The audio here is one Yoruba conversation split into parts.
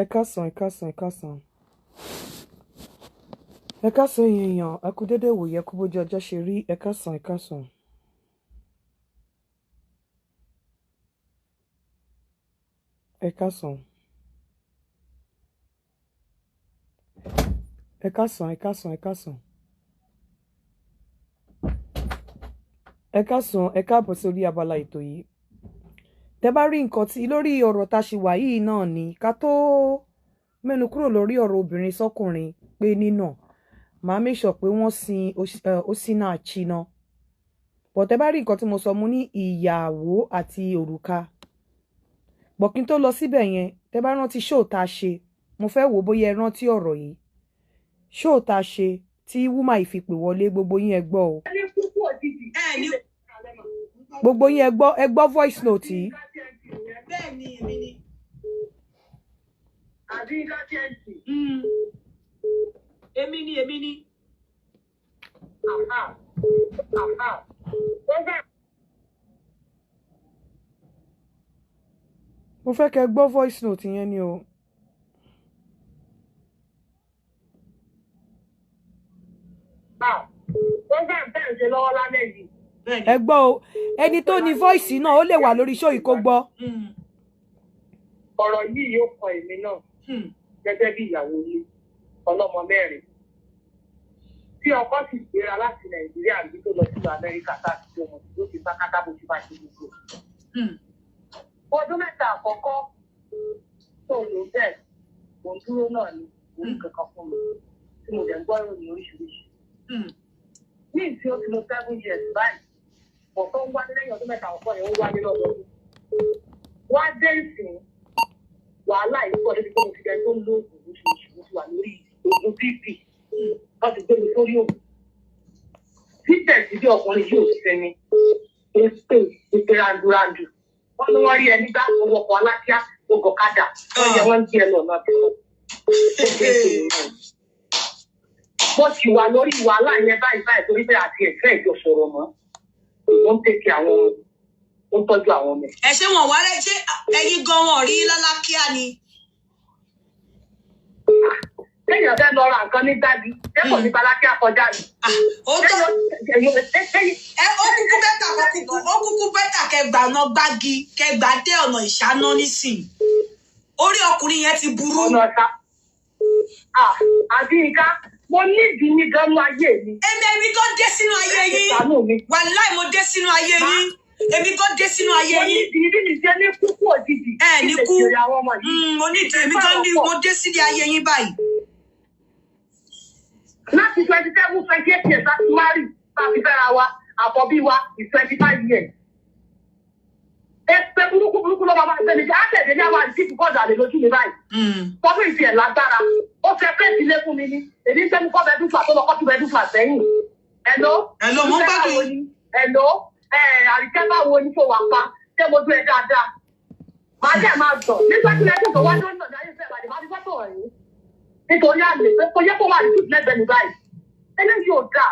Ẹ káàsán, ẹ káàsán, ẹ káàsán. Ẹ káàsán ẹ̀yin èèyàn, ẹ kú dédé ìwòyí, ẹ kú bójú ọjọ́ ṣe rí, ẹ káàsán, ẹ káàsán. Ẹ káàsán. Ẹ káàsán, ẹ káàsán, ẹ káàsán. Ẹ káàsán, ẹ káàbọ̀ sórí abala ètò yìí. Tẹ́ bá rí nǹkan tí lórí ọ̀rọ̀ tá a ṣe wà yìí náà ni ká tó mẹ́nu kúrò lórí ọ̀rọ̀ obìnrin sọ́kùnrin pé nínà, màá make sure pé wọ́n sin Osinachi náà. But tẹ́ bá rí nǹkan tí mo sọ, mo ní ìyàwó àti òrùka. But kí n tó lọ síbẹ̀ yẹn, tẹ́ bá rántí show tá a ṣe, mo fẹ́ wò bóyá ẹ rántí ọ̀rọ̀ yìí. Show tá a ṣe tí woman yìí fi pè wọlé, gbogbo yín ẹ gbọ́ o. Gbogbo yín ẹ gbọ́, ẹ gbọ́ voice note yìí. Bẹ́ẹ̀ni, èmi ni. Èmi ni, èmi ni. Mo fẹ́ kẹ́ gbọ́ voice note yẹn ni o. Ẹ gbọ́ o, ẹni tó ní voice náà ó lè wà lórí show yìí kó gbọ́. Ọ̀rọ̀ yìí yóò kan èmi náà gẹ́gẹ́ bí ìyàwó ilé ọlọ́mọ mẹ́rin. Tí ọkọ sì gbéra láti Nàìjíríà bí tó lọ sílùú Amẹ́ríkà tá a ti jọ mọ̀ ló ti bá kátà bó ti bá ṣe gbogbo. Ọdún mẹ́ta àkọ́kọ́ tó lò bẹ́ẹ̀, mò ń dúró náà ni orí kankan fún mi tí mo dẹ̀ ń gbọ́ ìròyìn oríṣiríṣi. Ní ìsìn ó ti lò 7 years báyìí, ọ̀tọ̀ ń wálé lẹ́yìn ọdún mẹ́ta àkọ́kọ́ yẹn ó wálé lọ́dọọdún. Wá dé ìsìn wàhálà yìí pọ̀ débi pé mo ti jẹ tó ń lo oògùn lóṣooṣù, mo ti wà lórí oògùn BP, wọ́n ti gbé mi sórí oògùn. Síbẹ̀síbẹ̀ ọkùnrin yóò sinmi, èpè èpè randurandu. Wọ́n ní wọ́n rí ẹni gbá owó ọkọ̀ alákíá, ogun ọ̀kadà, wọ́n yẹ wọ́n ń gbé ẹ lọ náà tó. Mo sì wà lórí wàhálà yẹn báyìí báyìí torí pé àti ẹ̀fẹ́ ìjọ sọ̀rọ̀ mọ́. Ó ń tẹ̀kẹ̀ àwọn ọmọ, ó ń tọ́jú àwọn ọmọ. Ẹ ṣé wọn wá rẹ, ṣé ẹ̀yin gan wọn rí lálákíá ni? Téèyàn fẹ́ lọ ra nǹkan ní gbági, ṣé kò ní balákíá kọjá ni? Ó tọ́ ẹ, ó kúkú bẹ́tà kó kúkú, ó kúkú bẹ́tà kẹgbà ọ̀nà gbági kẹgbà dé ọ̀nà ìṣáná nísìn. Orí ọkùnrin yẹn ti burú. Ọ̀nà ọ̀tá. Àbí nǹkan, mo nídìí ní gan-an ayé mi. Èmi gan dé sínú ayé yín. Wàláì mo dé sínú ayé yín. Èmi gan dé sínú ayé yín. Mo nídìí bí mi ṣe ní kúkú òjijì. Ẹ ní kú. Mo nídìí èmi gan ní mo dé sílé ayé yín báyìí. Láti 27, 28 years láti marry, láti fẹ́ra wa, àkọ́bí wa is 25 years. Èpè burúkú burúkú ló máa ń sẹ́ni, á tẹ̀lé ní àwọn àdìsí kọ́ọ̀dù àlè lójú mi báyìí. Fọ́fún ìfi ẹ̀ lágbára, ó fẹ́ pé ìdílé fún mi ní, èmi ń sẹ́ni kọ́ bẹ́ẹ̀ dúfà tó lọ kọ́ sí bẹ́ẹ̀ dúfà sẹ́yìn. Hello. Hello, mo ń gbádùn yín. Hello, àríkẹ́ báwo ni kò wà pa, ṣé mo dún ẹ dáadáa? Màá jẹ́ máa gbọ̀, nígbà tí ẹjọ́ tó wá lórí ọ̀dà ayé fẹ́ bàdé, máa fi fọ́tò ọ̀rẹ́. Nítorí àlè pé kò yẹ kó wà ní tùtù lẹ́gbẹ̀ẹ́ mi báyìí. Eléyìí ò dáa.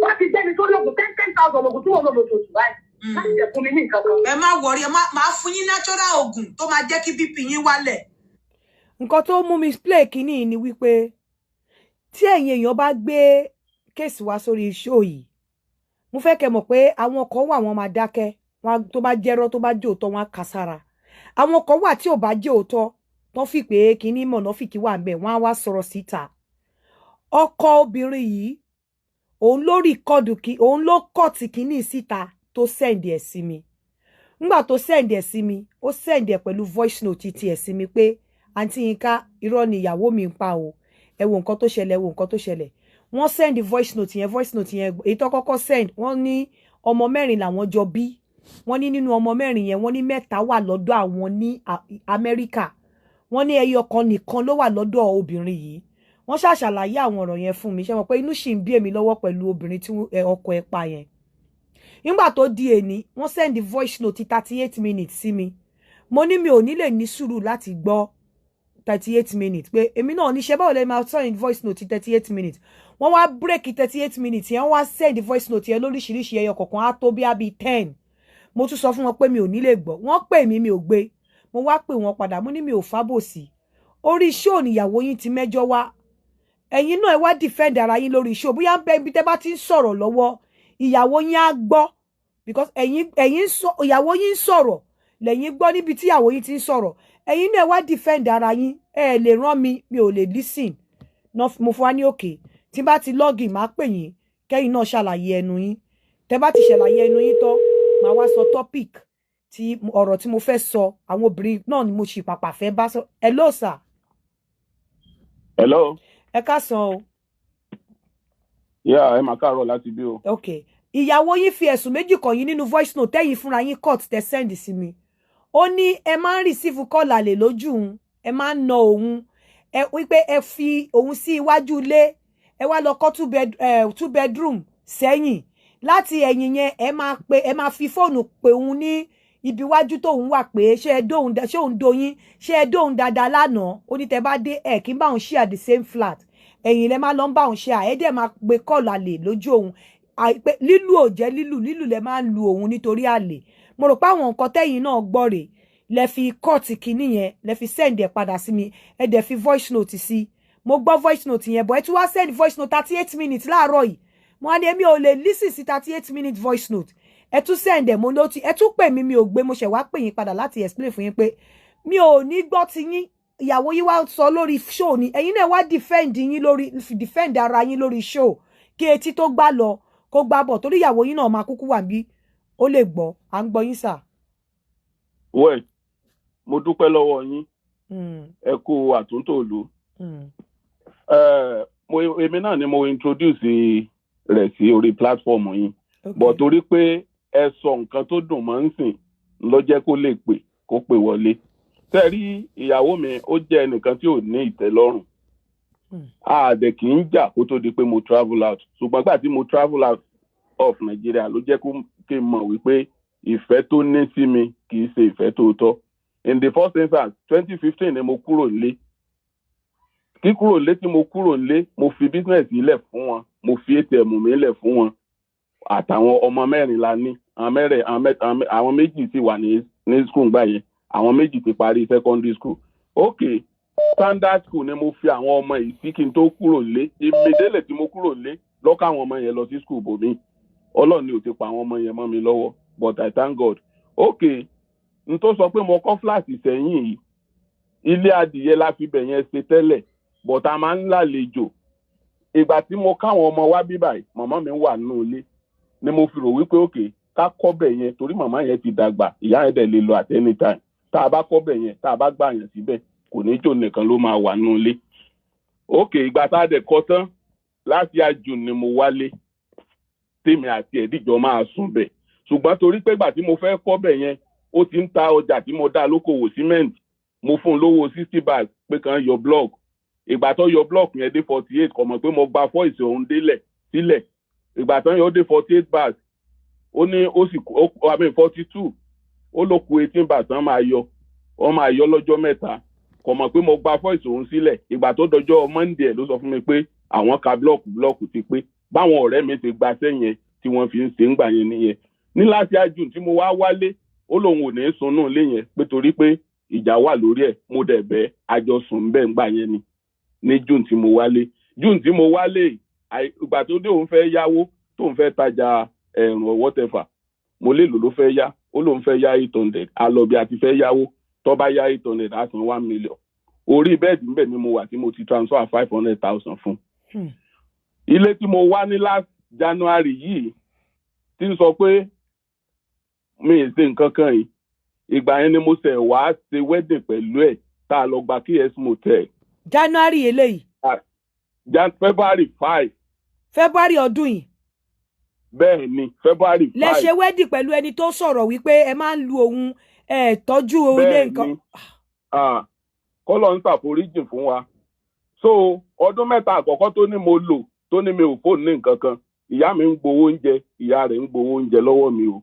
Wọ́n ti gbé mi sórí ògùn 10,000 ògùn tí wọ́n lò lóṣooṣù báyìí. Láti jẹ́ fún mi ní nǹkan kan. Ẹ má wọrí, ẹ máa fún yín natural ògùn tó máa jẹ́ kí BP yín wálẹ̀. Nǹkan tó mú mi play kínní ni wípé tí ẹ̀yin èèyàn bá gbé kéèsì wá sórí show yìí, mo fẹ́ kẹ́ mọ̀ pé àwọn kan wà wọ́n máa dákẹ́, tó bá jẹ́rọ́ tó bá jẹ́ òótọ́ wọn á kà sára. Àwọn kan wà tí ò bá jẹ́ òótọ́ tó fi pé kínní mọ̀nàfìkì wà ńbẹ̀, wọ́n á wá sọ̀rọ̀ síta. Ọkọ obìnrin yìí òun ló rìkọ́dù kí òun ló kọ̀tì kínní síta tó sẹ́ǹdì ẹ̀ sí mi. Nígbà tó sẹ́ǹdì ẹ̀ sí mi, ó sẹ́ǹdì ẹ̀ pẹ̀lú voice note ti ẹ̀ sí mi pé àǹtí Yínká irọ́ ni ìyàwó mi ń pa o, ẹ wo nǹkan tó ṣẹlẹ̀, ẹ wo nǹkan tó ṣẹlẹ̀. Wọ́n sẹ́ǹdì voice note yẹn, voice note yẹn èyí tó kọ́kọ́ send, wọ́n ní ọmọ mẹ́rin làwọn jọ bí. Wọ́n ní nínú ọmọ mẹ́rin yẹn, wọ́n ní mẹ́ta wà lọ́dọ̀ àwọn ní Amẹ́ríkà. Wọ́n ní ẹyọ kan nìkan ló wà lọ́dọ̀ obìnrin yìí. Wọ́n ṣàṣàlàyé àwọn ọ̀rọ̀ yẹn fún mi. Ṣé mọ̀ pé inú ṣì ń bí èmi lọ́wọ́ pẹ̀lú obìnrin tí ọkọ ẹ̀ pa yẹn. Nígbà tó di èní, wọ́n send voice note 38 minutes sí mi. Mo ní mi ò ní lè ní sùúrù láti gbọ́ 38 minutes pé èmi náà níṣẹ́ báwo lè máa send voice note 38 minutes. Wọ́n wá break 38 minutes yẹn, wọ́n wá send voice note yẹn lóríṣiríṣi ẹyọ kọ̀ọ̀kan á tó bí á bí 10. Mo tún sọ fún wọn pé mi ò ní lè gbọ́. Wọ́n pè mí, mi ò gbé. Mo wá pè wọ́n padà, mo ní mi ò fábòsí. Orí show níyàwó yín ti mẹ́jọ wá. Ẹ̀yin náà, ẹ wá defend ara yín lórí show. Bóyá ń bẹ ibi tẹ́ bá ti ń sọ̀rọ̀ lọ́wọ́, ìyàwó yín á gbọ́, because ẹ̀yin sọ, ìyàwó yín ń sọ̀rọ̀ lẹ́yìn gbọ́. Níbi tí ìyàwó yín ti ń sọ̀rọ̀, ẹ̀yin náà, ẹ wá defend ara yín. Ẹ lè rán mi, mi ò lè listen. Mo fún wa ní òkè tí bá ti login, máa pè yín, kẹ́yìn náà ṣàlàyé ẹnu yín. Tẹ́ bá ti ṣàlàyé ẹnu yín tán, màá wá sọ topic tí ọ̀rọ̀ tí mo fẹ́ sọ. Àwọn obìnrin náà ni mo ṣì pàpà fẹ́ bá sọ. Hello, sir. Hello. Ẹ káàsán o. Yeah, ẹ máa káàárọ̀ láti bí o. Ok, ìyàwó yín fi ẹ̀sùn méjì kàn yín nínú voice note tẹ́yìn fúnra yín cut, tẹ́ send sí mi. Ó ní ẹ máa ń receive call àlè lójú òun, ẹ máa ń na òun, ẹ wípé ẹ fi òun sí iwájú ilé, ẹ wá lọ kọ́ two bedroom sẹ́yìn. Láti ẹ̀yìn yẹn, ẹ máa pe, ẹ máa fi fóònù pè òun ní ibi iwájú tóun wà pé ṣé ẹ dóhun, ṣé òun doyin, ṣé ẹ dóhun dáadáa lánàá. Ó ní tẹ bá dé, ẹ kí n bá òun share the same flat, ẹ̀yìn lẹ máa lọ ń bá òun share, ẹ dẹ̀ máa pe call àlè lójú òun, pé lílù ò jẹ́ lílù, lílù lẹ máa ń lu òun nítorí àlè. Mo rò pé àwọn nǹkan tẹ́yìn náà gbọ́ rèé lẹ fi cut kinní yẹn, lẹ fi send ẹ̀ padà sí mi. Ẹ dẹ̀ fi voice note sí. Mo gbọ́ voice note yẹn, but ẹ tún wá send voice note 38 minutes láàárọ̀ yìí. Mo wá ní èmi ò lè listen sí 38 minute voice note. Ẹ tún send ẹ̀, mo ló ti ẹ tún pè mí, mi ò gbé. Mo ṣẹ̀ wá pè yín padà láti explain fún yín pé mi ò ní gbọ́ ti yín. Ìyàwó yín wá sọ lórí show ni, ẹ̀yin náà wá defend yín lórí, defend ara yín lórí show, kí etí tó gbá lọ kó gbá bọ̀, torí ìyàwó yín náà máa kúkú wà bí ó lè gbọ́. À ń gbọ́ yín, sir. Well, mo dúpẹ́ lọ́wọ́ yín. Ẹ kú àtúntò ìlú. Mo èmi náà ni mo introduce rẹ̀ sí orí platform yín, but torí pé ẹ sọ nǹkan tó dùn mọ́ ń sìn ló jẹ́ kó lè pè, kó pè wọlé. Tẹ́ rí, ìyàwó mi, ó jẹ́ ẹnìkan tí ò ní ìtẹ́lọ́rùn. Àdẹ̀ kì í jà kó tó di pé mo travel out, ṣùgbọ́n gbà tí mo travel out of Nigeria ló jẹ́ kó kí n mọ̀ wípé ìfẹ́ tó ní sí mi kì í ṣe ìfẹ́ tòótọ́. In the first instance, 2015 ni mo kúrò nílé. Kíkúrò nílé tí mo kúrò nílé, mo fi business ilẹ̀ fún wọn, mo fi ATM mi lẹ̀ fún wọn àtàwọn ọmọ mẹ́rin la ní. Àwọn mẹ́rẹ̀, àwọn mẹ́ta, àwọn méjì sì wà ní school gbà yẹn, àwọn méjì ti parí secondary school. Ok, standard school ni mo fi àwọn ọmọ yìí sí kí n tó kúrò nílé. Immediately tí mo kúrò nílé, lọ́kọ̀ àwọn ọmọ yẹn lọ sí school bòmí. Ọlọ́run ni ò ti pa àwọn ọmọ yẹn mọ́ mi lọ́wọ́, but I thank God. Ok, n tó sọ pé mo kọ́ flat sẹ́yìn yìí, ilé adìyẹ la fi bẹ̀ yẹn ṣe tẹ́lẹ̀, but a máa ń lálejò. Ìgbà tí mo káwọn ọmọ wá bí báyìí, màmá mi wà nínú ilé, ni mo fi rò wípé òkè ká kọ́ bẹ̀ yẹn, torí màmá yẹn ti dàgbà, ìyá yẹn dẹ̀ lè lọ at any time. Tá a bá kọ́ bẹ̀ yẹn, tá a bá gbà yẹn síbẹ̀, kò ní jò nìkan ló máa wà nínú ilé. Òkè, ìgbà tá a dẹ̀ kọ́ tán láti àjùn ni mo wálé, tèmi àti ẹ̀díjọ́ máa sùn bẹ̀. Ṣùgbọ́n torí pé ìgbà tí mo fẹ́ kọ́ bẹ̀ yẹn, ó ti ń ta ọjà tí mo dá lókòwò cement, mo fún un lówó 60 bags pé kàn yọ block. Ìgbà tó yọ block yẹn dé 48, kò mọ̀ pé mo gba voice òun délẹ̀ sílẹ̀. Ìgbà tó yọ dé 48 bags, ó ní ó sì I mean 42, ó ló ku 18 bags tán máa yọ, wọ́n máa yọ lọ́jọ́ 3. Kò mọ̀ pé mo gba voice òun sílẹ̀. Ìgbà tó dọjọ́ Monday ẹ̀ ló sọ fún mi pé àwọn ka block, block ti pé. Báwọn ọ̀rẹ́ mi ti gba sẹ́yìn tí wọ́n fi ń ṣe ń gbà yẹn nìyẹn. Ní láti àjùn tí mo wá wálé, ó lóun ò ní sunú ilé yẹn pé torí pé ìjà wà lórí ẹ̀. Mo dẹ̀ bẹ́ àjọsùn bẹ́ẹ̀ ń gbà yẹn ni ní June tí mo wálé. June tí mo wálé, ìgbà tó dé, òun fẹ́ yáwó, tóun fẹ́ tajà ẹ̀rùn or whatever. Mo lè lò ló fẹ́ yá, ó lóun fẹ́ yá 800. Alọ́bí àti fẹ́ yáwó, tó bá yá 800, á san 1 million. Orí bẹ́ẹ̀dì ńbẹ̀ ni mo wà tí mo ti transfer 500,000 fún. Ilé tí mo wá ní last January yìí tí ń sọ pé mi ì ṣe nǹkan kan yìí, ìgbà yẹn ni mo ṣẹ̀ wá ṣe wedding pẹ̀lú ẹ̀, tá a lọ gba KS Motel. January eléyìí? Jan February 5. February ọdún yìí? Bẹ́ẹ̀ ni, February lẹ 5. Ṣe wedding pẹ̀lú ẹni tó sọ̀rọ̀ wípé ẹ máa ń lu òun, ẹ tọ́jú ilé Bẹ́ẹ̀ nǹkan. ni. Kọ́lọ̀ ń ṣàforíjì fún wa. So ọdún 3 àkọ́kọ́ tó ní mo lò, tó ní mi ò fóònù ní nǹkan kan, ìyá mi ń gbowó oúnjẹ, ìyá rẹ̀ ń gbowó oúnjẹ lọ́wọ́ mi o.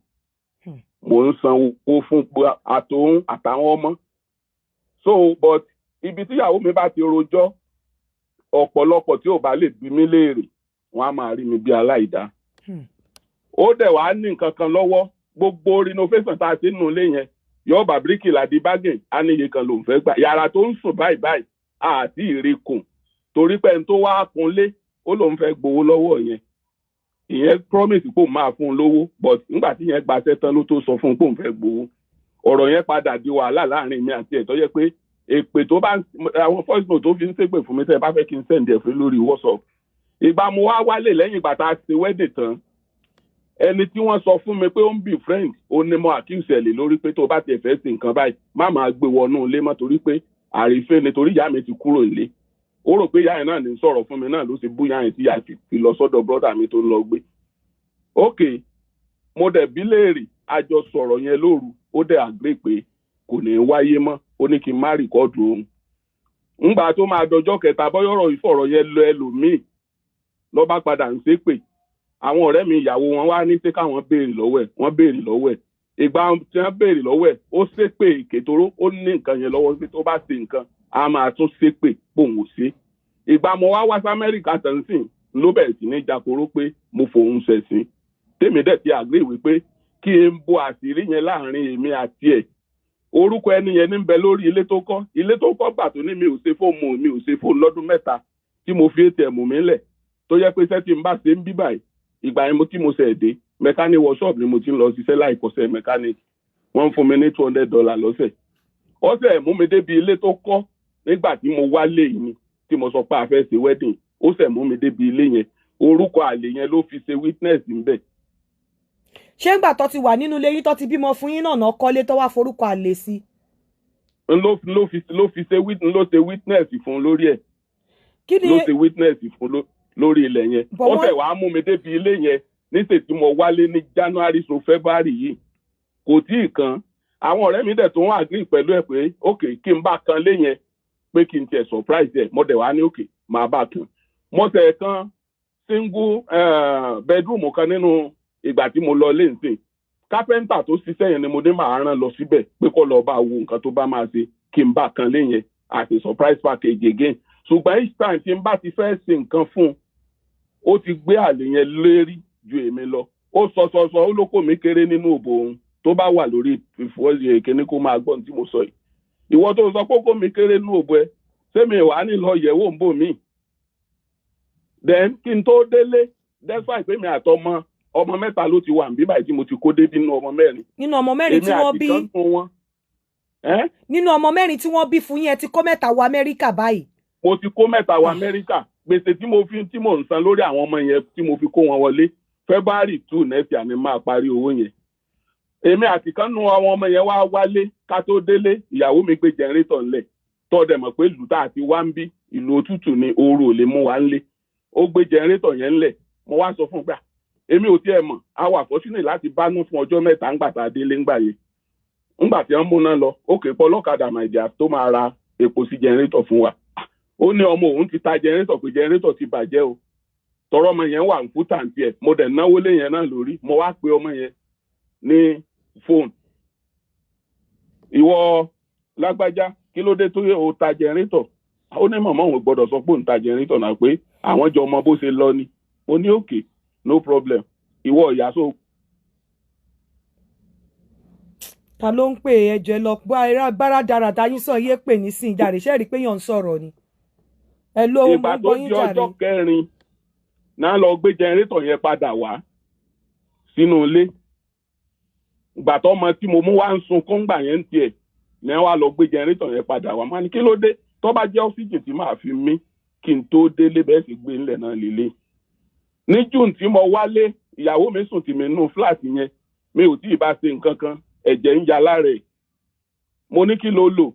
Mò ń sanwó fún àtòun àtàwọn ọmọ. So but ibi tíyàwó mi bá ti rojọ́, ọ̀pọ̀lọpọ̀ tí ò bá lè bí mi léèrè, wọ́n á máa rí mi bí aláìdá. Ó dẹ̀ wá ní nǹkan kan lọ́wọ́. Gbogbo renovation tá a ṣe nínú ilé yẹn, yóò bá bíríkìlà di bargain, á ní iye kan lòún fẹ́ gbà. Yàrá tó ń sùn báyìí báyìí Àti ìrìkùn torí pé ẹni tó wá kunlé, ó lóun fẹ́ gbowó lọ́wọ́ yẹn. Ìyẹn promise pé òun máa fún un lówó, but nígbà tí yẹn gbaṣẹ́ tán ló tó sọ fún un pé òun fẹ́ gbowó. Ọ̀rọ̀ yẹn padà di wàhálà láàrin mi àti ẹ̀, tó yẹ pé èpè tó bá àwọn voice note tó fi ń ṣépè fún mi, tẹ́ ẹ bá fẹ́ kí n send ẹ̀ fún lórí WhatsApp. Ìgbà mo wá wálé lẹ́yìn ìgbà tá a ṣe wedding tán, ẹni tí wọ́n sọ fún mi pé ó ń be friend, ó ní mo accuse ẹ̀ lé lórí pé tó bá tiẹ̀ fẹ́ ṣe nǹkan báyìí, má máa gbé wọnú ilé mọ́, torí pé àrífín ni, torí ìyá mi ti kúrò nílé. Ó rò pé ìyá yẹn náà ní sọ̀rọ̀ fún mi náà, ló ṣe bú ìyá yẹn tí ìyá fi lọ sọ́dọ̀ brother mi tó ń lọ gbé. Ok, mo dẹ̀ bí léèrè, a jọ sọ̀rọ̀ yẹn lóru, ó dẹ̀ agree pé kò ní í wáyé mọ́. Ó ní kí n má record òun. Ńgbà tó máa dọjọ́ kẹta, bọ́yọ̀rọ̀ ìfọ̀rọ̀ yẹn lọ ẹlòmíì, ló bá padà ń ṣépè. Àwọn ọ̀rẹ́ mi, ìyàwó wọn wá ní pé káwọn béèrè lọ́wọ́ ẹ̀. Wọ́n béèrè lọ́wọ́ ẹ̀. Ìgbà tí wọ́n béèrè lọ́wọ́ ẹ̀, ó ṣépè èkétoró. Ó ní nǹkan yẹn lọ́wọ́ pé tó bá ṣe nǹkan, a máa tún ṣépè pòun ò ṣe. Ìgbà mo wá wá sí Amẹ́ríkà tán sìn, ló bẹ̀rẹ̀ sí ní jakoró pé mo fòun ṣẹ̀sín. Tèmi dẹ̀ ti agree wípé kí n bo àṣírí yẹn láàrin èmi àti ẹ̀. Orúkọ ẹni yẹn ní bẹ lórí ilé tó kọ́. Ilé tó kọ́, gbà tó ní mi ò ṣe fóònù, mi ò ṣe fóònù lọ́dún 3 tí mo fi ATM mi lẹ̀, tó yẹ pé iṣẹ́ tí n bá ṣe ń bí báyìí, ìgbà yẹn mo tí mo ṣẹ̀ dé, mechanic workshop ni mo ti ń lọ ṣiṣẹ́ láì kọ́ṣẹ́ mechanic. Wọ́n ń fún mi ní $200 lọ́sẹ̀. Ọ̀sẹ̀ mú mi débi ilé tó kọ́ nígbà tí mo wálé yìí ni tí mo sọ pé a fẹ́ ṣe wedding. Ó ṣẹ̀ mú mi débi ilé yẹn, orúkọ àlè yẹn ló fi ṣe witness ńbẹ̀. Ṣé ńgbà tó ti wà nínú ilé yín, tó ti bímọ fún yín náà, náà kọ́lé tó wá forúkọ àlè sí? Ló fi ṣe ló ṣe witness fún lórí ẹ̀. Kí ni Ló ṣe witness fún lórí ilẹ̀ yẹn. But Ó fẹ́ wàá mú mi débi ilé yẹn níṣẹ́ tí mo wálé ní January so February yìí, kò tí ì kan. Àwọn ọ̀rẹ́ mi dẹ̀ tó ń agree pẹ̀lú ẹ̀ pé ok, kí n bá kan lé yẹn, pé kí n tiẹ̀ surprise ẹ̀. Mo dẹ̀ wá ní ok, màá bá kan. Mo tẹ̀ kan single bedroom kan nínú ìgbà tí mo lọ lé nsìn. Kápẹ́ńtà tó ṣiṣẹ́ yẹn ni mo ní màá rán lọ síbẹ̀ pé kó lọ bá wo nǹkan tó bá máa ṣe, kí n bá kan lé yẹn àti surprise package again. Ṣùgbọ́n each time tí n bá ti fẹ́ ṣe nǹkan fún un, ó ti gbé àlè yẹn lérí ju èmi lọ. Ó sọ sọ sọ, ó lóko mi kéré nínú òbò òun. Tó bá wà lórí ìfọwọ́sí èkéní, kó máa gbọ́n tí mo sọ yìí. Ìwọ tó sọ pé kó mi kéré nínú òbò ẹ, sẹ́mi wàá ní lọ yẹ̀wò ń bò mí? Then kí n tó délé, despite pé mi àtọmọ, ọmọ mẹ́ta ló ti wà níbí báyìí tí mo ti kó débí nínú ọmọ mẹ́rin. Nínú ọmọ mẹ́rin tí Èmi wọ́n àti bí? kan fún wọn. Ẹ́? Nínú ọmọ mẹ́rin tí wọ́n bí fún yín, ẹ ti kó mẹ́ta wọ Amẹ́ríkà báyìí? Mo ti kó mẹ́ta wọ Amẹ́ríkà. Gbèsè tí mo fi tí mò ń san lórí àwọn ọmọ yẹn tí mo fi kó wọn wọlé, February 2 next year ni máa parí owó yẹn. Èmi àti kan nu àwọn ọmọ yẹn wá wálé. Ká tó délé, ìyàwó mi gbé generator ńlẹ̀, tọ́ dẹ̀ mọ̀ pé ìlú tá a ti wá ń bí, ìlú òtútù ni, ooru ò lè mú wa ńlé. Ó gbé generator yẹn ńlẹ̀. Mo wá sọ fún un gbà, èmi ò tiẹ̀ mọ̀, a wà fortunate láti bánú fún ọjọ́ 3 ńgbà tá a délé. Ńgbà yẹn, ńgbà tí wọ́n múná lọ, ó kè pọ̀ ọlọ́kadà màìjà tó máa ra epo sí generator fún wa. Ó ní ọmọ òun ti ta generator, pé generator ti bàjẹ́ o. Tọrọ ọmọ yẹn wà fún tàǹtí ẹ̀. Mo dẹ̀ náwó lé yẹn náà lórí. Mo wá pe ọmọ yẹn ní fóònù: "Ìwọ lágbájá, kí ló dé tó yẹ o ta generator?" Ó ní màmá òun gbọ́dọ̀ sọ pé òun ta generator náà, pé àwọn jọ mọ bó ṣe lọ ni. Mo ní okay, no problem. Ìwọ ìyá so Ta ló ń pè? Ẹjọ lọ bára dáradá yín sọ yé pè nísìnyí jàre. Ṣe rí i pé yàn ń sọ̀rọ̀ ni? Ẹ ló mo Ìgbà ń tó gbọ́ yín di jàre. ọjọ́ kẹrin náà lọ gbé generator yẹn padà wá sínú ilé. Ìgbà tó ọmọ tí mo mú wá ń sunkún gbà yẹn ń tiẹ̀ ní wàá lọ gbé generator yẹn padà wá. Má ní kí ló dé? Tó bá jẹ́ oxygen tí màá fi mí kí n tó délé, bẹ́ẹ̀ sì gbé ńlẹ̀ náà lélẹ̀. Ní June tí mo wálé, ìyàwó mi sùn tì mí nínú flat yẹn. Mi ò tí ì bá ṣe nǹkan kan, ẹ̀jẹ̀ ń ya lára ẹ̀. Mo ní kí ló lò?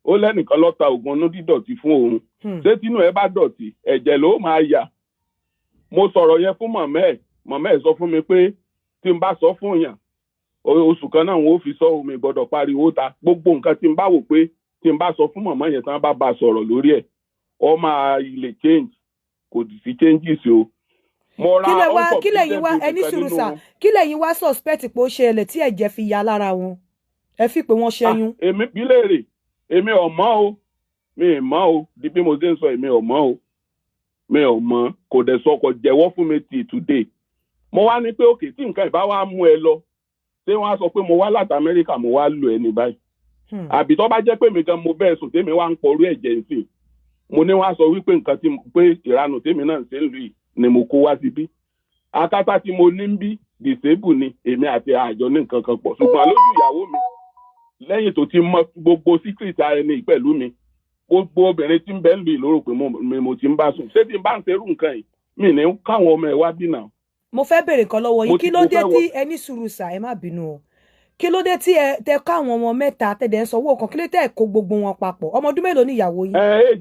Ó lẹ́nìkan ló ta oògùn inú dídọ̀tí fún òun. Ṣé tínú ẹ bá dọ̀tí, ẹ̀jẹ̀ ló máa yà? Mo sọ̀rọ̀ yẹn fún mọ̀mọ́ ẹ̀. Mọ̀mọ́ ẹ̀ sọ fún mi pé tí n bá sọ fún yàn, oṣù kan náà wọn ò fi sọ omi gbọ́dọ̀ pariwo ta. Gbogbo nǹkan tí n bá wò pé tí n bá sọ fún mọ̀mọ́ yẹn, tí wọ́n bá bá sọ̀rọ̀ lórí ẹ̀, ọ máa lè change, kò sì changes o. Mo ra Kí lẹ wá kí lẹ̀yin wá uncompleted ẹni building sùúrù kan sà. nínú Kí lẹ̀yin wá suspect pé ó ṣẹlẹ̀ tí ẹ̀jẹ̀ fi ya lára wọn? Ẹ fi pé wọ́n ṣẹ́yún? Ah, èmi bí léèrè, èmi ò mọ̀ o, mi ì mọ̀ o. Di bí mo ṣe ń sọ, èmi ò mọ̀ o, mi ò mọ̀. Kò dẹ̀ sọ, kò jẹ́wọ́ fún mi till today. Mo wá ní pé okay, tí nǹkan ìbá wa mú ẹ lọ, ṣé wọ́n á sọ pé mo wá láti Amẹ́ríkà, mo wá lò ẹ ní báyìí? Àbí tó bá jẹ́ pé mi gan mo bẹ́ẹ̀ sùn, tèmi wá ń pọ̀rú ẹ̀jẹ̀ nsìn, mo ní wá sọ wípé nǹkan tí pé ìranù tèmi náà ń ṣe ń lù yìí ni mo kó wá síbí. Akátá tí mo ní ń bí, disable ni èmi àti àjọ ní nǹkan kan pọ̀, ṣùgbọ́n lójú ìyàwó mi, lẹ́yìn tó ti mọ gbogbo secret ara ẹni pẹ̀lú mi, gbogbo obìnrin tí ń bẹ ń lù yìí ló rò pé mo ti ń bá sùn. Ṣé tí n bá ń ṣerú nǹkan yìí, mi ní káwọn ọmọ ẹ̀ wá bí náà? Mo fẹ́ béèrè nǹkan lọ́wọ́ yín. Mo Kí ti ló mo dé fẹ́ tí wọ ẹ ní sùúrù sà, ẹ má bínú o. Kí ló dé tí ẹ tẹ ká àwọn ọmọ mẹ́ta tẹ̀dẹ̀ ń sanwó kan? Kí ló tẹ̀ kó gbogbo wọn papọ̀? Ọmọ ọdún mélòó ni ìyàwó yín? Ẹ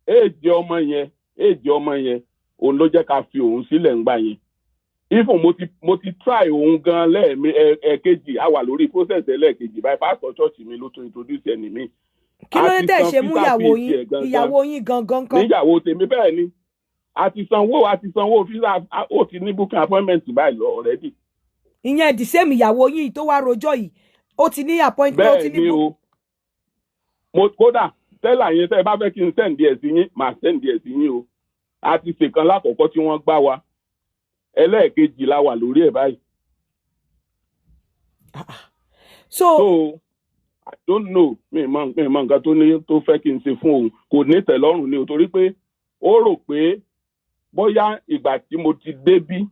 age ọmọ yẹn, òun ló jẹ́ ká fi òun sílẹ̀ ńgbà yẹn. Ifun mo ti try òun gan lẹ́ẹ̀mí ẹ̀ẹ̀kejì, a wà lórí process ẹlẹ́ẹ̀kejì báyìí. Pásítọ̀ church mi ló tún introduce ẹni mi. Kí ló A dé ti tẹ̀ san ṣe mú visa ìyàwó fees yín? ẹ̀ gangan. Ìyàwó yín gangan kan? Níyàwó tèmi, bẹ́ẹ̀ ni. A ti sanwó visa, ó ti ní booking appointment báyìí lọ already. Ìyẹn the same ìyàwó yín tó wá rojọ́ yìí, ó ti ní appointment, ó ti Bẹ́ẹ̀ ní ni. book? O mo kódà tẹ́lá yẹn, tẹ́ ẹ bá fẹ́ kí n send ẹ̀ sí yín, màá send ẹ̀ sí yín o. A ti ṣèkan lákọ̀ọ́kọ́ tí wọ́n gbá wa, ẹlẹ́ẹ̀kejì la wà lórí ẹ̀ báyìí. So So I don't know, mi mọ nǹkan tó ní tó fẹ́ kí n ṣe fún òun. Kò ní tẹ́lọ́rùn ni o, torí pé ó rò pé bóyá ìgbà tí mo ti débí,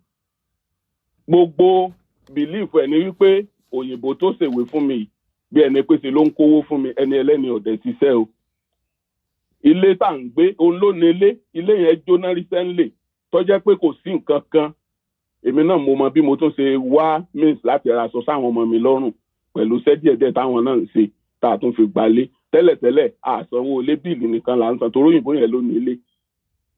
gbogbo belief ẹ̀ ni wípé òyìnbó tó ṣèwé fún mi yìí, bí ẹni pé ṣe ló ń kówó fún mi. Ẹni ẹlẹ́ni ọ̀dẹ̀ ṣiṣẹ́ o. Ilé tá à ń gbé, òun ló ní ilé. Ilé yẹn jóná recently, tó jẹ́ pé kò sí nǹkan kan. Èmi náà mo mọ bí mo tún ṣe wá means láti ra aṣọ sáwọn ọmọ mi lọ́rùn pẹ̀lú iṣẹ́ díẹ̀díẹ̀ táwọn náà ń ṣe, tá a tún fi gbalé. Tẹ́lẹ̀tẹ́lẹ̀, àsanwó ilé, bill nìkan là ń san, torí òyìnbó yẹn ló ní ilé,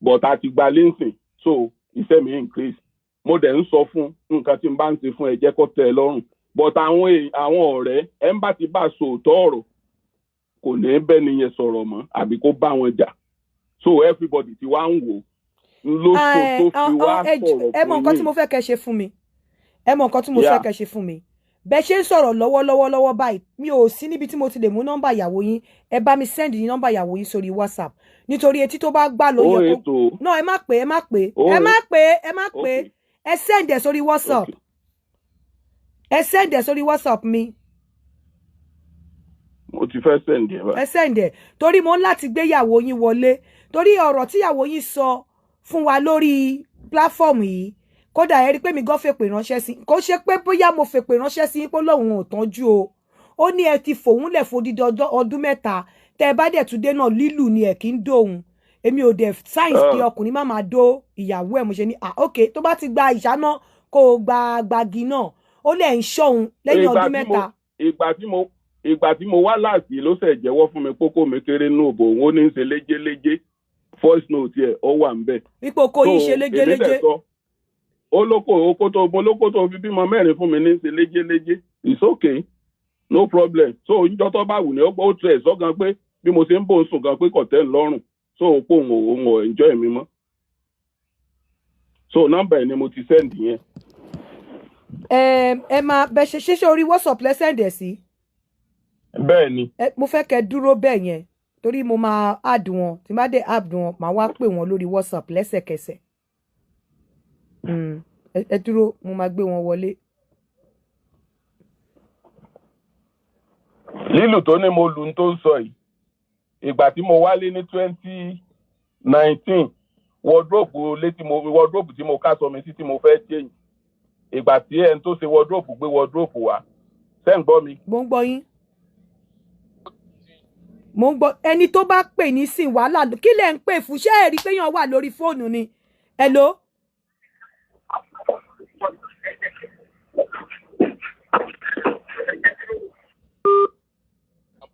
but a ti gbalé ńsìn. So iṣẹ́ mi increase. Mo dẹ̀ ń sọ fún nǹkan tí n bá ń ṣe fún ẹ, jẹ́ kó tẹ́ ẹ lọ́rùn, but àwọn ọ̀rẹ́ ẹ ń bá ti bá sòótọ́ ọ̀rọ̀, kò ní bẹ́ẹ̀ nìyẹn sọ̀rọ̀ mọ́ àbí kó bá wọn jà. So everybody ti wá ń wò ó ló so tó fi wá sọ̀rọ̀ Ẹ mọ fún nǹkan tí yín. mo fẹ́ kẹ́ ṣe fún mi. Ẹ mọ nǹkan tí mo fẹ́ kẹ́ ṣe fún mi. Bẹ́ẹ̀ ṣe ń sọ̀rọ̀ lọ́wọ́lọ́wọ́ lọ́wọ́ báyìí, mi ò sí níbi tí mo ti lè mú nọ́mbà ìyàwó yín. Ẹ bá mi send nọ́mbà ìyàwó yín sórí WhatsApp, nítorí etí tó bá gbà ló Ó yẹ kó ètò No, ẹ má pè, ẹ má pè, Ó ẹ má pè, ẹ má pè. Okay. Ẹ send ẹ sórí WhatsApp. Okay. Ẹ send ẹ sórí WhatsApp mi. Mo ti fẹ́ send ẹ̀ báyìí. Ẹ send ẹ, torí mo ń láti gbé ìyàwó yín wọlé, torí ọ̀rọ̀ tíyàwó yín sọ fún wa lórí platform yìí, kódà ẹ rí i pé mi gan fèpè ránṣẹ́ sí. Kó ṣe pé bóyá mo fèpè ránṣẹ́ sí pé lóun ò tọ́jú o. Ó ní ẹ ti fòun lẹ̀ fòdìdí ọdún 3, tẹ ẹ bá dẹ̀ tún dé náà, lílù ni ẹ kì í dóhun. Èmi ò dẹ̀ science kí ọkùnrin má máa dó ìyàwó ẹ̀. Mo ṣe ní, ah ok, tó bá ti gba ìṣáná, kó o gba gbagi náà. Ó lẹ̀ ń ṣọ́hun lẹ́yìn Ìgbà ọdún tí mo 3. Ìgbà tí mo wá láàsì ló ṣe jẹ́wọ́ fún mi pókó mi kéré nù òbò òun, ó ní í ṣe léjéléjé. Voice note ẹ̀ ó wà ń bẹ̀. Wípé oko yín ṣe èmi léjéléjé. dẹ̀ sọ ó lóko oko tó mo lóko tó fi bímọ mẹ́rin fún mi ní í ṣe léjéléjé. It's okay, no problem. So oúnjẹ tó bá wù ní ó tẹ̀ sọ gan pé bí mo ṣe ń bò ń sùn gan pé kò tẹ́ ń lọ́rùn, so pé òun ò enjoy mi mọ́. So nọ́mbà ẹ̀ ni mo ti send yẹn. Ẹ máa bẹ ṣe orí WhatsApp lẹ send ẹ̀ sí? Bẹ́ẹ̀ ni. Ẹ, mo fẹ́ kẹ́ dúró bẹ́ẹ̀ yẹn, torí mo máa add wọn. Tí n bá dé add wọn, màá wá pè wọ́n lórí WhatsApp lẹ́sẹ̀kẹsẹ̀. Ẹ dúró, mo máa gbé wọn wọlé. Lílù tó ní mo lù ń tó ń sọ yìí, ìgbà tí mo wálé ní 2019, wardrobe létí mo wardrobe tí mo ká sọ mi sí tí mo fẹ́ change, ìgbà tí ẹni tó ṣe wardrobe gbé wardrobe wá, ṣé ń gbọ́ mi? Mo ń gbọ́ yín, mo ń gbọ́. Ẹni tó bá pè ní sìn wàhálà, kí lẹ̀ ń pè fún? Ṣé ẹ rí pé yàn wà lórí fóònù ni? Hello.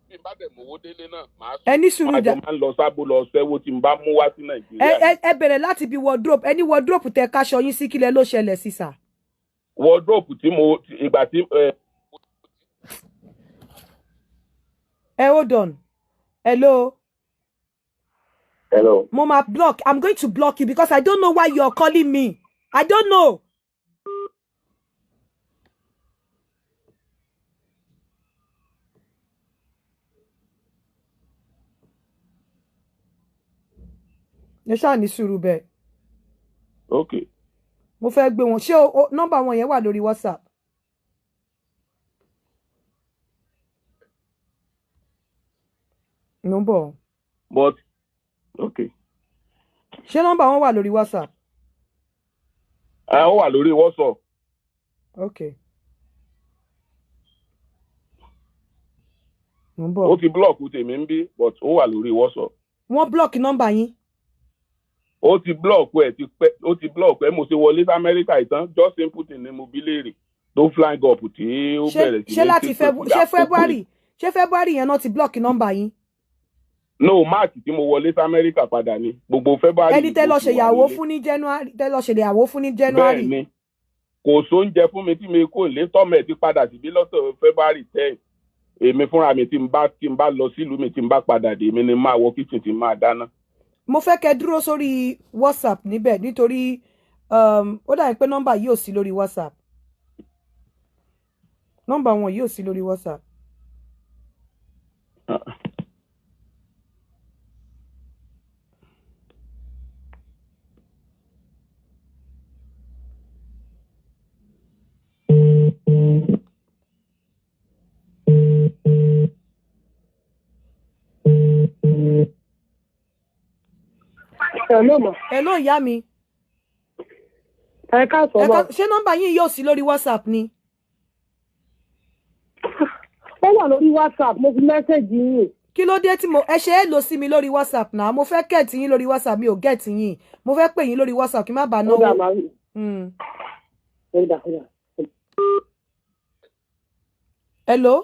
Bí n bá dẹ̀ mówó délé náà, màá Ẹ ní sùúrù. àjọ Dá máa ń lọ sábò lọ sẹ́wó tí n bá mú wá sí Nàìjíríà. Ẹ bẹ̀rẹ̀ láti bí wardrobe. Ẹni wardrobe tẹ káṣọ yín sí, kílẹ̀ ló ṣẹlẹ̀ sí sà? Wardrobe tí mo ìgbà tí Ẹ hold on. Hello. Hello. Mo ma block, I'm going to block you because I don't know why you're calling me. I don't know. Ẹ ṣáà ní sùúrù bẹ́ẹ̀. Ok. Mo fẹ́ gbé wọn. Ṣé nọ́mbà wọn yẹn wà lórí WhatsApp? Mo ń bọ̀. But okay. Ṣé nọ́mbà wọn wà lórí WhatsApp? Ẹ ó wà lórí WhatsApp. Ok, mo ń bọ̀. Ó ti block tèmi ń bí, but ó wà lórí WhatsApp. Wọ́n block nọ́mbà yín? Ó ti block ẹ ti pẹ́, ó ti block ẹ. Mo ṣe wọlé sí Amẹ́ríkà ìtàn, just simple thing ni mo bí léèrè tó flying up tí ó Ṣé bẹ̀rẹ̀ sí ṣé ní láti ṣépè Feb- ṣé àkókò. February, ṣé February yẹn náà ti block nọ́mbà yín? No, March tí mo wọlé sí Amẹ́ríkà padà ni gbogbo February Ẹni tẹ́ mo lọ ti wà ṣèyàwó nílé. fún ní January, tẹ́ lọ ṣèyàwó fún ní January. Bẹ́ẹ̀ ni, kò sóúnjẹ fún mi tí mi kò lè tọ́mọ̀ ẹ̀ ti padà síbí lọ́sọ̀ February 10. Èmi fúnra mi, tí n bá lọ sílùú mi, tí n bá padà dé, èmi ni máa wọ kitchen tí n máa dáná. Mo fẹ́ kẹ́ dúró sórí WhatsApp níbẹ̀ nítorí ó dàbí pé nọ́mbà yìí ò sí lórí WhatsApp, nọ́mbà wọn yìí ò sí lórí WhatsApp. Hello ma. Hello, ìyá mi. Ẹ káàsán Ẹ ma. Ṣé nọ́mbà yìí yóò sí lórí WhatsApp ni? Ó wà lórí WhatsApp, mo fi message yín. Kí ló dé tí mo ẹ ṣe é lò sí mi lórí WhatsApp náà? Mo fẹ́ get yín lórí WhatsApp, mi ò get yín. Mo fẹ́ pè yín lórí WhatsApp kí n má bàa Ó dà náwó. máa. Ó dà, ó dà. Hello,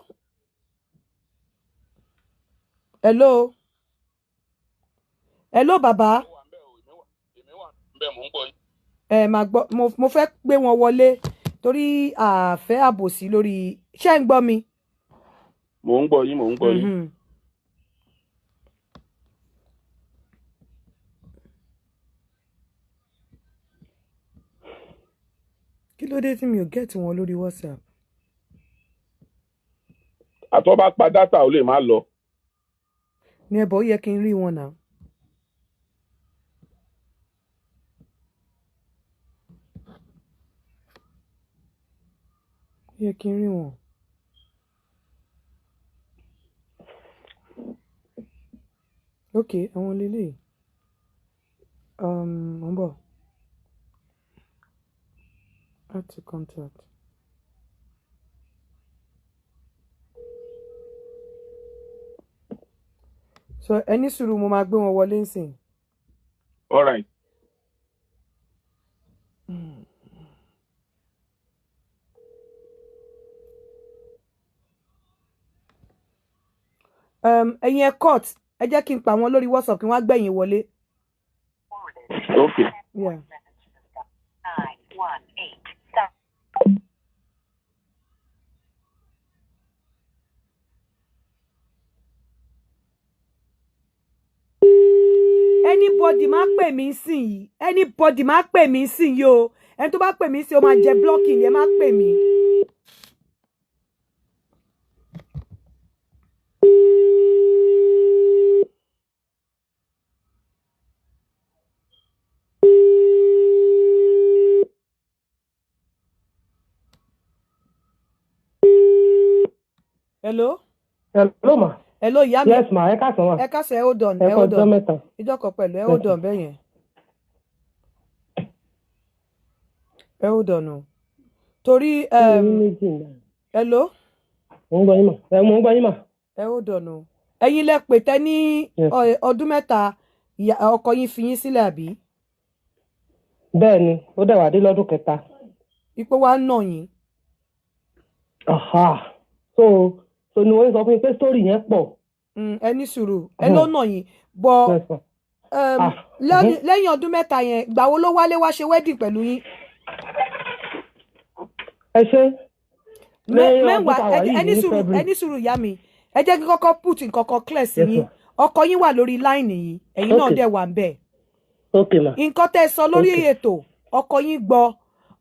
hello, hello, bàbá. Bẹ́ẹ̀, mò ń gbọ́ yín. Ẹ máa gbọ́, mo fẹ́ gbé wọn wọlé torí àfẹ́ àbòsí lórí. Ṣé ń gbọ́ mi? Mò ń gbọ́ yín, mò ń gbọ́ yín. Kí ló dé tí mi ò get wọn lórí WhatsApp? Àtọ́ bá pa data, ó lè má lọ. Ní ẹ̀bọ̀, ó yẹ kí n rí wọn náà. Ó yẹ kí n rí wọn. Ok, àwọn lélẹ̀, mo ń bọ̀. Add to contact. So ẹ ní sùúrù, mo máa gbé wọn wọlé nsìn. All right. Ẹ̀yin ẹ cut, ẹ jẹ́ kí n pa wọn lórí WhatsApp kí wọ́n á gbẹ̀yìn wọlé. Okay. Yeah. 9 1 8 7. Anybody má pè mí sìn yìí, anybody má pè mí sìn yìí o. Ẹni tó bá pè mí sí, ó máa jẹ blocking. Ẹ má pè mí. Hello. Hello ma. Hello, ìyá mi. Yes ma, ẹ káàsán ma. Ẹ káàsán, ẹ hold on. Ẹ Ẹ hold kú ọjọ́ on. mẹ́ta. Ìjọkọ̀ pẹ̀lú, ẹ Yes hold ma. on bẹ́ẹ̀ yẹn. Ẹ hold on o torí Kí ni yín méjì náà? Hello. Mo ń gbọ́ yín mà. Ẹ, mo ń gbọ́ yín mà. Ẹ hold on o. Ẹ̀yin lẹ pè tẹ́ ní Yes. ọdún 3 ọkọ yín fi yín sílẹ̀, àbí? Bẹ́ẹ̀ ni, ó dẹ̀ wá dé lọ́dún kẹta. Ipò wa ń nà yín. Aha. So ni wọ́n sọ fún mi pé story yẹn pọ̀. Ẹ ní sùúrù, ẹ ló nà yín bọ. Yes ma. Ah. Lẹ́yìn ọdún 3 yẹn, ìgbà wo ló wálé wá ṣe wedding pẹ̀lú yín? Ẹ ṣe ní ọdún Mẹ́wàá. tá a wà Ẹ yìí ní ní sùúrù, ẹ February. ní sùúrù, ìyá mi. Ẹ jẹ́ kí kọ́kọ́ put nǹkan kan clear sí Yes yín. ma. Ọkọ yín wà lórí line yìí, ẹ̀yin náà Okay. dẹ̀ wà ń bẹ̀. Okay ma. Nǹkan tẹ́ ẹ sọ lórí Okay. ètò, ọkọ yín gbọ́,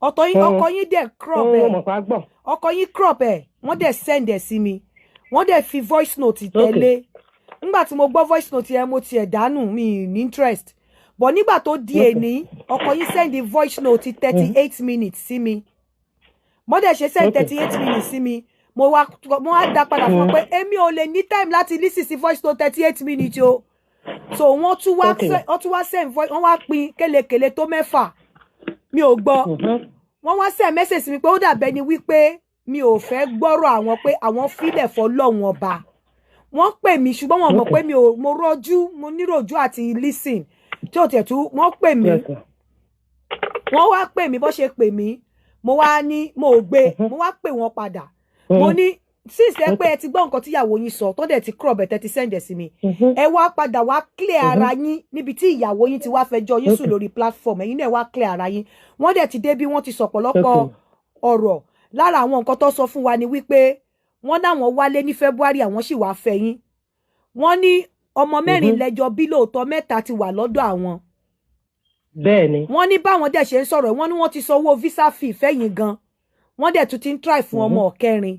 ọ̀tọ̀ yín. Ọkọ yín dẹ̀ crop Mo ẹ̀. mọ̀ pa gbọ́. Ọkọ yín crop ẹ̀, wọ́n dẹ̀ send ẹ̀ sí mi, wọ́n dẹ̀ fi voice note tẹ̀lé. Nígbà tí mo gbọ́ voice note yẹn, mo tiẹ̀ dànù, mi ní interest, but nígbà tó di èní, ọkọ yín send the voice note 38 minutes sí mi. Mo dẹ̀ ṣe send 38 minutes sí mi, Mo wá dá padà fún wọn pé èmi ò lè ní time láti listen sí voice note 38 minutes o. So wọ́n tún wá wọ́n tún wá send voice, wọ́n wá pín kélekèle tó mẹ́fà, mi ò gbọ́. Wọ́n wá send message sí mi pé ó dàbẹ́ ni wípé mi ò fẹ́ gbọ́rọ̀ àwọn, pé àwọn fílẹ̀ fọlọ́run ọba. Wọ́n pè mí, ṣùgbọ́n wọ́n mọ̀ pé mi ò, mo rọ́jú, mo níròjú àti listen tí ò tẹ̀ tú. Wọ́n pè mí, wọ́n wá pè mí. Bó ṣe pè mí, mo wá ní mo ò gbé. Mo wá pè wọ́n padà, mo ní sísẹ pé ẹ ti gbọ́ nǹkan tíyàwó yín sọ, tó dẹ̀ ti crop ẹ̀, tẹ́ ti send ẹ̀ sí mi, ẹ wá padà wá clear ara yín níbi tí ìyàwó yín ti wá fẹjọ́ yín sùn lórí platform. Ẹ̀yin náà wá clear ara yín. Wọ́n dẹ̀ ti dé bí wọ́n ti sọ̀pọ̀lọpọ̀ ọ̀rọ̀. Lára àwọn nǹkan tó sọ fún wa ni wípé wọ́n náwọn wálé ní February, àwọn sì wáá fẹ́ yín. Wọ́n ní ọmọ 4 lẹ́jọ́ bí lóòótọ́, 3 ti wà lọ́dọ̀ àwọn. Bẹ́ẹ̀ni. Wọ́n ní báwọn dẹ̀ ṣe ń sọ̀rọ̀, wọ́n ní wọ́n ti sanwó visa fee fẹ́yìn gan, wọ́n dẹ̀ tún ti ń try fún ọmọ ọ̀kẹrin.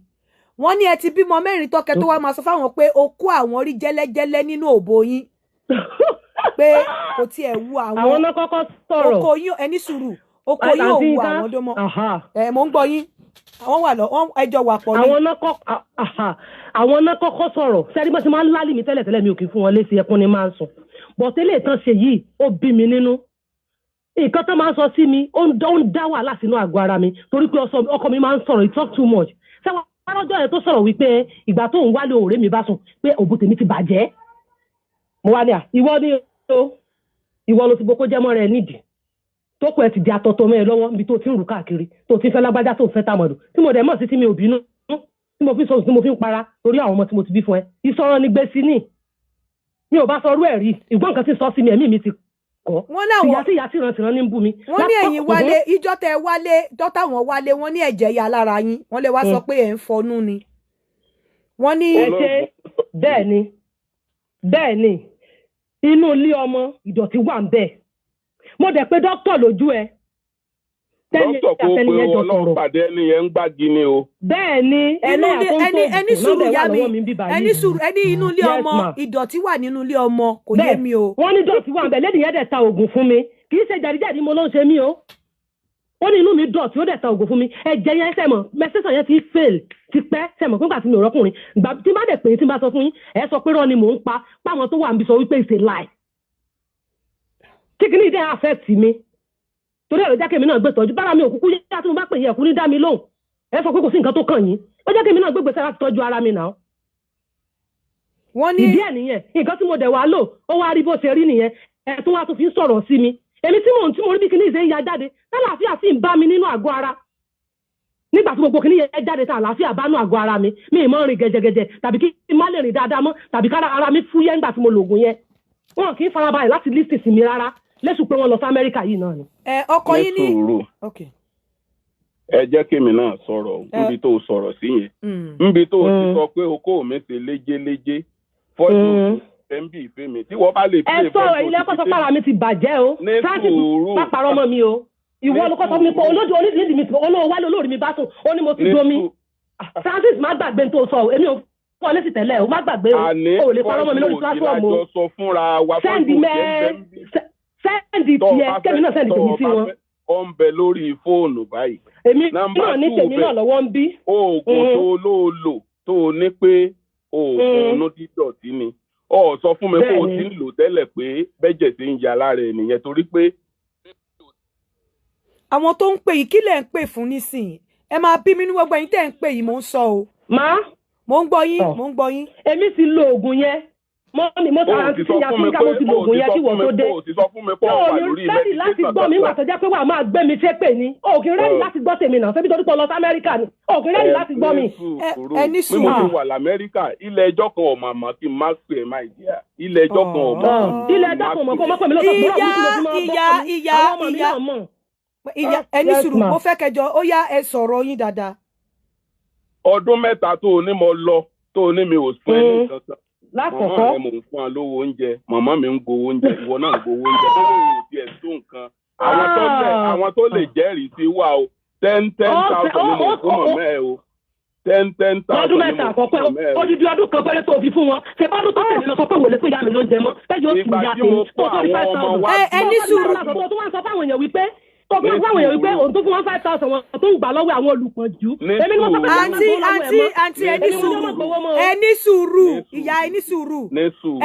Wọ́n ní ẹ ti bímọ 4 tọ́kẹ tó wá máa sọ fáwọn pé o kó àwọn rí jẹ́lẹ́jẹ́lẹ́ nínú òbò yín, pé kò tiẹ̀ wu àwọn. Àwọn náà kọ́kọ́ sọ̀rọ̀. Oko yín, ẹni sùúrù, oko yín ò wu àwọn dómọ. Ẹ mò ń gbọ́ yín. Àwọn wà lọ, wọ́n ẹjọ́ wà pọ̀ ní. Àwọn náà kọ́kọ́ sọ̀rọ̀. Sẹ́ni bá ṣe máa ń lálì mí tẹ́lẹ̀tẹ́lẹ̀, mi ò kì í fún wọn lésì, ẹkún ni máa ń sùn. Bọ̀tẹ́lẹ̀ tán ṣe yìí, ó bí mi nínú. Nǹkan tó máa ń sọ sí mi, ó ń dá wàhálà sínú àgọ́ ara mi, torí pé ọkọ mi máa ń sọ̀rọ̀, he talk too much. Sẹ́wọ́n alọ́jọ́ yẹn tó sọ̀rọ̀ wípé ìgbà tó ń wálé òòrè mi bá sùn, pé òbú tèmi ti bàjẹ́, mo wá ní à, ìwọ ni o, ìwọ ló ti boko jẹ́mọ́ rẹ nídìí tó kọ ẹ ti di atọ́tọ́ mọ́ ẹ lọ́wọ́, níbi tó ti ń rù káàkiri, tó ti ń fẹ́ lágbájá, tó ń fẹ́ tàmọ̀dù, tí mo dẹ̀ mọ̀ sí, tí mi ò bínú, tí mo fi sọ̀rọ̀, tí mo fi ń para torí àwọn ọmọ tí mo ti bí fún ẹ. Ìsọ̀rọ̀ ni gbèsè ní mi ò bá sọ ọrú ẹ̀ rí. Ìgbọ́n nǹkan tí sọ sí mi, ẹ̀mí mi ti kọ́. Wọ́n láwọn ìyá tí ìyá tí ìrántìrán ní ń bú mi. Wọ́n ní ẹ̀yin wálé, ìjọ́ tẹ wálé, dọ́tà wọn wálé, wọ́n ní ẹ̀jẹ̀ ya lára yín, wọ́n lè wá sọ pé ẹ̀ ń fọnú ni. Wọ́n ní. Ẹ ṣe, bẹ́ẹ̀ ni, bẹ́ẹ̀ ni, inú ilé ọmọ ìdọ̀tí wà ń bẹ̀. Mo dẹ̀ pé dókítà lójú ẹ. Dókítà kó pé Ọlọ́run pàdé ẹni yẹn ń gbági ni o. Bẹ́ẹ̀ ni, ẹlẹ́yà tó ń tó ẹni sùúrù yá mi, ẹni sùúrù, ẹni inú ilé ọmọ, ìdọ̀tí wà nínú ilé ọmọ, kò yé mi o. Wọ́n ní dọ̀tí wà ń bẹ̀. Lẹ́nu yẹn dẹ̀ ta oògùn fún mi. Kì í ṣe jàdíjàdí mo ló ń ṣe mí o. Ó ní inú mi dọ̀tí, ó dẹ̀ ta oògùn fún mi. Ẹ̀jẹ̀ yẹn, sẹ̀mọ̀ menstruation yẹn ti fail ti pẹ́, sẹ̀mọ̀ pé nígbà tí mi ò rọ́kùnrin, ìgbà tí má dẹ̀ pé tí n bá sọ fún yín, ẹ sọ pé rọ́ ni mò ń pa, páwọn tó wà níbi sọ wípé it's a lie. Tí kìíní dẹ́ affect mi, torí ẹ̀rọ jákèmí náà gbé tọ́jú bára mi ò kúkú yá. Tí mo bá pè yín, ẹ̀kú ní dá mi lóhùn, ẹ sọ pé kò sí nǹkan tó kàn yín. Ó jẹ́ kémi náà gbé gbèsè láti tọ́jú ara mi náà. Wọ́n ní ìdí ẹ̀ nìyẹn. Nǹkan tí mo dẹ̀ wá lò, ó wá rí bó ṣe rí nìyẹn. Ẹ̀ tún wá tún fi ń sọ̀rọ̀ sí mi, èmi tí mò ń tí mo rí bí kinní ìṣe ń ya jáde, tálàáfíà sì ń bá mi nínú àgọ́ ara. Nígbà tí gbogbo kinní yẹn jáde tá àlàáfíà bá nú àgọ́ ara mi, mi ì mọ́ rìn gẹ̀jẹ̀gẹ̀jẹ̀ tàbí kí n má lè rìn dáadáa mọ́, tàbí kára ara mi fúyẹ́ nígbà tí mo lògùn yẹn. Wọn kì í farabalẹ̀ láti listen sí mi rárá, lẹ́sùn pé wọ́n lọ sí Amẹ́ríkà yìí náà ni. Ẹ ọkọ yín ní. Sùúrù. Ok. Ẹ jẹ́ kémi náà sọ̀rọ̀ níbi tó sọ̀rọ̀ sí yẹn, níbi tó ti sọ pé okó mi ṣe léjéléjé fọ́jú ẹ̀ ń bí ìfẹ́ mi tí wọ́n bá lè Ẹ sọ̀rọ̀ ilé ẹ̀kọ́ sọ pé ara mi ti bàjẹ́ o. Ní Francis, sùúrù. má parọ́ mọ́ mi o. Ìwọ ló kọ́ sọ fún mi pé olójú onídìí mi, olówó wálé olórí mi bá sùn, ó ní mo ti Ní domi. sùúrù. Francis, má gbàgbé tó sọ o. Èmi ò fún ọ lésì tẹ́lẹ̀ o, má gbàgbé o. Àní O ò lè parọ́ mọ́ mi lórí platform o. lájọ sọ fúnra wa. Send mẹ́, send tiẹ̀, kẹ́mi náà send tèmi sí wọn. Ó ń bẹ lórí fóònù báyìí. Èmi Number náà ní two tèmi bẹ̀. náà lọ́wọ́ ń bí. Oògùn tó lóò lò, tó o ní pé oògùn inú dídọ̀tí ni, ọ sọ fún mi pé o ti ń lò tẹ́lẹ̀, pé bẹ́jẹ̀ ti ń ya lára ẹ̀ nìyẹn, torí pé Àwọn tó ń pè yìí, kí lẹ̀ ń pè fún nísìnyí? Ẹ máa bí mi ní gbogbo ẹ̀yin tẹ́ ń pè yìí, mò ń sọ o. Má. Mò ń gbọ́ yín. Ọ̀. Mò ń gbọ́ yín. Èmi ti lo oògùn yẹn mọ́ mi, mo o àǹtí ti sọ ìyá fún mi Fúnkà, pé mo ti lo o oògùn ti yẹn sọ kí fún wọ́n mi tó dé. o ti sọ fún mi pé ọ Yóò wà ní lórí ready láti gbọ́ mi nígbà tó jẹ́ pé wà á máa gbé mi ṣépè ni. O kì í ready láti gbọ́ tèmi náà, ṣebí torí pé o lọ sí Amẹ́ríkà ni. O kì í ready láti gbọ́ mi. Ẹ ní Bí mo sùúrù. ti wà lamẹ́ríkà, ilé ẹjọ́ kan ò màmá kí n má pè é, máa jẹ́ ilé ẹjọ́ kan ò mọ̀. Ilé ẹjọ́ kan mọ̀ kó mọ́ pè mí lọ́sọ̀. Ìyá, ìyá, ìyá, Àwọn ọmọ mi ìyá. náà mọ̀. Ìyá, ẹ ní Yes, sùúrù. ma. Mo fẹ́ kẹjọ ó yá, ẹ sọ̀rọ̀ yín dáadáa. Ọdún 3 tó o ní mo lọ, tó o ní mi ò fún ẹ ní nǹkan kan, màmá Lákọ̀ọ́kọ́ rẹ mò ń fún ọ lówó oúnjẹ, màmá mi ń gbowó oúnjẹ, ìwọ náà ń gbowó oúnjẹ, owó yóò tiẹ̀ tó nǹkan. Àwọn tó lè jẹ́rìí sí wà o, ten ten thousand ni mò ń fún màmá ẹ o, ten ten thousand Lọ́dún ni 3 mò ń àkọ́kọ́, fún màmá ẹ o. odidi ọdún kan péré tó fi fún wọn, ṣe bá ọdún tó tẹ̀lé lọ sọ pé wò lè pé ìyá mi ló ń jẹ mọ́, bẹ́ẹ̀ yóò sì Ìgbà yá tí tèmi mo tó kó tó rí àwọn five ọmọ thousand. wá Ẹ ní sùúrù. Tó wá ń sọ fáwọn èèyàn wípé Tó bá fún àwọn èèyàn wípé òun tó fún wọn 5,000 wọn tó ń gbà lọ́wọ́ àwọn olùpọ̀jù. Èmi ni mo sọ pé Àǹtí, àǹtí, àǹtí, ẹ ní sùúrù, ẹ ní sùúrù, ìyá, ẹ ní sùúrù,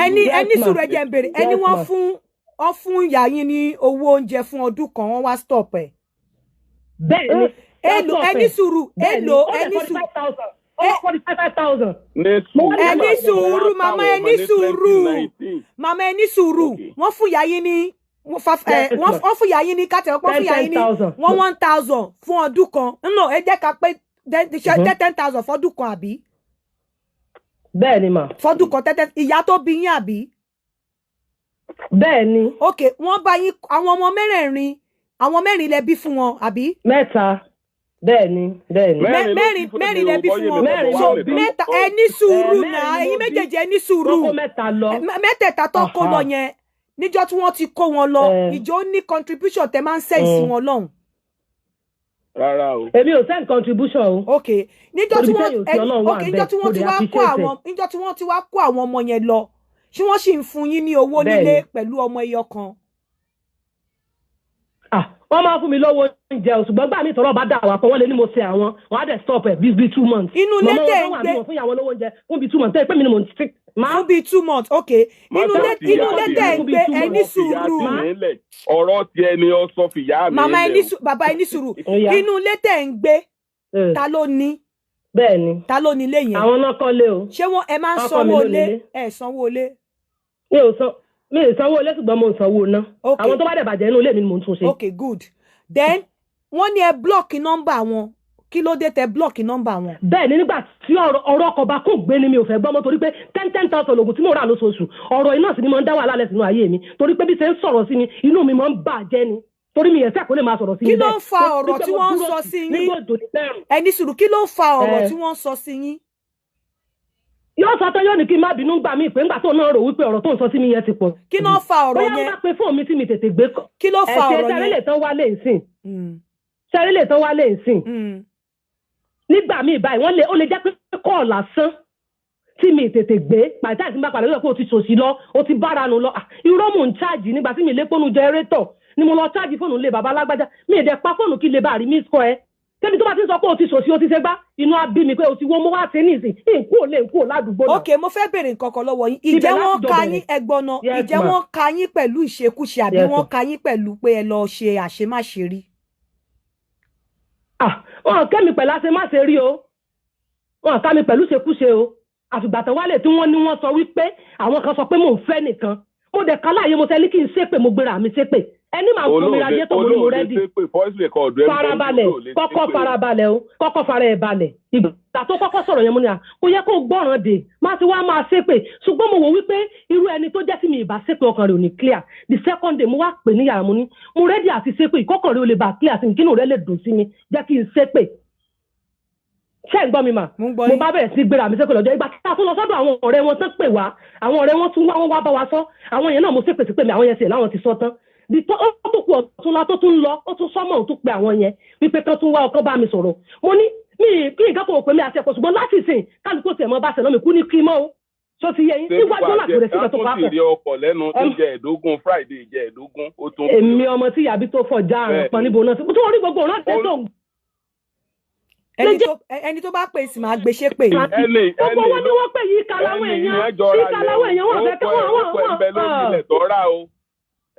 ẹni ẹni sùúrù. Ẹ jẹ́ n béèrè ẹni. Wọ́n fún ìyá yín ní owó oúnjẹ fún ọdún kan, wọ́n wá stop ẹ̀? Bẹ́ẹ̀ni. Èlò? Ẹ ní sùúrù, èlò? Ẹ ní sùúrù. 45,000. Ẹ ní sùúrù, màmá, ẹ ní sùúrù, màmá, ẹ ní sùúrù. Wọ́n fún ìyá yín ní wọ́n fún ìyá yín ní kátẹ́, wọ́n fún ìyá yín ní one one thousand fún ọdún kan. Nínú ẹ jẹ́ ká pé 10,000 fọ́dún kan, àbí? Bẹ́ẹ̀ni mà. Fọ́dún kan, tẹ́tẹ́ ìyá tó bí yín, àbí? Bẹ́ẹ̀ni. Ok, wọ́n bá yín àwọn ọmọ mẹ́rẹ̀ẹ̀rin, àwọn mẹ́rin lẹ bí fún wọn, àbí? Mẹ́ta, bẹ́ẹ̀ni, bẹ́ẹ̀ni. Mẹ́rin, mẹ́rin lẹ bí fún wọn. So mẹ́ta, ẹ ní sùúrù náà, ẹ̀yin méjèèjì, ẹ ní sùúrù. Wọ́n kó mẹ́ta lọ. Mẹ́tẹ̀ẹ̀ta tó kó lọ yẹn, níjọ́ tí wọ́n ti kó wọn lọ, ìjọ ní contribution tẹ máa ń send sí wọn lọ́hùn? Rárá o. Èmi ò send contribution o. Ok, níjọ́ tí wọ́n, ok, níjọ́ tí wọ́n ti wá kó àwọn, níjọ́ tí wọ́n ti wá kó àwọn ọmọ yẹn lọ, ṣé wọ́n sì ń fún yín ní owó nílé pẹ̀lú ọmọ ẹyọ kan? Wọ́n máa fún mi lówó oúnjẹ o, ṣùgbọ́n gbà mí tọrọ bá dà wá pọ̀, wọ́n lè ní mo ṣe àwọn, wọ́n á dẹ̀ stop ẹ̀ bíi 2 months. Inú ilé tẹ̀ ń gbé Mọ̀mọ́ wọn fún ìyàwó lówó oúnjẹ fún bíi 2 months, tẹ́ pé mi ni mò ń ti. Fún bíi 2 months, ok. Inú ilé tẹ̀ ń gbé, ẹ ní sùúrù. Ọ̀rọ̀ tiẹ̀ ni ó sọ, fìyà mi. Màmá, ẹ ní sùúrù, bàbá, ẹ ní sùúrù. Inú ilé tẹ̀ ń gbé, ta ló ní? Bẹ́ẹ̀ni. Ta ló ní ilé yẹn? Àwọn náà kọ́lé o. Ṣé wọn ẹ máa ń sanwó ilé? Ẹ sanwó ilé? Mi ò san, mi ò sanwó ilé, ṣùgbọ́n mo ń sanwó ná. Àwọn tó bá dẹ̀ bàjẹ́ inú ilé mi ni mò ń tún ṣe. Ok, good. Then wọ́n ní ẹ block nọ́mbà wọn. Kí ló dé tẹ block nọ́mbà wọn? Bẹ́ẹ̀ ni, nígbà tí ọ̀rọ̀ ọkọ̀ bá kún gbé ni mi ò fẹ́ gbọ́ mọ́, torí pé 10,000 lògùn tí mò ń rà lóṣooṣù. Ọ̀rọ̀ iná sì ni mo ń dá wàhálà lẹ̀ sínú ayé mi, torí pé bí ṣe ń sọ̀rọ̀ sí mi, inú mi máa ń bàjẹ́ ni, torí mi ẹ̀sẹ̀ kò lè máa sọ̀rọ̀ sí mi. Kí ló ń fa ọ̀rọ̀ tí wọ́n ń sọ sí yín? Ẹni sùúrù, kí ló ń fa ọ̀rọ̀ tí wọ́n ń sọ sí yín? Yóò sọ tán, yóò ní kí n má bínú gbà mí pé ńgbà tó náà rò wípé ọ̀rọ̀ tó ń sọ sí mi yẹn ti pọ̀. Kí ló ń fa ọ̀rọ̀ yẹn? Bóyá wọ́n bá pe fóònù mi tí mi tètè gbé kọ́. Kí ló fa ọ̀rọ̀ yẹn? Ẹ̀ṣẹ̀ sẹ́rí lè tán wálé ìsìn. Sẹ́rí lè tán wálé ìsìn. Nígbà míì báyìí, wọ́n lè, ó lè jẹ́ pé call lásán tí mi tètè gbé pàtàkì àti bá padà lọ́dọ̀ pé o ti ṣòṣì lọ, o ti bára nu lọ. Irọ́, mò ń charge nígbà tí mi lé fóònù generator ni mo lọ charge fóònù lé bàbá alágbájá. Mi ì dẹ̀ pa fóònù kí lè bá rí miss call ẹ. Tẹ́bi tó bá ti ń sọ pé o ti ṣòṣì, o ti ṣe gbá, inú á bí mi pé o ti wo mo wá ṣe nísìn ìkú ò lè kú ò ládùúgbò náà. Ok, mo fẹ́ béèrè nǹkan kan lọ́wọ́ yín. Ìjẹ́ wọ́n ka yín, ẹgbọ́n náà, ìjẹ́ wọ́n ka yín pẹ̀lú ìṣekúṣe, àbí wọ́n ka yín pẹ̀lú pé ẹ lọ ṣe àṣemáṣe rí? Ah, wọn kẹ́ mi pẹ̀lú àṣemáṣe rí o, wọn ká mi pẹ̀lú ṣekúṣe o. Àfìgbà tó wálé tí wọ́n ní wọ́n sọ wípé àwọn kan sọ pé mò ń fẹ́ nìkan, mo dẹ̀ ká láàyè, mo sẹ́ ní kí n ṣépè, mo gbéra mi ṣépè, ẹni máa fún mi radiator, mo ní mo ready. Farabalẹ̀, kọ́kọ́ farabalẹ̀ o, kọ́kọ́ fara ẹ̀ balẹ̀. Ìgbà tó kọ́kọ́ sọ̀rọ̀ yẹn, mo ní à kò yẹ kó gbọ́ràn dè má ti wá máa ṣépè, ṣùgbọ́n mo wò wípé irú ẹni tó jẹ́ sí mi ìbá ṣépè, ọkàn rẹ̀ ò ní clear. The second day, mo wá pè níyàrá, mo ní mo ready àti ṣépè, ìkọ́kàn rẹ̀ ò lè bá clear sí mi, kínú rẹ̀ lè dùn sí mi, jẹ́ kí n ṣépè. Ṣé ń gbọ́ mi mà? Mo bá bẹ̀rẹ̀ sí gbéra mi ṣépè lọ́jọ́. Ìgbà tí a tún lọ sọ́dọ̀ àwọn ọ̀rẹ́ wọn tán pè wá, àwọn ọ̀rẹ́ wọn tún wá, wọ́n wá bá wa sọ. Àwọn yẹn náà, mo ṣépè sí pé mi àwọn yẹn sì láwọn ti sọ tán di tó, ó tó kú ọ̀túnla tó tún lọ, ó tún sọ́mọ̀, ó tún pe àwọn yẹn wípé kán tún wá ọkàn bá mi sọ̀rọ̀. Mo ní mi kí nǹkan kò pè mí àti ẹ̀kọ́, ṣùgbọ́n láti ìsìn kálukú tiẹ̀ mọ́ bá ṣẹ̀ lọ́mì kú ní kí mọ́ o. Ṣó ti yẹ yín? Níwájú láti rẹ̀ síbẹ̀ tó tó pápọ̀. Sì rí ọkọ̀ lẹ́nu tó jẹ ẹ̀ẹ́dógún Friday, jẹ ẹ̀ẹ́dógún, ó tún. Èmi ọmọ tí yàbí tó fọ̀ já àrùn pọn níbo náà tó rí gbogbo ọ̀rọ̀ tẹ́ tó ń Ẹni tó bá pè sí máa gbé ṣépè. Ẹni Gbogbo wọn ni wọ́n pè yí ìka láwọn èèyàn, ìka láwọn èèyàn, wọn fẹ́ kí wọ́n wọ́n wọ́n bẹ lórí ilẹ̀ tó rà o,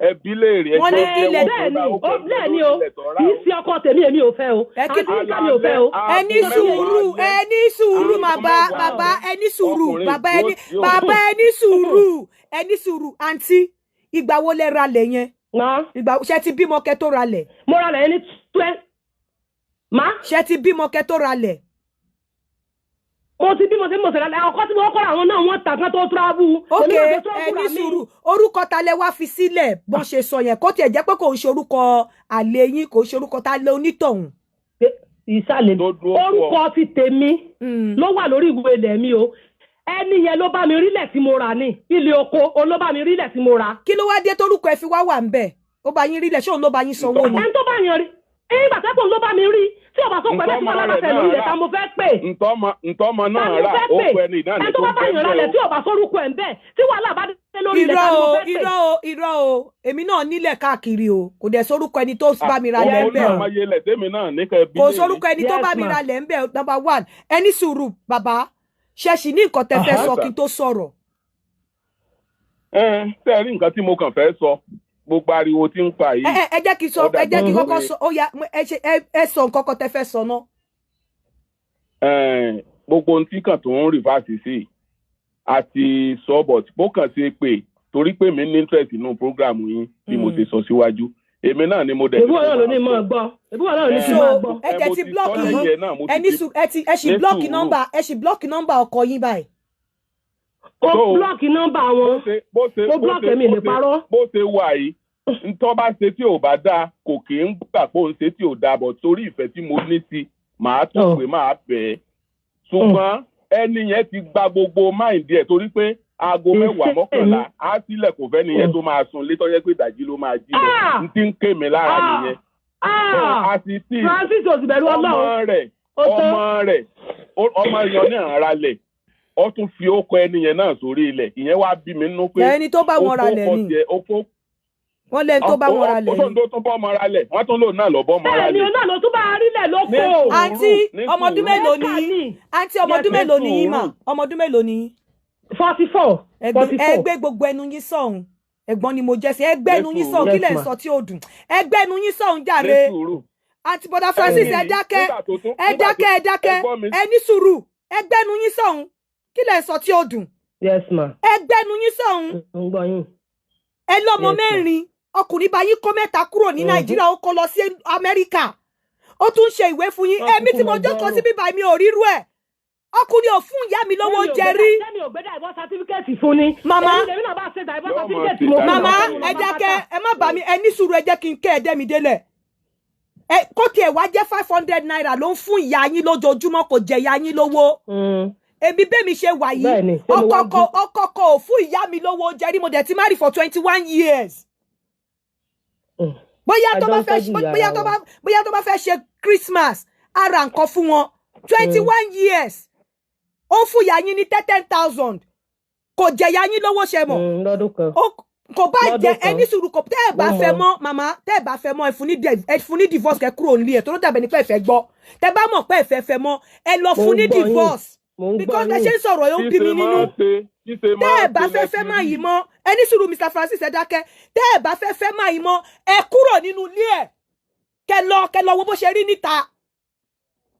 ẹbí léèrè. Wọ́n ní ilẹ̀ Bẹ́ẹ̀ ni ó, bẹ́ẹ̀ ni o, kì í ṣe ọkọ tèmi, èmi ò fẹ́ o, àti ìka mi ò fẹ́ o. Ẹ ní sùúrù, ẹ ní sùúrù, bàbá, bàbá, ẹ ní sùúrù, bàbá, ẹ ní, bàbá, ẹ ní sùúrù, ẹ ní sùúrù. Àǹtí, ìgbà wo lẹ ra lẹ̀ yẹn? Ìgbà ṣe ti bímọ kẹ́ tó ra lẹ̀? Mo ra lẹ̀ yẹn ní twelve má. Ṣe ti bímọ kẹ́ tó ra lẹ̀? Mo ti bímọ, sí mo sì ra lẹ̀. Ọkọ tí mo kọ́ àwọn náà, wọ́n ta kan tó travel. Ok, ẹ ní sùúrù. Orúkọ ta lẹ wá fi sílẹ̀ bọ́n ṣe sọ yẹn? Kó tiẹ̀ jẹ́ pé kò ń ṣe orúkọ àlè yín, kò ń ṣe orúkọ ta lẹ onítọ̀hún. Ìsàlẹ̀ orúkọ ti tèmi ló wà lórí ìwé ilẹ̀ mi o. Ẹni yẹn ló bá mi rílẹ̀ tí mo rà ní ilé oko, òun ló bá mi rílẹ̀ tí mo rà. Kí ló wá dé torúkọ ẹ fi wá wà ń bẹ̀? Ó bá yín rílẹ̀, ṣé òun ló bá yín sanwó ni? Ẹni tó bá yan rí Ìgbà tẹ́kùn ló bá mi rí tí ọba sọ pẹ̀lú tí Ntọ́mọ wàhálà bá rẹ̀ tẹ̀ náà lórí ilẹ̀ rà. ta mo fẹ́ pè. Ntọ́mọ Ta náà ni mo rà fẹ́ ó pè? pẹ́ ní náà ní Ẹni tó tó bá ń bá yàn bẹ́ẹ̀ rálẹ̀ o. tí ọba sórúkọ ẹ̀ ń bẹ̀ tí wàhálà bá dé lórí ilẹ̀ Irọ́ ta ni mo o, fẹ́ pè? irọ́ o, irọ́ o. Èmi náà nílẹ̀ káàkiri o. Kò dẹ̀ sórúkọ ẹni tó bá mi ra lẹ̀ Òun ń bẹ̀ náà o. máa yẹlẹ̀ tèmi náà ní kẹ́ bí Kò léèrè. sórúkọ ẹni tó Yes, bá mi ma. ra lẹ̀ ń bẹ̀ o. Number one, ẹni sùúrù bàbá, ṣẹ̀ṣì ní nǹkan tẹ́ fẹ́ sọ kí n tó sọ̀rọ̀. Ẹ ṣe rí nǹkan tí mo kàn fẹ́ sọ, gbogbo ariwo tí ń pa Ẹ yìí, ẹ ẹ jẹ́ kí n sọ, ó ẹ dàbí jẹ́ kí n kọ́kọ́ pé sọ. Ó yá, ẹ ṣe ẹ sọ nǹkan kan tẹ́ fẹ́ sọ náà. Gbogbo ohun tí kàn tó ń reverse sí àti sọ, but bó kàn ṣe pé torí pé mi ní interest nínú program yín bí mo ṣe sọ síwájú, èmi náà ni mo dẹ̀ Ìbúwọ̀ náà ló ní mọ̀ gbọ́. Ìbúwọ̀ náà ló ní kí n So máa gbọ́. ẹ jẹ́ mo ti ti block sọ yín. lẹ́yìn ẹ̀ náà, mo Ẹ ti ní ti sùúrù, ẹ ti ẹ ṣì ní block sùúrù. nọ́mbà, ẹ ṣì block nọ́mbà ọkọ yín báyìí. Mo So block nọ́mbà bó wọn. ṣe bó ṣe Mo bó block ṣe ẹ̀mí bó lè ṣe parọ́. Bó ṣe wà yìí, ntọ́ bá ṣe tí ò bá dáa, kò kì í gbà pé òun ṣe tí ò dáa bọ̀, torí ìfẹ́ tí mo ní sí, màá tún pé màá fẹ́ ẹ. Ṣùgbọ́n ẹni yẹn ti gba gbogbo mind ẹ̀, torí pé aago 10, 11 á sílẹ̀, kò fẹ́ nìyẹn tó máa sùn létọ́ yẹ pé ìdájí ló máa jí lọ. N ti ń ké mi lára nìyẹn. Àti tí Francis ò sì bẹ̀rù ọmọ Ọlọ́run. rẹ̀ Ó tán. ọmọ rẹ̀ ọmọ yẹn náà ra lẹ̀, ó tún fi ókọ ẹni yẹn náà sórí ilẹ̀. Ìyẹn wá bí mi nínú pé Ẹni tó bá ó wọn ra lẹ̀ fókọ ni. tiẹ̀ ó fó Wọ́n lẹ́ni tó bá wọn ra lẹ̀ ó ni. tó tún bọ́ ọmọ ra lẹ̀, wọ́n tún lò náà lọ bọ́ ọmọ ra Bẹ́ẹ̀ ni lẹ̀. òun náà ló tún bá a rí lẹ̀ Ní lóko. sùúrù, Àǹtí, ní ọmọ ọdún sùúrù. mélòó ni Mẹ́ta yín? ni. Àǹtí, ọmọ ọdún Yes, mélòó ni yín mà? sùúrù. Ọmọ ọdún mélòó ni yín? 44. Ẹ 44. gbé gbogbo ẹnu yín sọ̀hún. Ẹ̀gbọ́n ni mo jẹ́ sí. Ẹ gbé Ní ẹnu yín sùúrù. sọ̀hún. Kí Yes, lẹ̀ ń ma. sọ tí ó dùn? Ẹ gbé ẹnu yín sọ̀hún Ní jàre. sùúrù. Àǹtí, bọ́dà Francis, ẹ dákẹ́. Nígbà tó tún Ẹ nígbà tó dákẹ́, ẹ dákẹ́. ẹ gbọ́ mi. Ẹ ní sùúrù. Ẹ gbé ẹnu yín sọ̀hún. Kí lẹ̀ ń sọ tí ó dùn? Yes, ma. Ẹ gbé ẹnu yín sọ̀hún. Ń gbọ́ yín. Ẹ lọ́mọ Yes, ma. mẹ́rin. Ọkùnrin bá yín kó mẹ́ta kúrò ní Nàìjíríà, ó kó lọ sí Amẹ́ríkà, ó tún ṣe ìwé fún yín. Wọ́n Èmi kúkú tí mo mọ jókòó sí gbọ́rọ̀. bíbá mi ò rírú ẹ̀. Ọkùnrin ò fún ìyá mi lówó oúnjẹ rí. Sẹ́mi ò gbé divorce certificate fún ni. Màmá. Èmi lèmi náà bá ṣe divorce Yóò mọ̀ certificate sí mo fún Màmá, un. ẹ dákẹ́, ẹ má bà mí. Ẹ ní sùúrù, ẹ jẹ́ kí n kẹ́ ẹ dẹ́ mi délẹ̀. Ẹ kó tiẹ̀ wá jẹ́ ₦500 ló ń fún ìyá yín lójoojúmọ́, kò jẹ ìyá yín lówó. Èmi bẹ́ẹ̀ mi ṣe wà yìí, Bẹ́ẹ̀ni, ṣé mo wá ọkọ kọ ọkọ kọ ò fún ìyá mi lówó oúnjẹ rí. Mo dẹ̀ ti marry for 21 years. Bóyá tó Àjọ bá ń fẹ́ tọ́jú ìyá bóyá ara tó bá wa. Bóyá tó bá fẹ́ ṣe Christmas, á ra nǹkan fún wọn. 21 years, ó fún ìyá yín ní 10,000, kò jẹ ìyá yín lówó, ṣe mọ̀? Lọ́dún kan. Kò bá Lọ́dún jẹ kan. ẹni sùúrù, kò tẹ́ ẹ bá Mo fẹ́ mọ̀. mọ́. Màmá, tẹ́ ẹ bá fẹ́ mọ́, ẹ fún ní divorce, kẹ́ kúrò nílé ẹ̀, tó ló dàbẹ̀ ní pé ẹ fẹ́ gbọ́. Tẹ́ bá mọ̀ pé ẹ fẹ́ fẹ́ mọ́, ẹ lọ Mo fún ń ní gbọ́ yín. divorce, Mo ń gbọ́ because ẹ yín. ṣe ń sọ̀rọ̀ yóò ń bí mi Ṣíṣe nínú. máa ń ṣe ṣíṣe Tẹ́ máa ẹ ń bá ṣe fẹ́ fẹ́ lẹ́sìn má yìí rí. mọ́, ẹ ní sùúrù, Mr Francis, ẹ dákẹ́. Tẹ́ ẹ bá fẹ́ fẹ́ má yìí mọ́, ẹ kúrò nínú ilé ẹ̀, kẹ́ lọ wo bó ṣe rí níta.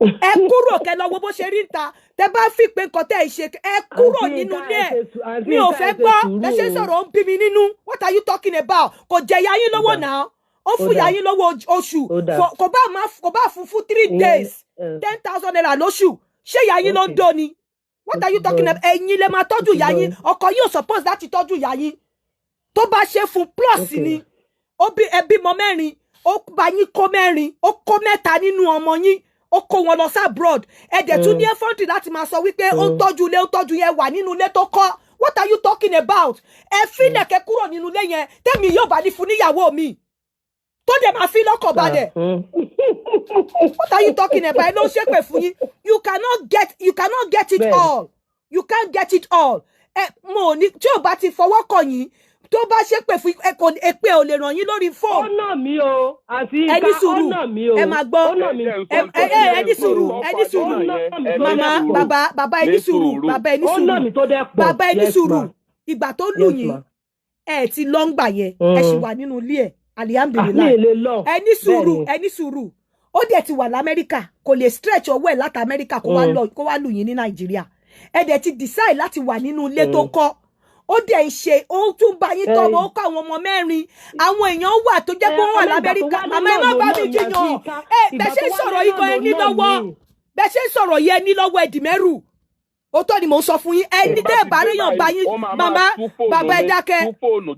Ẹ kúrò, kẹ́ lọ wo bó ṣe rí níta. Tẹ́ bá fi pé nǹkan tẹ́ ẹ ṣe, ẹ kúrò Àǹtí nínú Yínká, ilé ẹ ẹ̀. ṣe àǹtí Mi ò Yínká, fẹ́ ẹ ṣe gbọ́. sùúrù Bẹ́ ṣe ń o. sọ̀rọ̀, ó ń bí mi nínú. What are you talking about? Kò jẹ ìyá yín lówó Ó dáa. náà. Ó Ó fún ìyá dáa. yín lówó oṣù. Ó dáa. Kò bá má kò bá fún fún three Ìyẹn days, ẹ ₦10,000 lóṣù, ṣé ìyá yín ló ń dó ni? What are you Mo ti talking gbọ́ about? Ẹ̀yin lè máa tọ́jú Mo ti ìyá gbọ́ yín. Ọkọ yín ò suppose láti tọ́jú ìyá yín. Tó bá ṣe fún, plus ni. Ó bí ẹbí mọ mẹ́rin, ó bá yín kó mẹ́rin, ó kó mẹ́ta nínú ọmọ yín, ó kó wọn lọ sí abroad. Ẹ dẹ̀ tún ní effrontery láti máa sọ wípé ó ń tọ́jú ilé, ó ń tọ́jú yẹn wà nínú ilé tó kọ́. What are you talking about? Ẹ fílẹ̀, kẹ́ kúrò nínú ilé yẹn. Tẹ́mi yóò bá ní fún níyàwó mi tó dẹ̀ máa fi lọ́kàn balẹ̀. What are you talking about? Ẹ ló ń ṣépè fún yín. You cannot get it Bẹ́ẹ̀ni. all. You can't get it all. Ẹ mo ò ní tí ò bá ti fọwọ́ kàn yín, tó bá ṣépè fún yín, ẹ kò èpè ò lè ràn yín lórí Ó fóònù. nà mí o, àǹtí Ẹ ní Yínká, ó sùúrù. nà mí o. Ẹ máa gbọ́. Ó nà mí. Ẹ ní sùúrù, ẹ ní sùúrù. Ó nà mí tó Màmá, dẹ̀ pọ̀. bàbá, bàbá, ẹ ní Ní sùúrù. sùúrù. Bàbá, ẹ ní Ó sùúrù. nà mí tó dẹ̀ pọ̀. Bàbá, ẹ ní Yes, sùúrù. ma. Ìgbà tó lù Yes, yín, ma. ẹ ti lọ ń gbà yẹn, ẹ sì wà nínú ilé ẹ. Alihamdulilayi. Mi ì lè lọ. Ẹ ní sùúrù. Bẹ́ẹ̀ni. Ẹ ní sùúrù. Ó dẹ̀ ti wà lamẹ́ríkà, kò lè stretch ọwọ́ ẹ̀ láti Amẹ́ríkà kó wá lọ kó wá lù yín ní Nàìjíríà. Ẹ dẹ̀ ti decide láti wà nínú ilé tó kọ́. Ó dẹ̀ ń ṣe, ó tún bá yín tọ́ ọmọ, ó kọ́ àwọn ọmọ mẹ́rin. Àwọn èèyàn wà tó jẹ́ pé wọ́n wà lamẹ́ríkà. Màmá, ẹ má bá mi jiyàn. Ẹ bẹ́ ṣe ń sọ̀rọ̀ yìí gan, ẹ ní lọ́wọ́. Bẹ́ ṣe ń sọ̀rọ̀ yìí, ẹ ní lọ́wọ́, ẹ dì mẹ́rù. Òótọ́ ni mò ń sọ fún yín. Ẹni tẹ́ ẹ bá ríyàn bá yín. Màmá, bàbá, ẹ dákẹ́.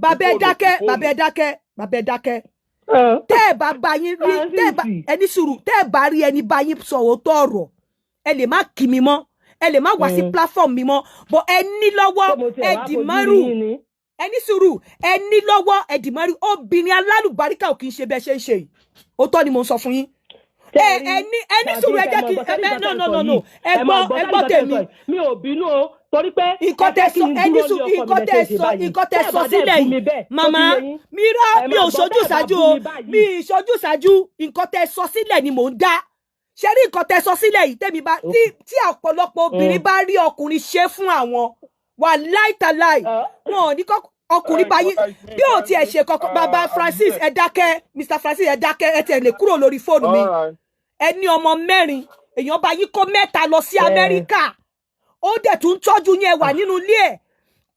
Bàbá, ẹ dákẹ́. Bàbá, ẹ dákẹ́. Bàbá, ẹ dákẹ́. Tẹ́ ẹ bá bá yín rí, tẹ́ ẹ bá, ẹni sùúrù, tẹ́ ẹ bá rí ẹni bá yín sọ òótọ́ ọ̀rọ̀, ẹ lè má kí mi mọ́, ẹ lè má wá sí platform mi mọ́, but ẹ ní lọ́wọ́, ẹ dì mọ́rù. Ẹ ní sùúrù, ẹ ní lọ́wọ́, ẹ dì mọ́rù. Obìnrin alálùbáríkà ò kì í ṣe bẹ́ẹ̀ ṣe ń ṣe yìí. Òótọ́ ni mò ń sọ fún yín. Ẹ ẹ ní ẹ ní sùúrù, ẹ jẹ́ kí ẹ, no, no, no, no, ẹ gbọ́, ẹ gbọ́ tèmi. Mi ò bínú o, torí pé Nǹkan tẹ́ sọ, ẹ ní sùúrù, nǹkan tẹ́ sọ, nǹkan tẹ́ sọ sílẹ̀ yìí, màmá mi rà, mi ò ṣojú ṣáájú o, mi ì ṣojú ṣáájú. Nǹkan tẹ́ sọ sílẹ̀ ni mò ń dá ṣe rí. Nǹkan tẹ́ sọ sílẹ̀ yìí, tẹ́mi bá tí ọ̀pọ̀lọpọ̀ obìnrin bá rí ọkùnrin ṣe fún àwọn, wà láìtàláì, wọn ò ní kọ́ ọkùnrin bá yín bí ò tiẹ̀ ṣe kọ́kọ́. Bàbá Francis, ẹ dákẹ́. Mr Francis, ẹ dákẹ́. Ẹ tiẹ̀ lè kúrò lórí fóònù mi. Ẹ ní ọmọ mẹ́rin, èèyàn bá yín kó mẹ́ta lọ sí Amẹ́ríkà, ó dẹ̀ tún tọ́jú yín, ẹ wà nínú ilé ẹ̀,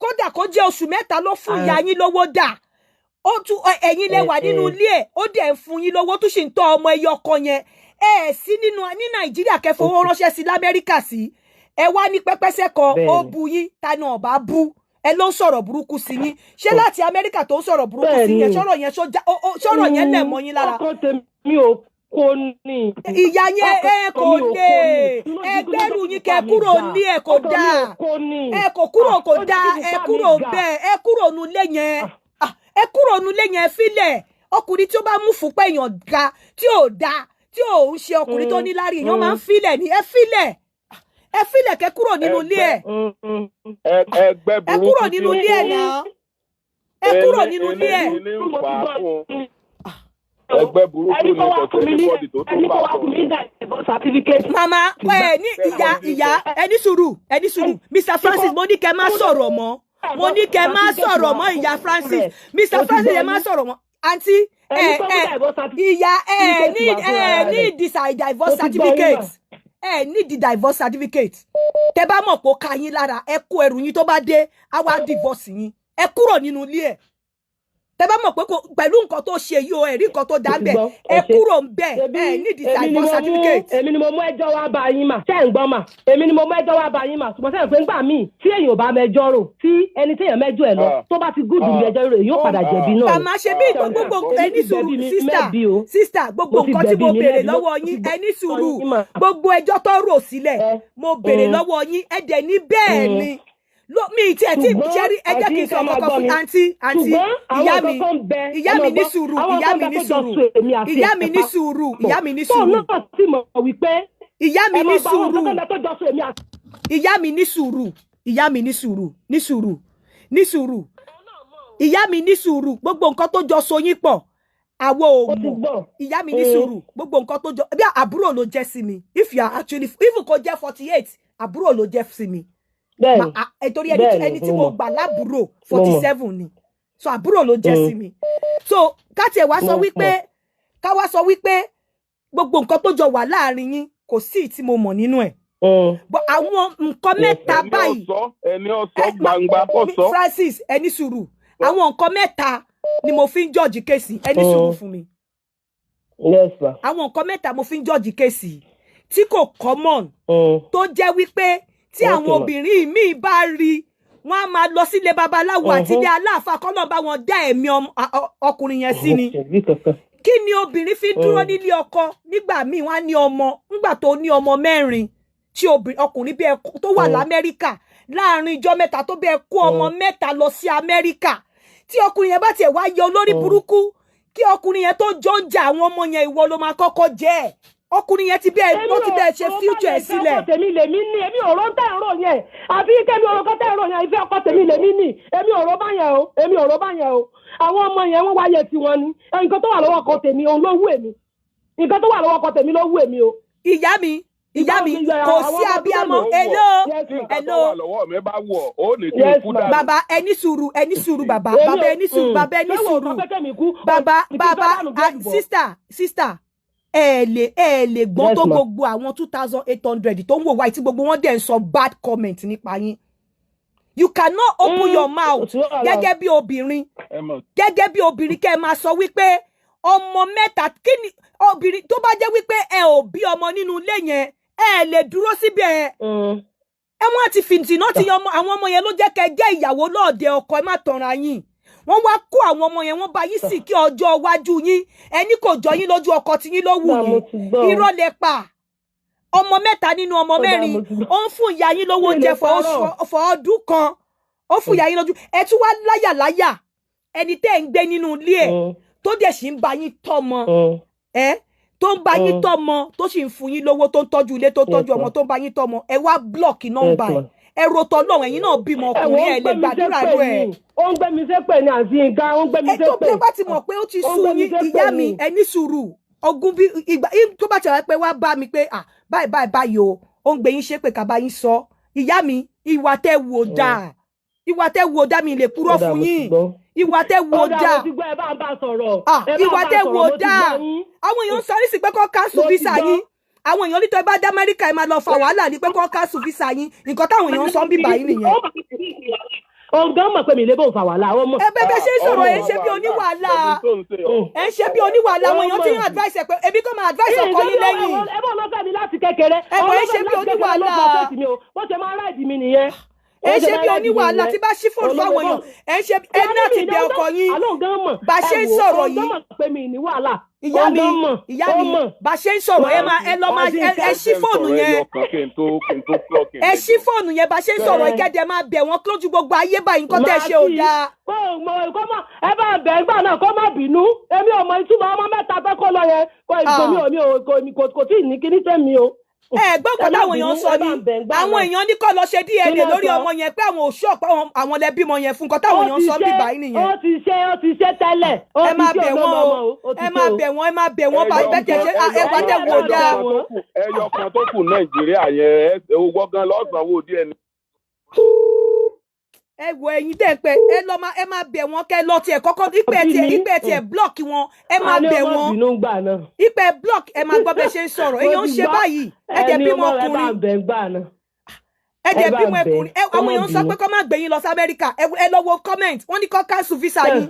kódà kó jẹ́ oṣù 3 ló fún ìyá yín lówó dà, ó tún ẹ̀yin lẹ wà nínú ilé ẹ̀, ó dẹ̀ ń fún yín lówó, tún sì ń tọ́ ọmọ ẹyọ ọkọ yẹn. Ẹ ẹ̀ sí nínú ní Nàìjíríà, kẹ́ fowó ránṣẹ́ sí l'Amẹ́ríkà sí. Ẹ wá ní pẹ́pẹ́sẹ́ kan ó bu yín, tani ọ̀bá bú? Ẹ ló ń sọ̀rọ̀ burúkú sí yín. Ṣé láti Amẹ́ríkà tó ń sọ̀rọ̀ burúkú sí yẹn, sọ̀rọ̀ yẹn, sọ̀rọ̀ yẹn lẹ̀ mọ́ yín lára? Ọkọ tèmi ò kò ní. Ìyá yẹn, ẹ kò lè ẹgbẹ́rù yín, kẹ kúrò ní ẹ, kò dáa, ẹ kò kúrò, kò dáa, ẹ kúrò bẹ́ẹ̀, ẹ kúrò nulẹ̀ yẹn, ẹ kúrò nulẹ̀ yẹn, fílẹ̀. Ọkùnrin tí ó bá mú fún pé èèyàn ga tí ò dáa, tí ò ń ṣe ọkùnrin tó ní lárí, èèyàn máa ń fílẹ̀ ní. Ẹ fílẹ̀, ẹ fílẹ̀, kẹ kúrò nínú ilé ẹ. Ẹgbẹ́ Ẹ kúrò nínú ilé ẹ náà, ẹ kúrò nínú ilé ẹ. Ẹgbẹ́ burúkú ni kò tẹ́lẹ̀ bọ́ọ̀dì tó tún bá sọ. Màmá ẹ ní ìyá, ìyá, ẹ ní sùúrù, ẹ ní sùúrù. Mr Francis, mo ní kẹ́ má sọ̀rọ̀ mọ́, mo ní kẹ́ má sọ̀rọ̀ mọ́. Ìyá Francis, Mr Francis, ẹ má sọ̀rọ̀ mọ́. Àǹtí ẹ, ẹ ìyá, ẹ ní di divorce certificate, ẹ ní di divorce certificate. Tẹ́ bá mọ̀ pé ó ka yín lára, ẹ kó ẹrù yín, tó bá dé, á wá divorce yín. Ẹ kúrò nínú ilé ẹ. Tẹ́ bá mọ̀ pé pẹ̀lú nǹkan tó ṣe yìí o, ẹ̀rí nǹkan tó dá ń bẹ̀, ẹ kúrò ń bẹ̀. Ẹ ní di divorce certificate. Èmi ni mo mú ẹjọ́ wá bá yín mà, ṣé ń gbọ́ mà? Èmi ni mo mú ẹjọ́ wá bá yín mà, ṣùgbọ́n sẹ́yìn pé ńgbà míì tí èèyàn ò bá mẹjọ́ rò, tí ẹni tí èèyàn mẹ́jọ ẹ̀ lọ, tó bá ti gúdù ní ẹjọ́ rò, yóò padà jẹ̀bi náà. Màmá, ṣe bí gbogbo, ẹ ní sùúrù, sister, sister, gbogbo nǹkan tí mo béèrè lọ́wọ́ yín, ẹ ní sùúrù, gbogbo ẹjọ́ tó rò sílẹ̀ mo béèrè lọ́wọ́ yín, ẹ dẹ̀ ní bẹ́ẹ̀ ni mi tí ẹ tí ṣe rí. Ẹ jẹ́ kí n sọ ọmọ kan fún àǹtí, àǹtí, ìyá mi, ìyá mi, ní sùúrù, ìyá mi, ní sùúrù, ìyá mi, ní sùúrù, ìyá mi, ní sùúrù, ìyá mi, ní sùúrù, ìyá mi, ní sùúrù, ìyá mi, ní sùúrù, ní sùúrù, ní sùúrù, ìyá mi, ní sùúrù. Gbogbo nǹkan tó jọ so yín pọ̀, àwọ̀ ò mọ̀. Ìyá mi, ní sùúrù. Gbogbo nǹkan tó jọ bí àbúrò ló jẹ́ sí mi, if you are actually, even kò jẹ́ 48, àbúrò ló jẹ́ sí mi torí ẹni tí mo gbà lábúrò 47 ni, so àbúrò ló jẹ́ sí mi. So ká tiẹ̀ wá sọ wípé, ká wá sọ wípé gbogbo nǹkan tó jọ wà láàrin yín, kò sí tí mo mọ̀ nínú ẹ̀, but àwọn nǹkan mẹ́ta báyìí. Ẹni ọ̀sọ́ gbangba kò sọ. Francis, ẹ ní sùúrù. Àwọn nǹkan mẹ́ta ni mo fi ń judge case. Ẹ ní sùúrù fún mi. Yes, ma. Àwọn nǹkan mẹ́ta mo fi ń judge case tí kò common, tó jẹ́ wípé tí àwọn obìnrin míì bá rí, wọ́n á máa lọ sílé babaláwo àti ilé aláàfáà kọ́nà bá wọn dá ẹ̀mí ọkùnrin yẹn sí ni. Kí ni obìnrin fi dúró nílé ọkọ nígbà míì? Wọ́n á ní ọmọ, nígbà tó ní ọmọ mẹ́rin, tí ọkùnrin bí ẹ tó wà l'Amẹ́ríkà, láàrin ijọ́ 3 tó bí ẹ kó ọmọ mẹ́ta lọ sí Amẹ́ríkà, tí ọkùnrin yẹn bá tiẹ̀ wá yọ olórí burúkú, kí ọkùnrin yẹn tó jọ ń jẹ àwọn ọmọ yẹn, ìwọ ló máa kọ́kọ́ jẹ ẹ̀. Ọkùnrin yẹn ti bẹ́ẹ̀, ó ti bẹ́ẹ̀ ṣe future ẹ̀ sílẹ̀. Ìfẹ́ ọkọ tèmi lèmi ní, èmi ò rò tẹ́ ẹ̀rọ yẹn, àbí kẹ́mi ọ̀rọ̀ kan tẹ́ ẹ̀rọ yẹn. Ìfẹ́ ọkọ tèmi lèmi ní, èmi ò rò bá yẹn o, èmi ò rò bá yẹn o. Àwọn ọmọ yẹn, wọ́n wáyé tiwọn ni. Nǹkan tó wà lọ́wọ́ ọkọ tèmi, òun ló wù èmi. Nǹkan tó wà lọ́wọ́ ọkọ tèmi ló wù èmi o. Ìyá mi, ìyá mi, kò sí abiyamọ. Hello, hello. Bàbá, ẹ ní sùúrù, ẹ ní sùúrù, bàbá, bàbá, ẹ ní sùúrù, bàbá, ẹ ní sùúrù, bàbá, bàbá. Sister, sister, ẹ lè gbọ́n tó gbogbo àwọn 2,800 tó ń wò wáyé, tí gbogbo wọn dẹ̀ ń sọ bad comment nípa yín. You cannot open your mouth gẹ́gẹ́ bí obìnrin, gẹ́gẹ́ bí obìnrin, kẹ́ ẹ máa sọ wípé ọmọ mẹ́ta. Kí ni obìnrin tó bá jẹ́ wípé ẹ ò bí ọmọ nínú ilé yẹn, ẹ lè dúró síbẹ̀? Ẹ wọ́n ti fìtì náà ti yan àwọn ọmọ yẹn ló jẹ́ kẹ́ jẹ́ ìyàwó lọ́ọ̀dẹ ọkọ. Ẹ má tanra yín. Wọ́n wá kó àwọn ọmọ yẹn, wọ́n bá yín sì kí ọjọ́ iwájú yín. Ẹni kò jọ yín lójú, ọkọ tí yín ló wù yín. Irọ́ lẹ pa. Ọmọ mẹ́ta nínú ọmọ mẹ́rin, ó ń fún ìyá yín lówó oúnjẹ fọ ọdún kan, ó fún ìyá yín lójú. Ẹ tún wá láyàláyà, ẹni tẹ́ ń gbé nínú ilé ẹ̀, tó dẹ̀ sì ń bá yín tọ́mọ ẹ. Tó ń bá yín tọ́mọ, tó sì ń fún yín lówó, tó ń tọ́jú ilé, tó ń tọ́jú Yes, ọmọ, ma. tó ń bá yín tọ́mọ, ẹ wá block nọ́mbà Yes, ẹ̀. ma. Ẹ ro tọlọ́run, ẹ̀yin náà bímọ Ẹ wo, ọkùnrin, ó ẹ ń lè gbé mi gbàdúrà ṣépè rú ẹ̀. ni, ó ń gbé mi ṣépè ni, àǹtí Yínká, ó ń gbé mi Ẹ tó ṣépè. bí bá ti mọ̀ pé ó ti Ó ń sú gbé mi yín, ṣépè ìyá mi, ni. ẹ ní sùúrù. Ogun bí ìgbà tó bá ti wá pé wá bá mi pé, "Ah, báyìí báyìí báyìí o," ó ń gbé yín ṣépè, ká bá yín sọ. Ìyá mi, ìwà tẹ́ wò dáa, ìwà tẹ́ wò dáa, mi lè purọ́ Ó dáa, fún mo ti yín. gbọ́. Ìwà tẹ́ wò Ó dáa, dáa. mo ti gbọ́, ẹ bá ń bá sọ̀rọ̀. Ah, Ẹ bá ń ìwà bá tẹ́ sọ̀rọ̀, wò mo ti dáa. gbọ́ yín. Àwọn èèyàn ń sọ nísìsiyìí pé kó cancel Mo ti visa gbọ́. yín. Àwọn èèyàn nítorí bá dé Amẹ́ríkà, ẹ máa lọ fa wàhálà ní pé kó cancel visa yín. Nǹkan táwọn èèyàn ń sọ ń bíbà yín nìyẹn. Òun gan mọ̀ pé mi lè bóun fa wàhálà, ó mọ̀. Ẹ bẹ́ẹ̀ ṣe ń sọ̀rọ̀, ẹ ń ṣe bí oníwàhálà, ẹ ń ṣe bí oníwàhálà. Àwọn èèyàn ti ń advice ẹ pé èmi kò máa advice ọkọ yín lẹ́yìn. Ẹ bọ́ ló fẹ́ mi láti kékeré. Ẹ bọ̀, ẹ ṣe bí oníwàhálà. Bó ṣe máa ride mi nìyẹn. Ẹ ṣe bí oníwàhálà. Tí bá ṣí fóònù fáwọn èèyàn, ẹ ṣe ẹ ní àti bẹ ọkọ yín. Àlọ́ gan mọ̀. Bá ṣe ń sọ̀rọ̀ yìí, Òun gan mọ̀ pé mi ní wàhálà. ìyá mi, Òun gan mọ̀. ìyá Ó mi, mọ̀. bá ṣe ń sọ̀rọ̀, ẹ máa ẹ lọ máa ẹ ṣí fóònù yẹn. Kí n tó kí n tó clock in. Ẹ ṣí fóònù yẹn. Bá ṣe ń sọ̀rọ̀, ìkẹ́dẹ̀ máa bẹ̀ wọ́n lójú gbogbo ayé báyìí. Nǹkan tẹ́ ṣe ò dáa. Kó mọ kó mọ, ẹ bá bẹ̀ ńgbà náà, kó má bínú. Èmi ò mọ ìtumọ̀ ọmọ mẹ́ta fẹ́ kó lọ yẹn. Kò Ah. mi ò mi ò kò kò kò tí ì ní kíní tẹ́mi o. Ẹ gbọ́ nǹkan Ẹ má táwọn èèyàn bínú, sọ ẹ ni. bá ń bẹ̀ ńgbà Àwọn náà. èèyàn ní kó lọ ṣe Kí DNA ló lórí sọ? ọmọ yẹn, pé àwọn òṣù ọ̀pọ̀ àwọn lẹbímọ yẹn fún. Nǹkan táwọn èèyàn sọ ń bíbà yín nìyẹn. Ó ti ṣe, ó ti ṣe tẹ́lẹ̀. Ó Ẹ ti máa ṣe bẹ̀ wọ́n olólọ́mọ o. o. Ó ti Ẹ ṣe máa o. bẹ̀ wọ́n, ẹ máa bẹ̀ wọ́n. Bá bẹ́ẹ̀ tẹ̀ ṣe ẹ wá tẹ̀ wò dáa. Ẹyọ kan tó kù Nàìjíríà yẹn, owó gan lọ́sàn-án wò díẹ̀ ni. Ẹ wo, ẹ̀yin tẹ́ ń pẹ́, ẹ lọ máa ẹ máa bẹ̀ wọ́n, kẹ́ lọ tiẹ̀ kọ́kọ́ ìpẹ́ tiẹ̀ ìpẹ́ tiẹ̀ block wọn, ẹ máa A ní bẹ̀ ọmọ wọ́n. bínú ńgbà náà. Ìpẹ́ block, ẹ máa gbọ́ bẹ́ ṣe ń sọ̀rọ̀. Èèyàn ń ṣe báyìí, ẹ dẹ̀ Ẹni bímọ ọmọ rẹ bá ọkùnrin, ń bẹ̀ ńgbà náà. ẹ dẹ̀ Ẹ bá bímọ ń bẹ̀, ẹkùnrin ẹ. kó Àwọn má èèyàn sọ bínú. pé kó má gbé yín lọ sí Amẹ́ríkà. Ẹ lọ wo comment, wọ́n ní kó cancel visa yín.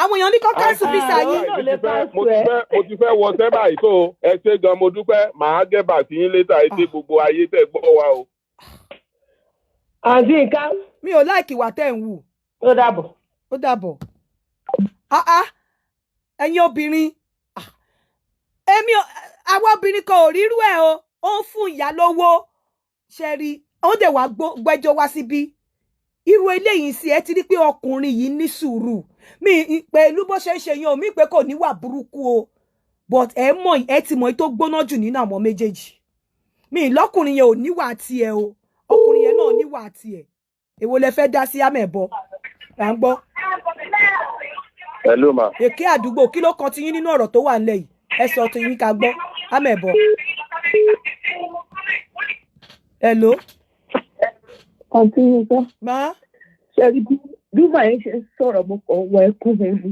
Àwọn èèyàn ní kó cancel visa yín. Àwọn náà lè Mo ti cancel ẹ. fẹ́ mo ti fẹ́ wọ sẹ́bà yìí tó. Ẹ ṣé gan, mo dúpẹ́. Màá gẹ́bà sí yín later. Ẹ ṣé gbogbo ayé tẹ̀ gbọ́ wa o. Àǹtí Nǹkan. Mi ò like ìwà tẹ́ ń wù. Ó dàbọ̀. Ó dàbọ̀. Ah ah, ẹ̀yin obìnrin, ah, èmi àwọn obìnrin kan ò rírú ẹ̀ o. Ó ń fún ìyá lówó, ṣe rí, ó dẹ̀ wá gbẹ́jọ́ wá síbí. Irú eléyìí sí, ẹ ti rí pé ọkùnrin yìí ní sùúrù mi pẹ̀lú bó ṣe ń ṣe yẹn o. Mi pé kò níwà burúkú o, but ẹ mọ̀, ẹ ti mọ̀ èyí tó gbóná jù nínú àwọn méjèèjì. Mi lọ́kùnrin yẹn ò níwà tiẹ̀ o, ọkùnrin yẹn náà níwà tiẹ̀. Èwo lẹ fẹ́ dá sí? Àmẹ̀bọ là ń gbọ́. Hello, ma. Èké àdúgbò, kí ló kan ti yín nínú ọ̀rọ̀ tó wà nílẹ̀ yìí? Ẹ sọ ti yín ká gbọ́. Àmẹ̀bọ. Hello. Àǹtí Yinka, Ma. ṣe rí bí màá yẹn ṣe ń sọ̀rọ̀, mo kàn wọ ẹkún mi ni.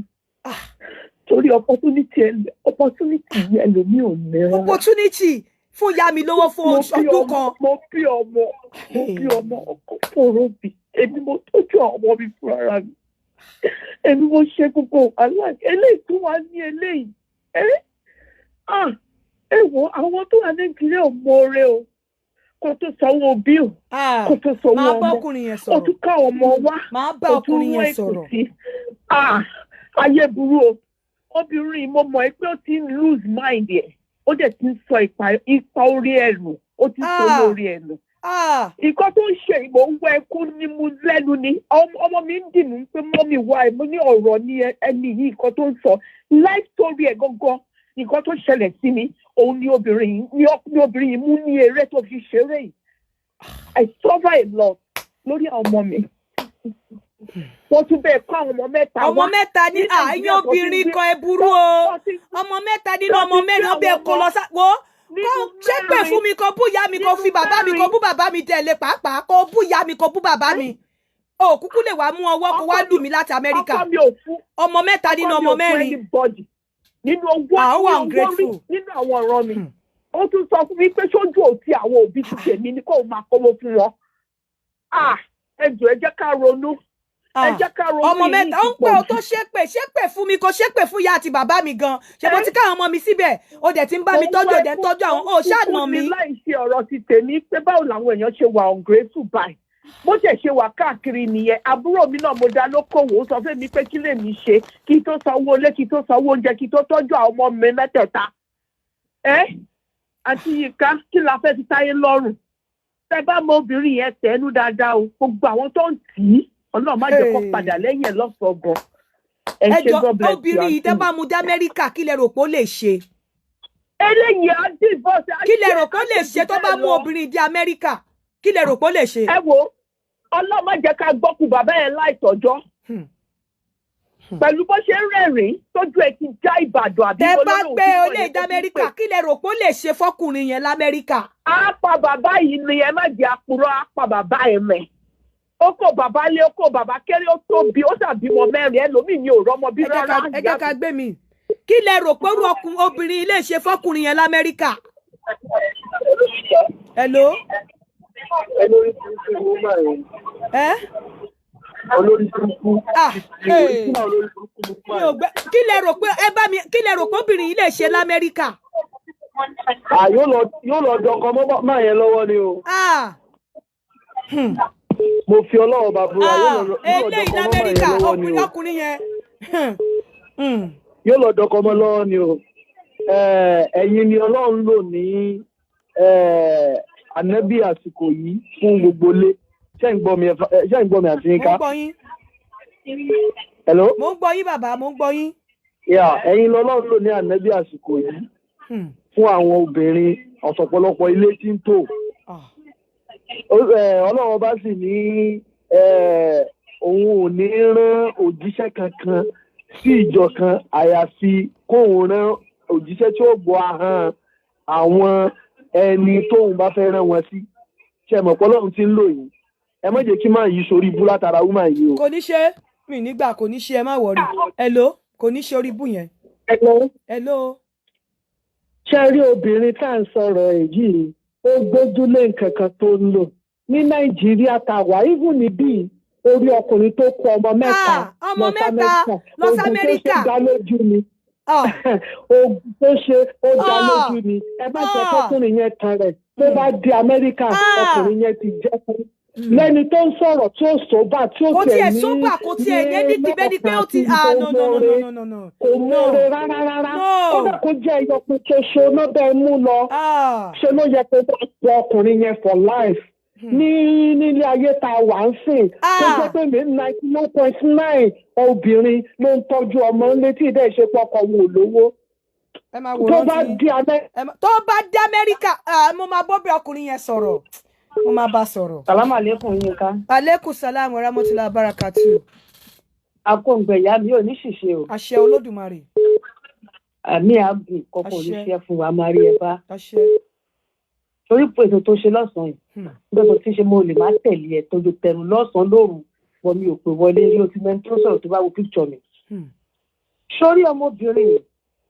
Torí opportunity opportunity yẹn lèmi ò ní rárá. Opportunity fún ìyá mi lówó fún Mo bí ọdún ọmọ kan. Mo bí ọmọ ọkọ fòrò mi, èmi mo tọ́jú àwọn ọmọ mi fúnra mi. Èmi mo ṣe gbogbo wàhálà eléyìí tó wà ní eléyìí. Ẹ́ ah, ẹ wo, àwọn tó wà Nàìjíríà ò mọ̀ọ́rẹ́ o. Kó tó sanwó bill, Ah, kó tó sanwó máa bá ọmọ, ọkùnrin yẹn ó sọ̀rọ̀. tún ká ọmọ wá, Máa bá ó tún ọkùnrin rán yẹn ètò sọ̀rọ̀. sí. Ah, ayé burú o. Obìnrin, mo mọ̀ ẹ́ pé ó ti ń lose mind ẹ̀, ó dẹ̀ ti ń sọ ipa orí ẹ̀ nù, ó ti ń sọ Ah. orí ẹ̀ nù. Ah, Nǹkan tó ń ṣe, ìmọ̀ ń wá ẹkún ní mu lẹ́nu ni. Ọmọ mi ń dìnnú pé, "Mummy wá ẹ̀." Mo ní ọ̀rọ̀ ní ẹni yìí, nǹkan tó ń sọ, life story ẹ̀ gangan, nǹkan tó ṣẹlẹ̀ sí mi, òun ni obìnrin yìí ni obìnrin yìí mú ní eré tó fi ṣeré yìí. I suffer a lot lórí àwọn ọmọ mi. Wọ́n tún bẹ́ẹ̀ kọ́ àwọn ọmọ mẹ́ta Ọmọ wá mẹ́ta ní ní à, ẹ̀yin Nàìjíríà tó ti obìnrin gbé kan, ẹ burú o. tó ti Ọmọ mẹ́ta nínú tó ọmọ ti gbé mẹ́rin, ó bẹ́ẹ̀ àwọn kó ọmọ lọ sá wo kó nínú ṣépè mẹ́rin fún mi, kó bú ìyá mi, kó nínú fi bàbá mi, kó mẹ́rin. bú bàbá mi tẹ̀lé pàápàá, kó bú ìyá mi, kó bú bàbá mi o. Kúkú lè wá mú ọwọ́ kó wá Ọkọ lù mí láti Amẹ́ríkà. Ọkọ mi ò fún Ọmọ mẹ́ta nínú ọkọ mi ọmọ ò fún mẹ́rin. anybody nínú owó Ah, ó wà ní owó rí ungrateful. nínú àwọn ọ̀ràn mi. Ó tún sọ fún mi pé sójú òtí àwọn òbí ti tèmi ni kó máa kówó fún wọn. Ah, ẹ jọ̀ọ́, ẹ jẹ́ ká ronú, ẹ Ah, jẹ́ ká ronú. Ọmọ Èyí mẹ́ta ti ó ń pọ̀ pẹ́ o jù. tó ṣépè ṣépè fún mi, kó ṣépè fún ìyá àti bàbá mi gan. Ṣe mo ti káwọn ọmọ mi síbẹ̀, ó dẹ̀ ti ń bá mi Mo ń tọ́jú, wá ó dẹ̀ ń ẹkún tọ́jú àwọn, ó ṣáà nà sunkún ni mí. láì ṣe ọ̀rọ̀ ti tèmi pé báwo làwọn èèyàn ṣe wà ungrateful báyìí. Bó ṣe ṣe wà káàkiri nìyẹn. Àbúrò mi náà, mo dá lókòwò, ó sọ fún mi pé kí lèmi ṣe kí n tó sanwó ilé, kí n tó sanwó oúnjẹ, kí n tó tọ́jú àwọn ọmọ mi mẹ́tẹ̀ẹ̀ta. Ẹ àti Yínká, kí la fẹ́ fi táyé lọ́rùn? Tẹ bá mọ obìnrin yẹn, tẹnu dáadáa o. Gbogbo àwọn tó ń tì í, Ọlọ́run má jẹ́ kó Hey. padà lẹ́yìn ẹ̀ lọ́sọ̀ọ́ gan. Ẹ Ẹ ṣe, jọ, God bless you, obìnrin yìí, àǹtí tẹ́ mi. bá mu dé Amẹ́ríkà, kí lẹ rò pé ó lè ṣe? Eléyìí á divorce, á Kí lẹ ṣe rò pé ó lè á ṣe tó bá mú lọ. obìnrin di Amẹ́ríkà? Kí lẹ rò pé ó lè ṣe? Ẹ wo, Ọlọ́run má jẹ́ ká gbọ́kú bàbá yẹn láìtọ́jọ́. Pẹ̀lú bó ṣe ń rẹ́rìn-ín, tójú ẹ ti já Ìbàdàn àbí Tẹ bá olóhùn gbé tí olè yẹn dé tó ti Amẹ́ríkà, pè. kí lẹ rò pé ó lè ṣe fọkùnrin yẹn l'Amẹ́ríkà? Á pa bàbá yìí ni, ẹ má jẹ́ àpùrọ̀, á pa bàbá ẹ̀ mẹ́. Ó kó bàbá lé, ó kó bàbá kéré, ó tóbi, ó ṣàbímọ mẹ́rin, ẹlòmíì ni ò rọ́mọ bí Ẹ jẹ́ rárá. ẹ jẹ́ ká gbé mi. Kí lẹ rò pé irú obìnrin lè ṣe fọkùnrin yẹn l'Amẹ́ríkà? Hello? Olórí burúkú ni woman yẹn. Ẹ Olórí burúkú. Ah, hey. Original olórí burúkú ni Mi woman ò yẹn. gbẹ. Kí lẹ rò pé ẹ bá mi, kí lẹ rò pé obìnrin yìí lè ṣe l'Amẹ́ríkà? Ah, yóò lọ dọkọ mọ́ máa yẹn lọ́wọ́ ni o. Ah. Mo fi Ọlọ́run bá búra, yóò Ah, lọ yóò lọ eléyìí dọkọ mọ́ máa yẹn l'Amẹ́ríkà, lọ́wọ́ ni ọkùnrin o. ọkùnrin yẹn. Yóò lọ dọkọ mọ́ lọ́wọ́ ni o. Ẹ̀yin ni Ọlọ́run lò ní ànábì àsìkò yìí fún gbogbo ilé. Ṣé ń gbọ́ mi, ṣé ń gbọ́ mi, àti Mo ń Yínká? gbọ́ yín. Hello? Mo ń gbọ́ yín, bàbá, mo ń gbọ́ yín. Yeah, ẹ̀yin lọ́lọ́run lò ní ànábì àsìkò yìí fún àwọn obìnrin ọ̀sọ̀pọ̀lọpọ̀ ilé tí ń tò. Ah. Ọlọ́run bá sì ní òun ò ní rán òjíṣẹ́ kankan sí ìjọ kan àyàfi kóun rán òjíṣẹ́ tí ó gbọ́ ahọ́n àwọn ẹni tóun bá fẹ́ rán wọn sí. Ṣe mọ̀ pé Ọlọ́run ti ń lò yín? Ẹ má jẹ́ kí máa yí sórí ibú látara woman yìí o. Kò ní ṣe, mi nígbà kò ní ṣe, ẹ má worry. Hello? Kò ní ṣe orí ibú yẹn. Hello. Hello? Ṣe rí obìnrin tá à ń sọ̀rọ̀ ẹ̀ yìí, ó gbójúlé nǹkan kan tó ń lò ní Nàìjíríà tá a wà, even níbí, orí ọkùnrin tó kó ọmọ mẹ́ta Ah, ọmọ lọ sí mẹ́ta Amẹ́ríkà, lọ sí oògùn tó ṣe Amẹ́ríkà. dá lójú ni. Ah. Oògùn tó ṣe ó dá Ah. lójú ni. Ẹ má jẹ́ Ah. kọkùnrin yẹn tan rẹ̀. Tó bá di Amẹ́ríkà, Ah. ọkùnrin yẹn ti jẹ́ fún lẹ́ni tó ń sọ̀rọ̀ tí ó sober, tí ó Kò tiẹ̀ tiẹ̀ ní sober, kò tiẹ̀ ní ẹni tí bẹ́ẹ̀ ni pé ó ti, ah, no, no, no, no, no, no, no. Kò mọ́re rárá rárá. No. Kódà kó jẹ́ ẹyọkun ṣoṣo náà bẹ́ẹ̀ mú lọ, Ah. ṣe ló yẹ kó bá pọ ọkùnrin yẹn for life ní nílé ayé tá a wà ń sìn, tó Ah. jẹ́ pé mi 99.9 obìnrin ló ń tọ́jú ọmọ létí ìdẹ́ ìṣepọ̀ ọkọ wọn ò lówó. Ẹ máa wòran Tó bá tí di abẹ́ Tó bá dé Amẹ́ríkà, ah, mo máa bọ́ bí ọkùnrin yẹn sọ̀rọ̀, mo máa bá sọ̀rọ̀. Sàlámù àlékún, Yínká. Aleykum salam wa rahmatulah barakatu. Akóǹgbẹ ìyá mi ò ní ṣìṣe o. Àṣẹ Olódùmarè. Àmì àgùn kọkàn ò ní Àṣẹ. ṣe fún wa, máa rí ẹ bá. Àṣẹ. Torí pé ètò tó ṣe lọ́sàn-án yìí, nígbà tó ti ṣe, mo lè má tẹ̀lé ẹ tójú tẹnu lọ́sàn-án lóru wọ, mi ò pè wọlé rí. O ti mẹ́ni tó sọ̀rọ̀ tó bá wo píkṣọ̀ mi. Sórí ọmọbìnrin yìí,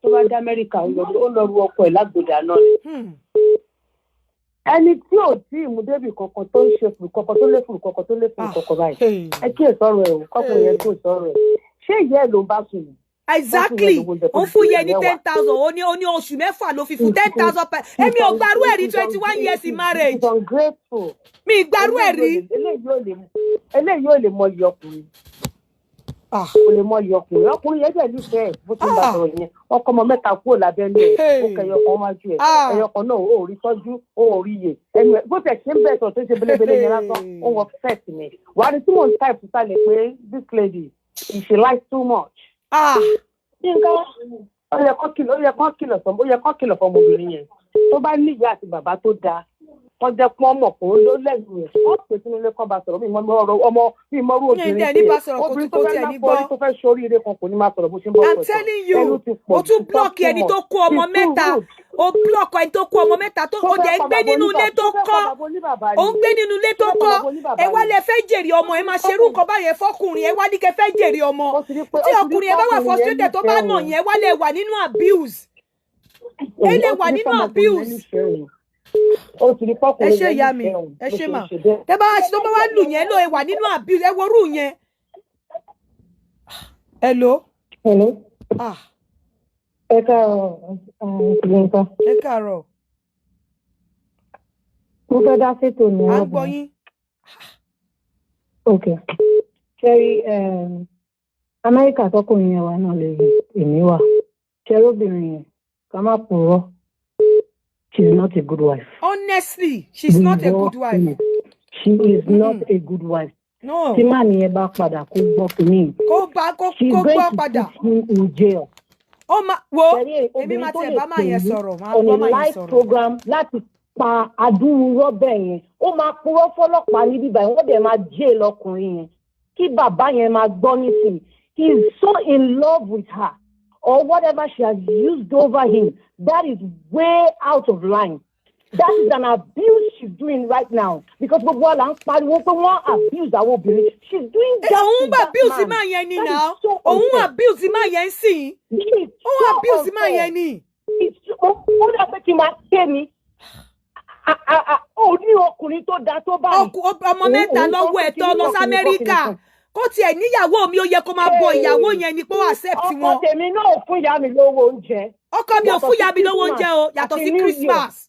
tó bá dé Amẹ́ríkà, ó lọ ru ọkọ ẹ̀ lágbòdà náà ni. Ẹni tí ò tí ì mú débì kankan, tó ń ṣe fùrù kọkọ, tó lé fùrù kọkọ, tó lé fùrù Ah, kọkọ báyìí. Hey. Ẹ kíyè sọ̀rọ̀ ẹ̀ o, kọkùnrin yẹn tó sọ̀rọ̀ ẹ̀. Ṣé ìyá ẹ̀ ló ń bá sùn ni? Exactly. Ó fún yẹn ní 10,000, ó ní oṣù 6 ló fi fún 10,000 per. Èmi ò gbarú ẹ̀ rí, 21 years in marriage. It's ungrateful. Mi ì gbarú ẹ̀ rí. Eléyìí ò lè mọ iye ọkùnrin. Ah. Kò lè mọ iye ọkùnrin. Ọkùnrin yẹn dẹ̀ nífẹ̀ẹ́ bó ti ń bá Ah. sọ̀rọ̀ yẹn. Ọkọ ọmọ mẹ́ta kúrò lábẹ́lé ẹ̀. Hey. Ó kẹyọ kan wájú ẹ̀. Ah. Ẹyọ kan náà ó rí tọ́jú, ó rí yè. Ẹnu ẹ̀ bó tẹ̀ ṣe ń bẹ̀ sọ̀rọ̀ tó ṣe belebele yẹn lásán, ó wọ fẹ́ẹ̀tì mi. Wàá rí tí mò ń type sálẹ̀ pé this lady, she likes too much. Ah. Yínká, ó yẹ kó kìlọ̀ fọmọbìnrin yẹn. Tó bá ní ìyá àti bàbá tó dáa, wọ́n jẹ́ pọ́n mọ̀ pé ó ló lẹ́yìn rẹ̀, wọ́n pè sínú ilé kan bá sọ̀rọ̀. Mi mọ ọ̀rọ̀ ọmọ, mi mọ irú Mi obìnrin ì ní bá sọ̀rọ̀, kò obìnrin kò tó fẹ́ tiẹ̀ ní lápò orí gbọ́. tó fẹ́ ṣoríire kan kò ní máa sọ̀rọ̀ bó ṣe ń bọ́ I'm pẹ̀tọ̀. telling you, Ẹnu ti pọ̀ o tún jù, block ẹni tó kó ọmọ She's too mẹ́ta. rude. O block ẹni tó kó ọmọ mẹ́ta tó Tó o fẹ́ dẹ̀ ń pa gbé bàbá nínú ilé oníbàbá tó tó fẹ́ pa kọ́. bàbá oníbàbá Ó ń ni. gbé nínú ilé tó Tó fẹ́ pa kọ́. bàbá oníbàbá Ẹ wá ni. lẹ fẹ́ jèrè ọmọ, ẹ máa ṣerú nǹkan báyẹn fọkùnrin, ẹ wá ní kẹ́ fẹ́ jèrè ọmọ. Ó ti rí pé Tí ó ti rí ọkùnrin ẹ bá wà pọ́kùnrin yẹn frustrated, tó bá nífẹ̀ẹ́ nà òun. yẹn, wá lẹ wà nínú abuse. Ẹ lè Ó wà ti rí nínú pọ́mọkùnrin yẹn abuse. nífẹ̀ẹ́ òun. Ó ti rí Ẹ pọ́kùnrin ṣé yẹn ìyá mi, nífẹ̀ẹ́ òun ẹ ló ṣé ṣe ń mà. ṣe bẹ́ẹ̀. Tẹ bá wá tó bá wá lù yẹn ló, ẹ wà nínú abuse, ẹ worú yẹn. Hello. Hello. Ah, Ẹ káàárọ̀, Yínká. Ẹ káàárọ̀. Mo fẹ́ dá sétò ní À ń gbọ́ ọ̀bùn. yín. Ok. Ṣẹ́rí Amẹ́ríkà tọkùnrin yẹn wà náà lè èmi wà. Ṣẹ́rí obìnrin yẹn, ká má purọ́. She is not a good wife. Honestly, she's not a We good all wife. know. She is not a good wife. No. Tí màá nìyẹn bá padà kó gbọ́ kínní. Kó bá kó She is kó going gbọ́ to padà. put him in jail. Ó máa wo Ṣẹ̀rí èmi obìnrin máa tó tiẹ̀ lè bá máa pè yẹn mí sọ̀rọ̀, máa on bá a máa yẹn live sọ̀rọ̀. program láti pa adúrú rọ́bẹ̀ yẹn, ó máa purọ́ fọlọ́pàá níbí báyìí, wọ́n dẹ̀ máa jail ọkùnrin yẹn. Kí bàbá yẹn máa gbọ́ nísìnyí, he is so in love with her or whatever she has used over him, that is way out of line. That is an abuse she's doing right now, because gbogbo wa là ń pariwo pé wọ́n abuse àwọn obìnrin. She's doing that Òun to bá that abuse man. máa yẹn ni That náà. is so Òun unfair. abuse máa yẹn sìn. It's Òun so abuse máa unfair. yẹn ni. Ó dà pé kí n máa ké ni. Ó ní ọkùnrin tó da tó báyìí. Ọmọ mẹ́ta lọ́wọ́ ẹ̀ tọ́ lọ sí Amẹ́ríkà. Kó tiẹ̀ níyàwó mi, ó yẹ kó máa bọ ìyàwó yẹn ni pé ó accept Ọkọ wọn. tèmi náà ò fún ìyá mi lówó oúnjẹ. Ọkọ mi ò Yàtọ̀ fún sí ìyá mi lówó oúnjẹ o, Christmas yàtọ̀ àti sí New Year. Christmas.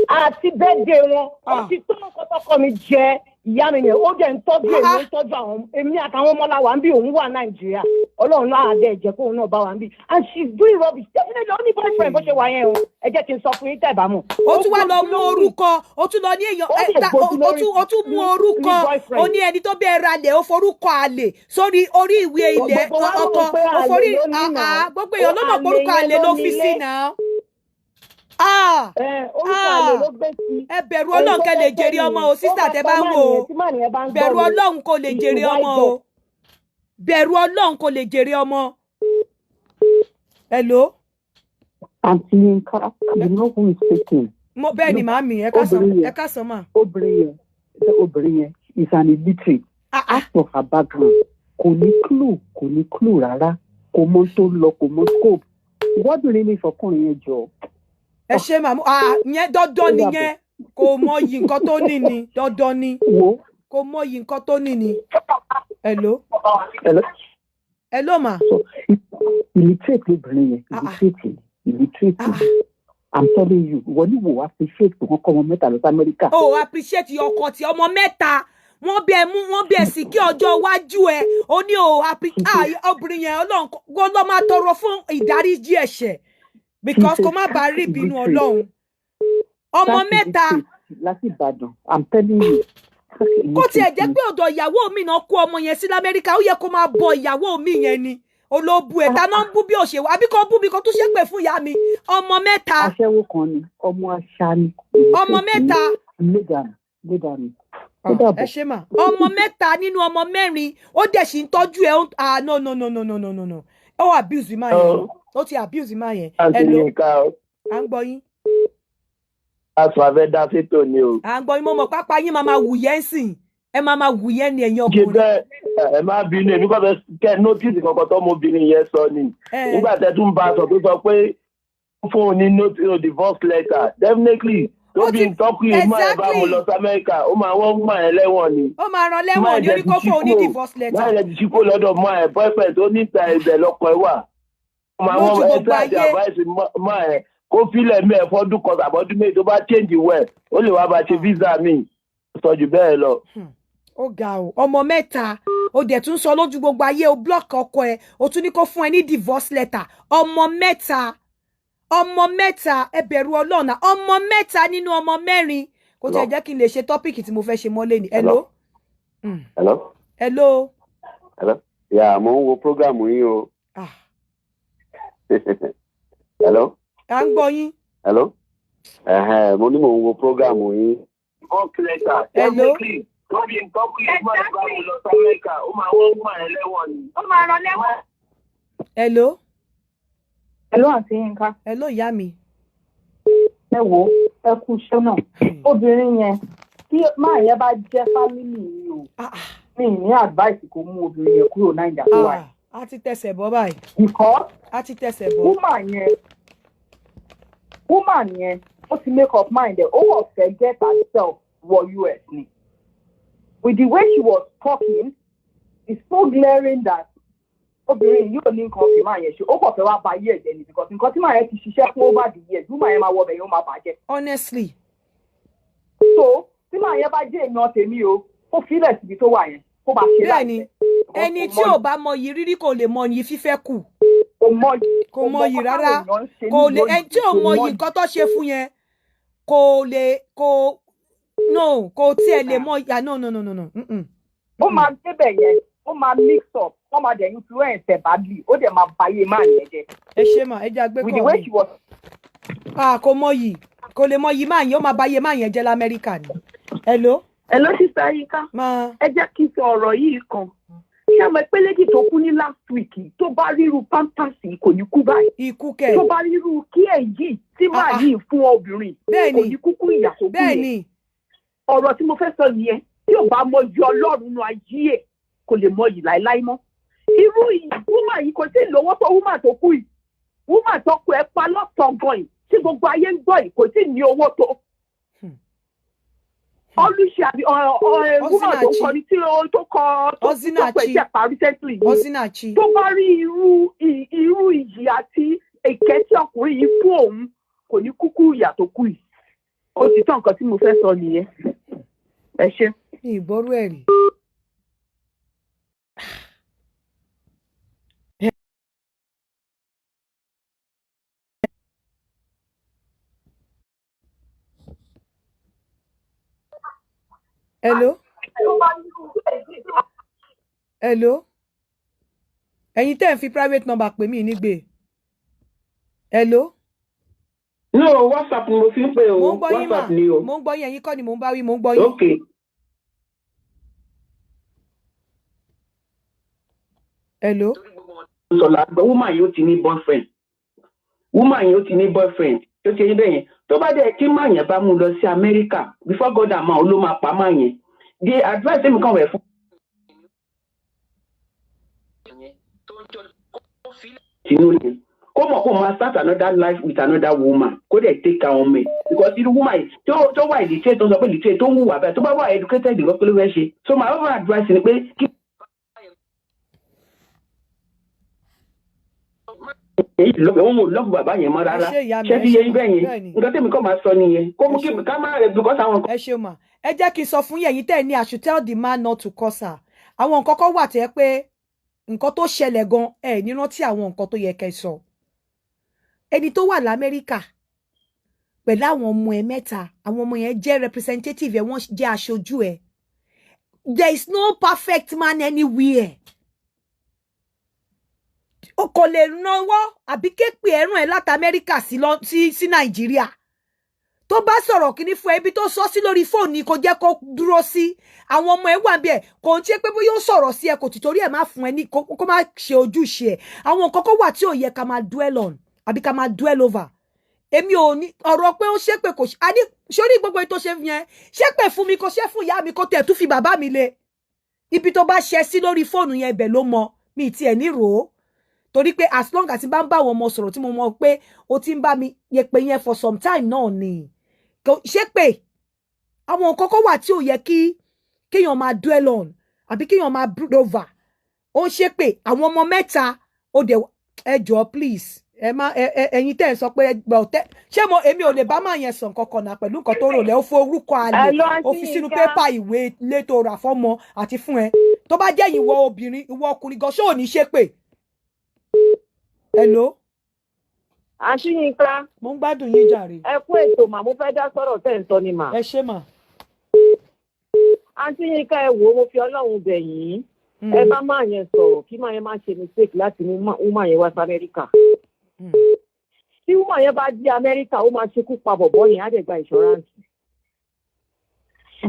Àti birthday wọn. Ó ti tó nǹkan tọkọ mi jẹ ìyá mi yẹn. Ó dẹ̀ ń tọ́jú èmi, ó ń tọ́jú àwọn èmi àtàwọn ọmọ la wà ń bí, òun wà Nàìjíríà. Ọlọ́run náà àdé ẹ̀jẹ̀ kóun náà bá wà ń bí. And she's doing rubbish. Definitely ó ní boyfriend bó ṣe wà yẹn o. Ẹ jẹ́ kí n sọ fún yín tẹ̀ bá mọ̀. Ó tún wá lọ mú orúkọ, ó tún lọ ní èèyàn Ó ẹ, lè gbójú lórí ó tún mú ní orúkọ, boyfriend. ó ní ẹni tó bẹ́ẹ̀ ralẹ̀, ó forúkọ àlè sórí orí ìwé ilẹ̀ Gbogbo wa mọ̀ ọkọ, pé ó àlè forí ló ní náà. gbogbo èèyàn ló mọ̀ pé orúkọ Àlè àlè yẹn ló ló fi nílé. sí náà. Ah! Orúkọ àlè ló gbé sí. Ẹ bẹ̀rù Ọlọ́run kẹ́ lè jèrè ọmọ o, sísà tẹ́ bá ń wò ó. Bẹ̀rù Ọlọ́run kó lè jèrè ọmọ o. Bẹ̀rù Ọlọ́run kó lè jèrè ọmọ. Hello? Aunty Yinka, you know who is speaking. Mo bẹ́ẹ̀ ni màámi, ẹ káàsán, Obìnrin ẹ yẹn, káàsán mà. obìnrin yẹn is an illiterate. Out of her background, kò ní clue, kò ní clue rárá, kò mọ tó ń lọ, kò mọ scope. Ìwọ́bìnrin ní ìfọkùnrin yẹn jọ. Ẹ ṣe màmú, ìyẹn dandan nìyẹn. Kò mọyì nǹkan tó ní ni, dandan ni. Wo. Kò mọyì nǹkan tó ní ni. Hello? Hello? Hello mà. So, illiterate lobìnrin yẹn, illiterate, illiterate. I'm telling you, ìwọ ní wò appreciate pé wọ́n kọ́ ọmọ mẹ́ta lọ sí Amẹ́ríkà. O appreciate ọkọ tí ọmọ mẹ́ta wọ́n bí ẹ mú, wọ́n bí ẹ sì kí ọjọ́ iwájú ẹ, ó ní o obìnrin yẹn, Ọlọ́run kó lọ máa tọrọ fún ìdáríjì ẹ̀ṣẹ̀ because kó má bàa rí ìbínú Ọlọ́run. Ọmọ That mẹ́ta. illiterate láti Ìbàdàn, I'm telling you. Kó tiẹ̀ jẹ́ pé ọ̀dọ̀ ìyàwó mi náà kó ọmọ yẹn sí l'Amẹ́ríkà, ó yẹ kó máa bọ ìyàwó mi yẹn ni. Olóbu ẹ̀ ta náà ń bú bí òṣèwà, àbí kò bú mi kó tún ṣépè fún ìyá mi. Ọmọ mẹ́ta. Aṣẹ́wó kan ni, ọmọ aṣa ni. Ọmọ mẹ́ta. Lé dànù, lé dànù. Ó dàbọ̀. Ẹ ṣe mà. Ọmọ mẹ́ta nínú ọmọ mẹ́rin, ó dẹ̀ sì ń tọ́jú ẹ̀. Ah, no, no, no, no, no, no, no, no, ó abuse máa yẹn, ó ti abuse máa yẹn. Àǹtí Hello? Yinka o, À ń gbọ́ yín. Aṣọ abẹ́ dá sétò ni o. À ń gbọ́ yín. Mo mọ̀ pápá yín máa máa wù yẹn sìn, ẹ máa máa wù yẹn ni, ẹ̀yin Ṣe ọkùnrin. bẹ́ẹ̀, ẹ má bínú, èmi kọ́ fẹ́ kẹ́ notice kankan tọ́mọbìnrin yẹn sọ ni. Nígbà tẹ́ tún bá a sọ tó sọ pé ó fún un ní notice divorce letter, definitely tóbi tọkùnrin máa ẹ bá mu lọ sí Amẹ́ríkà, ó máa wọ́n máa ẹ lẹ́wọ̀n ni. Ó máa rán lẹ́wọ̀n ní, ó ní kó fún òun ní divorce letter. Máa ẹ ti ṣíkó lọ́dọ̀ máa ẹ boyfriend tó níta ibẹ̀ lọ́kọ̀ ẹ wà. Ó máa Lójú wọ́n ẹ gbogbo tí àti ayé. advice máa ẹ kó fílẹ̀ mẹ́ fọ́dún kan tàbọ́dún méjì, tó bá change well, ó lè wá bá ṣe visa mi sọ jù bẹ́ẹ̀ lọ. Ó ga o. Ọmọ mẹ́ta, ó dẹ̀ tún sọ lójú gbogbo ayé, o block ọkọ ẹ, o tún ní kó fún ẹ ní divorce letter. Ọmọ mẹ́ta, ọmọ mẹ́ta. Ẹ bẹ̀rù Ọlọ́run náà. Ọmọ mẹ́ta nínú ọmọ mẹ́rin. Kò tiẹ̀ jẹ́ kí n lè ṣe topic tí mo fẹ́ ṣe mọ́lé ni. Hello? Hello? Hello? Hello? Yeah, mo ń wo program yín o. Ah. Hello? À ń gbọ́ yín. Hello? Ẹ̀hẹ́n, mo ní mò ń wo program yín. Divorce letter, Hello? definitely tóbi tọkùnrin máa ẹ bá mu lọ sí Amẹ́ríkà, ó máa wọ́n máa ẹ lẹ́wọ̀n ni. Ó máa rán lẹ́wọ̀n. Hello? Hello, Àǹtí Yinka. Hello, ìyá mi. Ẹ wo, ẹ kú iṣẹ́ náà. Obìnrin yẹn, tí máa yẹn bá jẹ́ family mi o, mi ní advice kó mú obìnrin yẹn kúrò Naija tó wà yìí. A ti tẹsẹ̀ bọ́ báyìí. Because A ti tẹsẹ̀ bọ́. woman yẹn, ó ti make up mind ẹ̀, ó wọ̀ fẹ́ get herself wọ US ni. With the way she was talking, it's so glaring that obìnrin yìí ò ní nǹkan fi máa yẹn ṣe. Ó kàn fẹ́ wá ba ayé ẹ̀jẹ̀ ni, because nǹkan tí màá yẹn ti ṣiṣẹ́ fún over the years, woman yẹn máa wọ ọbẹ̀ yẹn, ó máa bàjẹ́. Honestly. So tí màá yẹn bá jẹ́ èèyàn tèmi o, kó filẹ̀ síbi tó wà yẹn, kó bá ṣe. Bẹ́ẹ̀ni, ẹni tí ò bá mọyì rírí kò lè mọyì fífẹ́ kù. Kò mọyì. Kò mọyì rárá, kò lè. Ẹni tí ò mọyì nǹkan tó ṣe fún yẹn kò lè, kò, no, kò tiẹ̀ lè mọyì. Ah, no, no, no, no, no. Ó máa débẹ̀ yẹn, Ó máa mix up, wọ́n máa dẹ̀ influence ẹ̀ badly, ó dẹ̀ máa bayé máa yẹn jẹ́. Ẹ ṣe mà, ẹ jẹ́ àgbẹ̀ With the kọ́ way mi. she was Ah, kò mọ yìí, kò lè mọ yìí, máa yẹn ó máa báyé máa yẹn jẹ́ lamẹ́ríkà ni. Hello. Hello, Sister Yinka. Máa. Ẹ jẹ́ kí n sọ ọ̀rọ̀ yìí kan. Ṣé ẹ mọ̀ pé lady tó kú ní last week yìí, tó bá ríru pampers yìí, kò ní kú báyìí? Ikú kẹ̀. Tó bá ríru kí èyí tí màá yìí fún obìnrin, kò ní kúkú ìyà tó kú yẹn. Ọ̀rọ̀ tí mo fẹ́ sọ nìyẹn. Tí ò bá mọ yọ Ọlọ́run nu ayé ẹ̀, kò lè mọ yìí láéláé mọ́. Irú woman yìí kò tí ì lówó tó woman tó kú yìí. Woman tó kú ẹ pa lọ́sàn-án gan yìí tí gbogbo ayé ń gbọ́ yìí, kò tí ì ní owó tó. Olùṣe àbí woman tó Osinachi. kọrin tí ó tó kọ tó tó Osinachi. pẹ̀ jẹ́ pa recently yìí. Osinachi. Tó bá rí irú ìyì àti ìkẹ́ tí ọkùnrin yìí fún òun, kò ní kúkú ìyà tó kú yìí. Ó ti tán, nǹkan tí mo fẹ́ sọ nìyẹn. Ẹ ṣé. Mi ì gbọ́rú ẹ̀ rí. Hello. Hello. Ẹ̀yin tẹ́ ń fi private number pè mí nígbè. Hello. No, WhatsApp ni mo fi ń pè o. Mo ń gbọ́ yín mà. WhatsApp ni o. Mo ń gbọ́ yín, ẹ̀yin kọ́ ni mò ń bá wí, mo ń gbọ́ yín. Ok. Hello. Sọlá àgbẹ̀, woman yìí ó ti ní boyfriend. Woman yìí ó ti ní boyfriend. Tó ṣe yín bẹ́ẹ̀ yẹn. Tó bá dẹ̀ kí máa yẹn bá mú un lọ sí Amẹ́ríkà, before God and man, ló máa pa máa yẹn. The advice mi kàn wẹ̀ fún tinú ni kó mọ̀ kó máa start another life with another woman, kó dẹ̀ take care ọmọ ẹ̀, because irú woman yìí tó wà illiterate, tó sọ pé illiterate, tó ń hùwà bẹ́ẹ̀, tó bá wà educated nǹkan, kí ló fẹ́ ṣe? So my overall advice ni pé kí èyí lọ́pẹ̀ òun ò lọ́pù bàbá yẹn mọ́ rárá. Ẹ ṣé, ìyá mi, Ṣé ẹ ti ṣé yẹ yín mà. bẹ́ẹ̀ yẹn? Bẹ́ẹ̀ni. Nǹkan tèmi kàn máa sọ nìyẹn, kó mú kí ká má rẹ̀ because àwọn Ẹ ṣeun mà. Ẹ jẹ́ kí n sọ fún yín, ẹ̀yin tẹ́ ẹ ní I should tell the man not to curse her, àwọn nǹkan kan wà tẹ́ pé nǹkan tó ṣẹlẹ̀ gan, ẹ ní rántí àwọn nǹkan tó yẹ kẹ́ sọ. Ẹni tó wà lamẹ́ríkà pẹ̀lú àwọn ọmọ ẹ mẹ́ta, àwọn ọmọ yẹn jẹ́ representative ẹ, wọ́n jẹ́ aṣojú ẹ. There is no perfect man anywhere. O kò lè náwó àbí képe ẹ̀rùn ẹ̀ láti Amẹ́ríkà sí Nàìjíríà. Tó bá sọ̀rọ̀ kíní fún ẹ, ibi tó sọ sí lórí fóònù ni kò jẹ́ kó dúró sí. Àwọn ọmọ ẹ wà bí ẹ kò ń ṣe pé bóyá ó sọ̀rọ̀ sí ẹ, kò tì torí ẹ má fún ẹ ní kó má ṣe ojúṣe ẹ. Àwọn nǹkan kan wà tí ò yẹ ká máa dwell on àbí ká máa dwell over. Èmi ò ní ọ̀rọ̀ pé ó ṣépè kò ṣe àní sórí gbogbo ètò ṣe yẹn, ṣépè fún mi, kò ṣe fún ìyá mi, kò tẹ̀ tún fi bàbá mi le. Ibi tó bá ṣe sí lórí fóònù yẹn, ibẹ̀ ló mọ mi tiẹ̀ ní rò ó, torí pé as long as bá ń bá àwọn ọmọ sọ̀rọ̀, tí mo mọ̀ pé o ti ń bá mi yẹpẹ yẹn for some time náà ni kò ṣe pé àwọn nǹkan kan wà tí ò yẹ kí kéèyàn máa dwell on àbí kéèyàn máa brood over. Ó ń ṣe pé àwọn ọmọ mẹ́ta ó dẹ̀. Ẹ jọ̀ọ́, please, ẹ má ẹ ẹ ẹ̀yin tẹ́ ẹ sọ pé ẹ gbà ọtẹ, ṣé mo èmi ò lè bá máa yẹn sàn kankan náà pẹ̀lú nǹkan tó rò lẹ́. Ó forúkọ àlè Hello, ó fi sínú Aunty Yinka. Pépà ìwé ilé tó rà fọ́mọ àti fún ẹ. Tó bá jẹ́ ìwọ obìnrin, ìwọ ọkùnrin gan, ṣé ò ní ṣe pé? Hello. Àǹtí Yinka. Mo ń gbádùn yín jàre. Ẹ kú ètò mà, mo fẹ́ dá sọ̀rọ̀ tẹ̀ ń sọ ni mà. Ẹ ṣé mà. Àǹtí Yinka, ẹ wò ó, mo fi Ọlọ́run bẹ̀ yín. Ẹ bá máa yẹn sọ̀rọ̀ kí máa yẹn má ṣe mistake láti mú woman yẹn wá sí Amẹ́ríkà. Tí woman yẹn bá dé Amẹ́ríkà, ó máa ṣekú pa bọ̀bọ́ yẹn, á dẹ̀ gba insurance.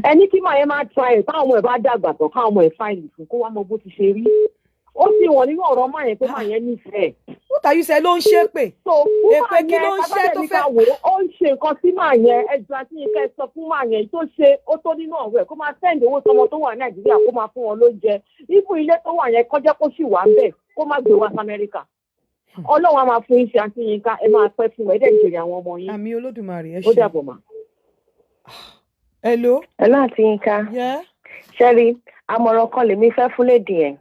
Ẹ ní kí máa yẹn máa try ẹ̀, táwọn ọmọ ẹ̀ bá dàgbà tán, káwọn ọmọ ẹ̀ file fún, kó wá mọ bó ti ṣe rí. Ó sì wọ̀n nínú ọ̀rọ̀ máa yẹn pé máa yẹn nífẹ̀ẹ́. What are you say? Ló ń ṣe pé èpè kí ló ń ṣe tó fẹ́? Ó ń ṣe nǹkan sí máa yẹn. Ẹjọ́ àti Yinka, ẹ sọ fún máa yẹn tó ṣe ó tó nínú ọ̀rọ̀ ẹ̀, kó máa send owó sọmọ tó wà Nàìjíríà, kó máa fún wọn lóúnjẹ. Ibù ilé tó wà yẹn kọjá, kó sì wà ń bẹ̀, kó má gbé wá sí Amẹ́ríkà. Ọlọ́run á máa fún yín ṣe, àǹtí Yinka, ẹ máa pẹ́ fún ẹ dẹ̀ jèrè àwọn ọmọ yín. Àmín Olódùmarè, ẹ Ó ṣé. dàbọ̀ mà. Hello. Hello, Àǹtí Yinka. Ṣẹ́rí, àmọ̀ràn kan lèmi fẹ́ fún lady yẹn,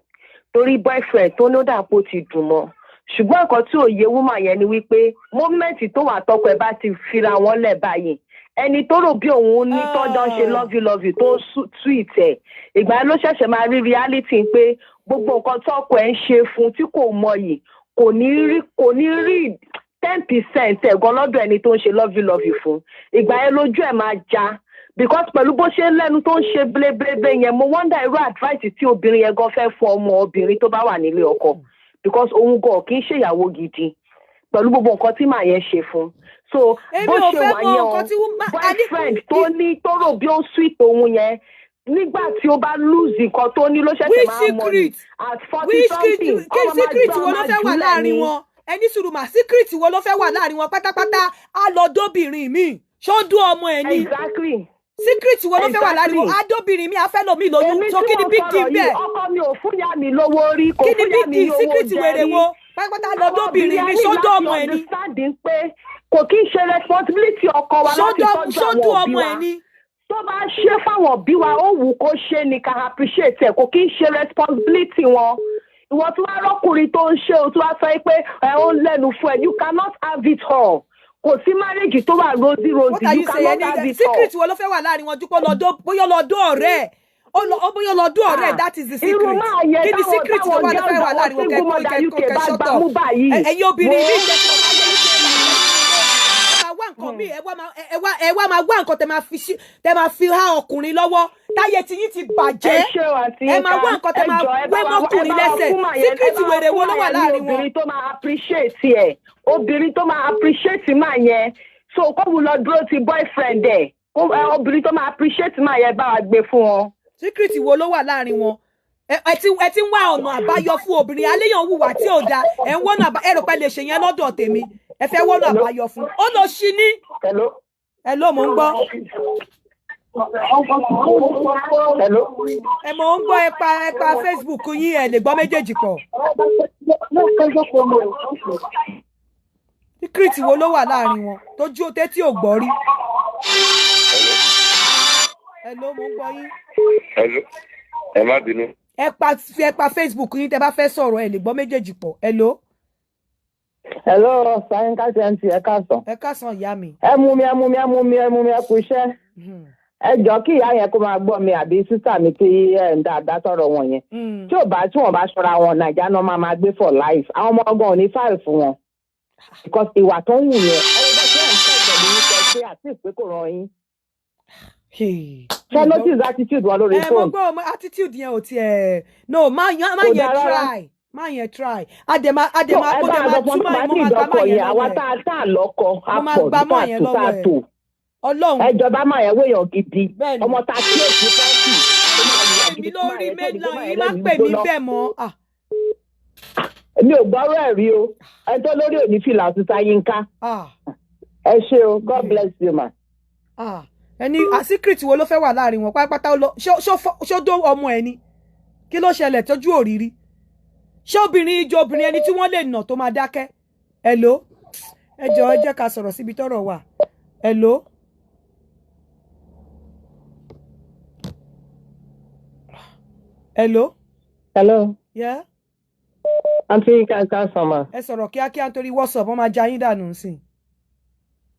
torí boyfriend tó ní ó dàpọ̀ ti dùn mọ́, ṣùgbọ́n nǹkan tí ò yé woman yẹn ni wípé moment tó wà tọkọ ẹ̀ bá ti fira wọn lẹ̀ báyìí, ẹni tó rò bí òun ní tọ́jọ́ ń ṣe love you love you tó tweet ẹ̀, ìgbà yẹn ló ṣẹ̀ṣẹ̀ máa rí reality pé gbogbo nǹkan tọkọ ẹ̀ ń ṣe fún tí kò mọyì, kò ní rí 10% ẹ̀ gan lọ́dọ̀ ẹni tó ń ṣe love you love you fún. Ìgbà yẹn lójú ẹ̀ máa já. Because pẹ̀lú bó ṣe ń lẹ́nu tó ń ṣe bléblébé yẹn, mo wonder irú advice tí obìnrin yẹn gan fẹ́ fún ọmọ obìnrin tó bá wà nílé ọkọ, because òun gan kì í ṣèyàwó gidi pẹ̀lú gbogbo nǹkan tí màá yẹn ṣe fún. So Èmi bó ò ṣe fẹ́ wà mọ yẹn o, nǹkan tí boyfriend tó ní tó rò bí ó ń sweet òun yẹn, nígbà tí ó bá lose nǹkan tó ní ló ṣẹ̀ṣẹ̀ Which máa mọ̀ ní secret? at 40 Which something. kí Ọmọ máa secret gbá wo ló máa fẹ́ wà jùlẹ̀ láàrin ni. wọn? Ẹni sùúrù mà, secret wo ló fẹ́ wà láàrin wọn pátápátá? Á lọ dóbìnrin mi, ṣó dún ọmọ ẹ̀ ni? Exactly. Secret wo ló fẹ́ wà láàrin wọn? Exactly. Á dóbìnrin mi, á fẹ́ lòmí lóyún. Èmi So tí kí ni mo big sọ̀rọ̀ deal yìí, bẹ́ẹ̀? ọkọ mi ò fún ìyá mi lówó rí, kò Kí ni fún ìyá big mi deal? ní owó Secret oúnjẹ wèrè rí. wo pátápátá lọ Àwọn dóbìnrin obìnrin mi, á ní ṣó dún láti ọmọ ẹ̀ ni? understanding pé kò kí ń ṣe responsibility ọkọ wa Ṣó láti tọ́jú ṣó àwọn dún òbí ọmọ wa. ẹ̀ ni? Tó bá ṣe fáwọn òbí wa, ó wù kó ṣe ni, ká appreciate ẹ̀, kò kí ń ṣe responsibility wọn. Ìwọ tí wàá rọ́kùnrin tó ń ṣe o, tí wàá sọ pé ẹ ó ń lẹ́nu fún ẹ, you cannot have it all. Kò sí marriage tó wà rosy What rosy, are you you saying? cannot have it all. Secret wo ló fẹ́ wà láàrin wọn? Dúpọ̀ lọ́dọ̀, bóyá lọ́dọ̀ ọ̀rẹ́ ẹ̀, ó lọ ó bóyá lọ́dọ̀ ọ̀rẹ́ ẹ̀, that is the Irú secret. máa yẹ Kí ni táwọn secret tó táwọn wà ló fẹ́ girls, wà àwọn láàrin wọn? single Kẹ́kọ̀ọ́ mother UK kẹ́kọ̀ọ́ bá shut gbà up. mú báyìí. Ẹ̀yin obìnrin Wo mi ìjẹ́ máa wá nǹkan míì, ẹ wá máa wá nǹkan tẹ máa fi há ọkùnrin lọ́wọ́ táyé tí yín ti bàjẹ́. Ẹ ṣé o, àǹtí Ẹ máa Yínká. wá nǹkan tẹ Ẹ máa jọ̀ọ́, ẹ wé bá wa ẹ mọ́kùnrin bá wa lẹ́sẹ̀. fún màá yẹn, ẹ Secret bá wa wèrè fún wo ló màá wà yẹn ní láàrin wọn? obìnrin tó máa appreciate ẹ, obìnrin tó máa appreciate màá yẹn. So kó wù lọ dúró ti boyfriend ẹ, kó ẹ, obìnrin tó máa appreciate màá yẹn, bá wa gbé fún wọn. Secret wo ló wà láàrin wọn? Ẹ ti ń wá ọ̀nà àbáyọ fún obìnrin aléyàn hùwà tí ò dáa. Ẹ ń wọ́nà ẹ rò pé lè ṣe yẹn lọ́dọ̀ tèmi, ẹ fẹ́ wọ́nà àbáyọ fún ó lọ sí ní. Ẹ ló mò ń gbọ́. Ẹ mò ń gbọ́. Ẹ pa Facebook yín, ẹ lè gbọ́ méjèèjì pọ̀. Secret wo ló wà láàrin wọn tójú tétí ò gbọ́ rí? Ẹ ló mò ń gbọ́ yín. Hello. Ẹ má bínú. Ẹ pa Facebook yín tẹ bá fẹ́ sọ̀rọ̀, ẹ lè gbọ́ méjèèjì pọ̀. Ẹ ló. Hello, Sayinka TNT, ẹ káàsán. Ẹ káàsán, ìyá mi. Ẹ mú mi, ẹ mú mi, ẹ mú mi, ẹ mú mi, ẹ kú iṣẹ́. Ẹ jọ, kí ìyá yẹn kó máa gbọ́ mi àbí sister mi tí ẹ ń dáadáa sọ̀rọ̀ wọn yẹn. Tí ò bá tí wọ́n bá ṣọ́ra wọn, Nàìjíríà náà máa máa gbé for life. Àwọn ọmọ ọgàn ò ní file fún wọn. Because ìwà tó ń wù yẹn, ẹ bá ṣe ń tẹ̀ pẹ̀lú yín kẹ́ ṣe àti ìpé kò ràn yín. Ṣé notice attitude wọn lórí Ẹ mo phone? gbọ́ ọmọ attitude yẹn ò tiẹ̀ no má yan má Kò yẹn dáa rárá. try má yẹn try àdèmà So àdèmà ẹ mo bá dẹ̀ a máa sọ fún túmọ̀ tó bá mo ní máa gbà má ìdọ́kọ̀ yẹn yẹn, àwa lọ́wọ́ tá ẹ̀. a tá a lọ́kọ, a Mo máa pọ̀ gbà tá mọ́ a yẹn tò tá lọ́wọ́ a ẹ̀. tò. Ọlọ́run. Ẹ jọba máa yẹn wéèyàn gidi. Ọmọ ta kí èsì 40 tó máa wùwà Èmi gidi tó máa lórí yẹn tó ní tó mainland máa yìí yẹn má lẹ́nu pè mí gbóná. bẹ́ẹ̀ mọ́. Ah, Èmi ò gbọ́rọ̀ ẹ̀ rí o. Ẹni tó lórí òní fìlà sísá Yínká. Ah, Ẹ ṣé o, God bless you ma. Ah. Ẹni ah, secret wo ló fẹ́ wà láàrin wọn pátápátá? Ó lọ ṣó dó ọmọ ẹ ni? Kí ló ṣẹlẹ̀ tójú òrírí? Ṣé obìnrin ijó obìnrin ẹni tí wọ́n lè nà tó máa dákẹ́? Hello, ẹ jọ̀ọ́, ẹ jẹ́ ká sọ̀rọ̀ síbi tọ́rọ̀ wà. Hello. Hello. Hello. Yeah. Aunty Yinka, ẹ káàsán ma. Ẹ sọ̀rọ̀ kíákíá nítorí WhatsApp, wọ́n máa já yín dànù sí.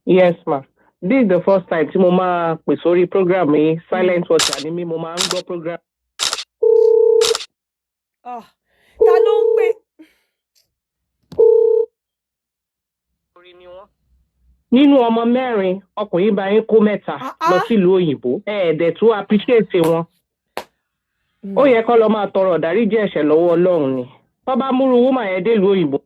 Yes ma. This is the first time tí mo máa pè sórí program yìí. Silent watcher ni mí, mo máa ń gbọ́ program. Ah, ta ló ń pè? Nínú ọmọ mẹ́rin, ọkùnrin bá yín kó mẹ́ta lọ sílùú òyìnbó. Ẹ ẹ̀dẹ̀ tún appreciate wọn. Ó yẹ kó lọ máa tọrọ ìdáríjì ẹ̀ṣẹ̀ lọ́wọ́ Ọlọ́run ni. Tó bá múru woman yẹn délùú òyìnbó.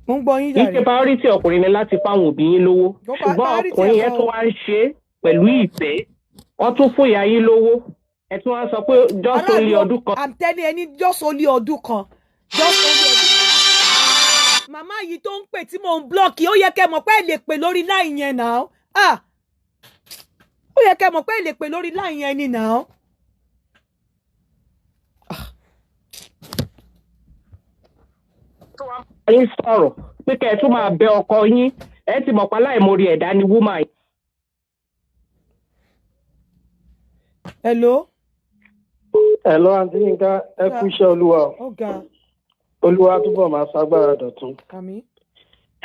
Mo ń gbọ́ yín Kì í jàre. ṣe priority ọkùnrin ni láti fáwọn òbí yín lówó. Ó Ṣùgbọ́n priority ọkùnrin yẹn ẹ̀kọ́ tún wá ń ṣe é pẹ̀lú ìfẹ́. Wọ́n tún fún ìyá yín lówó. Ẹ tún wá sọ pé just only Aráàlú ọdún kan. I'm telling ẹni, just only ọdún kan, just only ọdún kan. Màmá yìí tó ń pè tí mò ń block, ó yẹ kẹ́ mọ̀ pé ẹ lè pè lórí line yẹn náà. Ah, ó yẹ kẹ́ mọ̀ pé ẹ lè pè lórí line yẹn ni náà. Yín sọ̀rọ̀ pé kẹ́ ẹ tún máa bẹ ọkọ yín, ẹ ti mọ̀ pa láìmoore ẹ̀dá ni woman yìí. Hello. Hello, Aunty Yinka, ẹ kú iṣẹ́ Olúwa o. Ó ga. Olúwa túbọ̀ máa ṣagbára dọ̀tun. Àmín.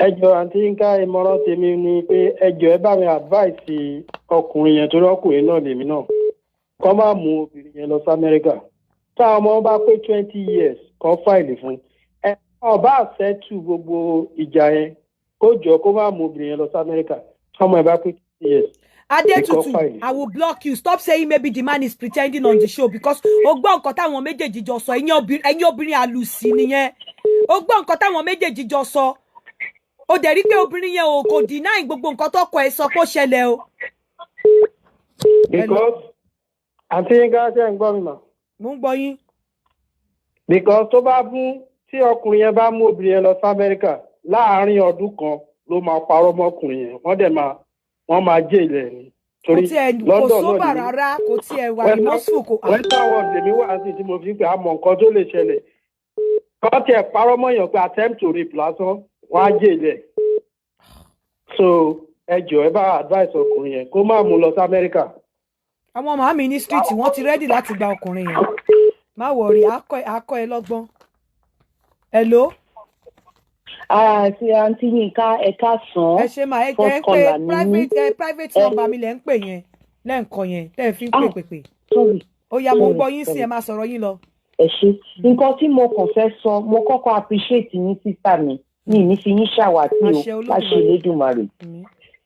Ẹ jọ, Aunty Yinka, ìmọ̀ràn tèmi ni pé ẹ jọ, ẹ bá mi advice ọkùnrin yẹn, torí ọkùnrin náà lèmi náà, kó má mú obìnrin yẹn lọ sí Amẹ́ríkà. Táwọn ọmọ bá pé 20 years, kan file fún ẹ. Ọba àṣẹtù gbogbo ìjà yẹn, kó jọ kó má mú obìnrin yẹn lọ sí Amẹ́ríkà. Tọmọ ẹ bá pé 20 years, Adetutu, kó file. I will block you. Stop saying maybe the man is pretending on the show, because o gbọ́ nǹkan táwọn méjèèjì jọ sọ. Ẹ̀yin obìnrin àlùsí nìyẹn. O gbọ́ nǹkan táwọn méjèèjì jọ sọ. O dẹ̀ rí pé obìnrin yẹn ò kò deny gbogbo nǹkan tọkọ ẹ̀ sọ pé ó ṣẹlẹ̀ o. Because, àǹtí Yínká, ṣe ń gbọ́ mi mà? Mo ń gbọ́ yín. Because tó bá mú, tí ọkùnrin yẹn bá mú obìnrin yẹn lọ sí Amẹ́ríkà, láàárín ọdún kan ló máa parọ́ mọ́kùnrin yẹn, wọ́n dẹ̀ máa, wọ́n máa jẹ́ ilẹ̀ ni. Kò tiẹ̀ kò sober rárá, kò tiẹ̀ wà remorseful kò. Western world lèmi wà sí tí mo fi ń pè, àmọ́ nǹkan tó lè ṣẹlẹ̀, kọ́ tiẹ̀ parọ́ mọ́yàn pé attempt to rape lásán, wọ́n á jẹ́ ilẹ̀. So ẹ jọ̀ọ́, ẹ bá advice ọkùnrin yẹn kó má mú lọ sí Amẹ́ríkà. Àwọn màámi ní street, wọ́n ti ready láti gba ọkùnrin yẹn. Má worry, akọ ẹ lọ́gbọ́n. Hello. Àti àǹtí Yínká, ẹ káàsán. Ẹ ṣe máa ẹ jẹ́ pé private number mi lẹ̀ ń pè yẹn lẹ́ǹkan yẹn tẹ́ ẹ fi ń pè pèpè. Ó yá, mo ń gbọ́ yín sí, ẹ máa sọ̀rọ̀ yín lọ. Ẹ ṣe. Nǹkan tí mo kàn fẹ́ sọ, mo kọ́kọ́ appreciate yín, sister mi, mi ní fi yín ṣàwátì o, láṣẹ Elédùmarè.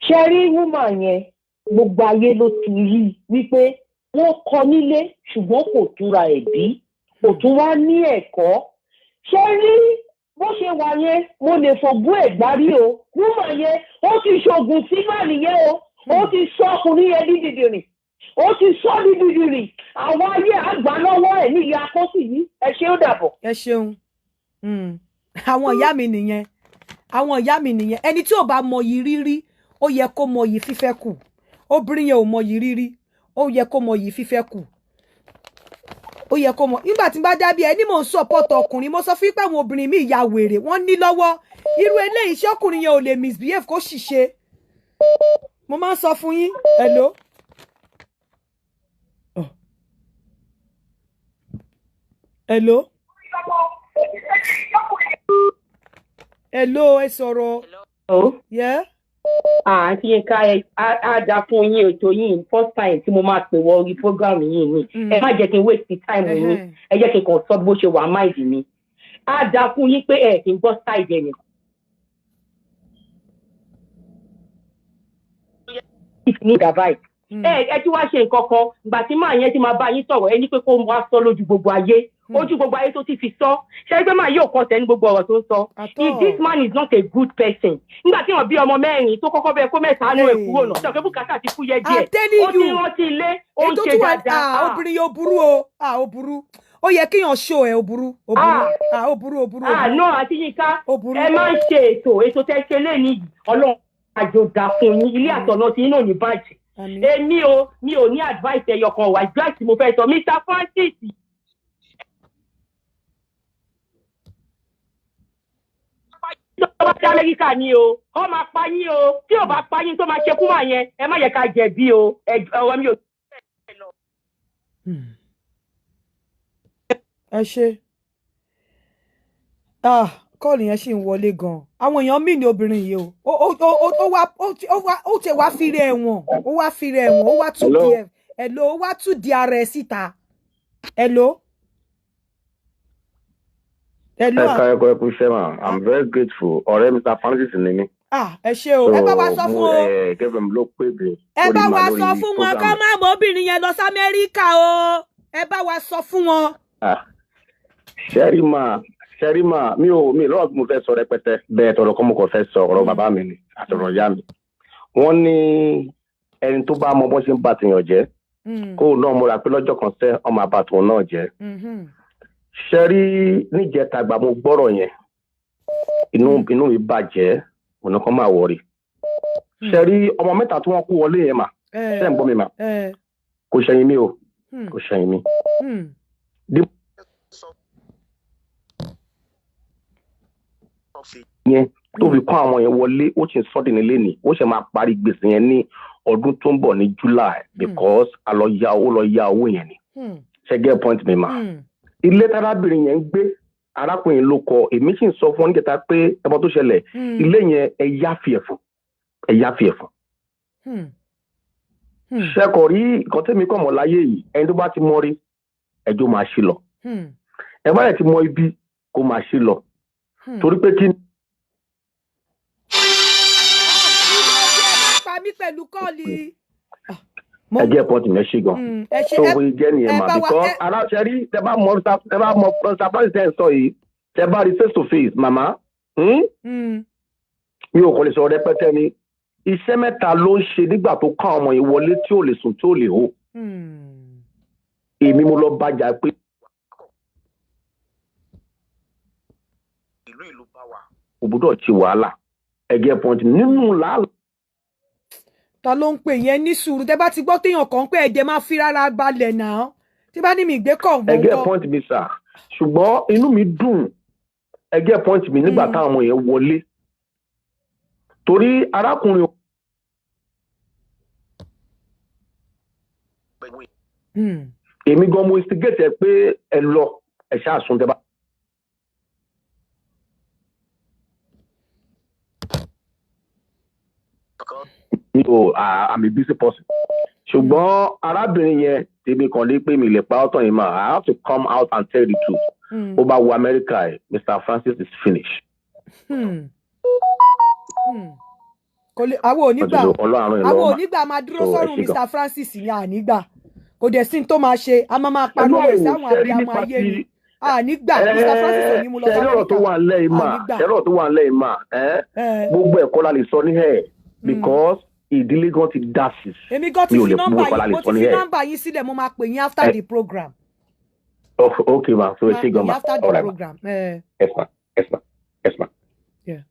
Ṣe rí woman yẹn, gbogbo ayé ló ti rí wípé wọ́n kọ́ nílé, ṣùgbọ́n kò túra ẹ̀ bí, kò tún wá ní ẹ̀kọ́. Ṣe rí bó ṣe wà yẹn, mo lè fògùn ẹ̀ gbárí o. Woman yẹn, ó ti ṣoògùn sí mà nìyẹn o. Ó ti sọ ọkùnrin yẹn ní dìdìrìn, ó ti sọ ní dìdìrìn. Àwọn ayé àgbà lọ́wọ́ ẹ̀ ní ìyá akọ́sì yìí. Ẹ ṣé, ó dàbọ̀. Ẹ ṣeun. Àwọn ìyá mi nìyẹn, àwọn ìyá mi nìyẹn. Ẹni tí ò bá mọyì rírí, ó yẹ kó mọyì fífẹ́ kù. Obìnrin yẹn ò mọyì rírí, ó yẹ kó mọyì fífẹ́ kù. Ó yẹ kó mọ nígbà tí n bá dábìí ẹni mò ń support ọkùnrin. Mo sọ fún pé àwọn obìnrin mi ya wèrè, wọ́n ní lọ́wọ́ irú eléyìí. Iṣẹ́ ọkùnrin yẹn ò lè misbehave kó sì ṣe. Mo máa ń sọ fún yín. Hello. Oh. Hello. Hello, ẹ sọ̀rọ̀. Hello. Yeah. Àǹtí Yínká, á dá fún yín. Ètò yín, first time tí mo máa pè wọ orí program yìí ni. Ẹ má jẹ́ kí n waste time yín, ẹ jẹ́ kí n kàn sọ bó ṣe wà mind mi. Á dá fún yín pé ẹ kì í gbọ́ side ẹ̀ nìkan. Ní ìgbà báyìí, ẹ tí wàá ṣe nǹkan kan, ìgbà tí màá yẹn ti máa bá yín sọ̀rọ̀, ẹ ní pé kó wá sọ lójú gbogbo ayé. Ojú gbogbo ayé tó ti fi sọ, ṣé pé máa yóò kọ́ tẹ́ ní gbogbo ọ̀rọ̀ tó ń sọ. If this man is not a good person, nígbà tí wọ́n bí ọmọ mẹ́rin tó kọ́kọ́ bẹ́ẹ̀ kó mẹ́ta nú ẹ̀ kúrò náà, ṣe bùkátà ti fúyẹ́ díẹ̀, ó ti rántí ilé, ó ń ṣe dáadáa. Obìnrin yóò burú o, ó burú. Ó yẹ kéèyàn ṣó ẹ. Ó burú, ó burú, ó burú, ó burú. Àná àti Yínká, ẹ máa ń ṣe ètò tẹ́ ṣe lé ní. Ọlọ́run àjò dà fún yín, ilé àtọ̀nà tí yín náà ní bàjẹ́. Èmi o, mi ò ní advice ẹyọ kan wà. Advice mo fẹ́ sọ, Mr Francis, tó bá dé Amẹ́ríkà ni o, ó máa pa yín o. Tí ò bá pa yín, tó máa ṣe kúmà yẹn, ẹ má yẹ ká jẹ̀bi o. Ọ̀rọ̀ mi ò. Ẹ ṣe. Call yẹn ṣì ń wọlé gan. Àwọn èèyàn mí ní obìnrin yìí o. Ó ti wá fi rẹ̀ ẹ̀wọ̀n, ó wá fi rẹ̀ ẹ̀wọ̀n, ó wá tún di ẹ̀. Hello, ó wá tún di ara ẹ̀ síta. Hello. Hello. Ẹ ká ẹkọ, ẹ kú iṣẹ́ mà. I'm very grateful. Ọ̀rẹ́ Mr Francis ni mí. Ah, ẹ ṣé o. Ẹ bá wa sọ fún o. Kevin ló pè mí. Ẹ bá wa sọ fún wọn kó má mọ obìnrin yẹn lọ sí Amẹ́ríkà o. Ẹ bá wa sọ fún wọn. Ṣẹ́rí mà, ṣẹ́rí mà, mi ò mi lọ́rọ̀ tí mo fẹ́ sọ rẹpẹtẹ bẹ́ẹ̀. Tọ̀rọ̀ kọ́ mo kàn fẹ́ sọ, ọ̀rọ̀ bàbá mi ni àtọ̀rọ̀ ìyá mi. Wọ́n ní ẹni tó bá mọ bó ṣe ń bá tèèyàn jẹ́, kóun náà múra pé lọ́jọ́ kan sẹ́ ọmọ àbàtò náà jẹ́. Ṣẹ́rí, níjẹta gbà mo gbọ́rọ̀ yẹn, inú mi bàjẹ́. Ọ̀nà kan máa wọ̀rí. Ṣẹ́rí, ọmọ mẹ́ta tí wọ́n kó wọlé yẹn mà, ṣé ń gbọ́ mi mà? Kò ṣẹ̀yìn mi o, kò ṣẹ̀yìn mi. Yẹn tó fi kọ́ àwọn yẹn wọlé, ó sì ń sọ́dún nílé ni, ó sì máa parí gbèsè yẹn ní ọdún tó ń bọ̀ ní July, because a lọ ya owó, lọ ya owó yẹn ni. Ṣe get point mi mà? Ilé tárábìnrin yẹn ń gbé, arákùnrin ló kọ. Èmi sì ń sọ fún ọ níjẹta pé ẹbọ tó ṣẹlẹ̀, ilé yẹn, ẹ yáfi ẹ̀ fún, ẹ yáfi ẹ̀ fún. Ṣẹkọ̀ rí nǹkan tẹ́mi kọ̀ mọ́ láyé yìí, ẹni tó bá ti mọ́ rí, ẹjọ́ máa ṣe lọ. Ẹ bá dẹ̀ ti mọ ibi kó máa ṣe lọ, torí pé kí Pa mí pẹ̀lú call. Ẹ jẹ́ pọ́ǹtì yẹn ṣe gan. Ẹ ṣe tó bóyá jẹ́ nìyẹn ẹ mà bá wa because ara ṣe rí, tẹ bá mọ Mr. President sọ yìí, tẹ bá rí face to face, màmá, Mi ò kò lè sọ rẹpẹtẹ ni. Iṣẹ́ mẹ́ta ló ń ṣe nígbà tó kọ́ àwọn ọmọ yìí wọlé, tí ò lè sùn, tí ò lè hó. Èmi mo lọ bàjá pé ìlú bá wà kò gbúdọ̀ ti wàhálà. Ẹgẹ pọ́ǹtì nínú làálàá. Ta ló ń pè yẹn? Ní sùúrù, tẹ bá ti gbọ́ téèyàn kan pé ẹ̀jẹ̀ máa fi rárá balẹ̀ náà, tí bá ní mi ìgbé kọ̀ mọ́ Ẹgẹ ń kọ́. point mi sà, ṣùgbọ́n inú mi dùn, ẹgẹ point mi, nígbà táwọn ọmọ yẹn wọlé, torí arákùnrin èmi gan mo instigate ẹ pé ẹ lọ, ẹ ṣáà sùn tẹ bá. Mi ò, I'm a busy person, ṣùgbọ́n arábìnrin yẹn, tèmi kàn lé pé mi lè pa ọ́tọ̀ yìí mà. I have to come out and tell the truth. Ó bá wo Amẹ́ríkà ẹ̀, Mr. Francis is finished. Kò lè, àwọn ò ní gbà. Ọlọ́run ràn yín Àwọn lọ́wọ́ ò ní gbà, máa dúró So, ẹ sọ́run ṣé gan. Mr. Francis ní ànígbà, kò dẹ̀ sí ní tó máa ṣe, a máa pariwo rẹ̀ sáwọn Ṣe rí abiyamọ nípa ayé ti ni àní gbà. Mr. Francis ò ní mú lọ ṣe rí ọ̀rọ̀ tó sí wà ńlẹ̀ yìí mà, àní gbà. ṣe rí ọ̀rọ̀ tó wà ńlẹ̀ yìí mà, ẹ́ gbogbo ẹ̀kọ́ la lè sọ ní ẹ̀, because ìdílé gan ti dá sí. Èmi gan ti Mi ò fi lè gbogbo nọ́mbà ẹ̀kọ́ la yín lè mo sọ ti ní fi ẹ̀. nọ́mbà yín sílẹ̀, mo máa pè yín after the program. Oh, okay ma, so ẹ Máa ṣé pè gan yín ma. after the All right ma. program. Yes ma, yes ma, yes ma. Yeah.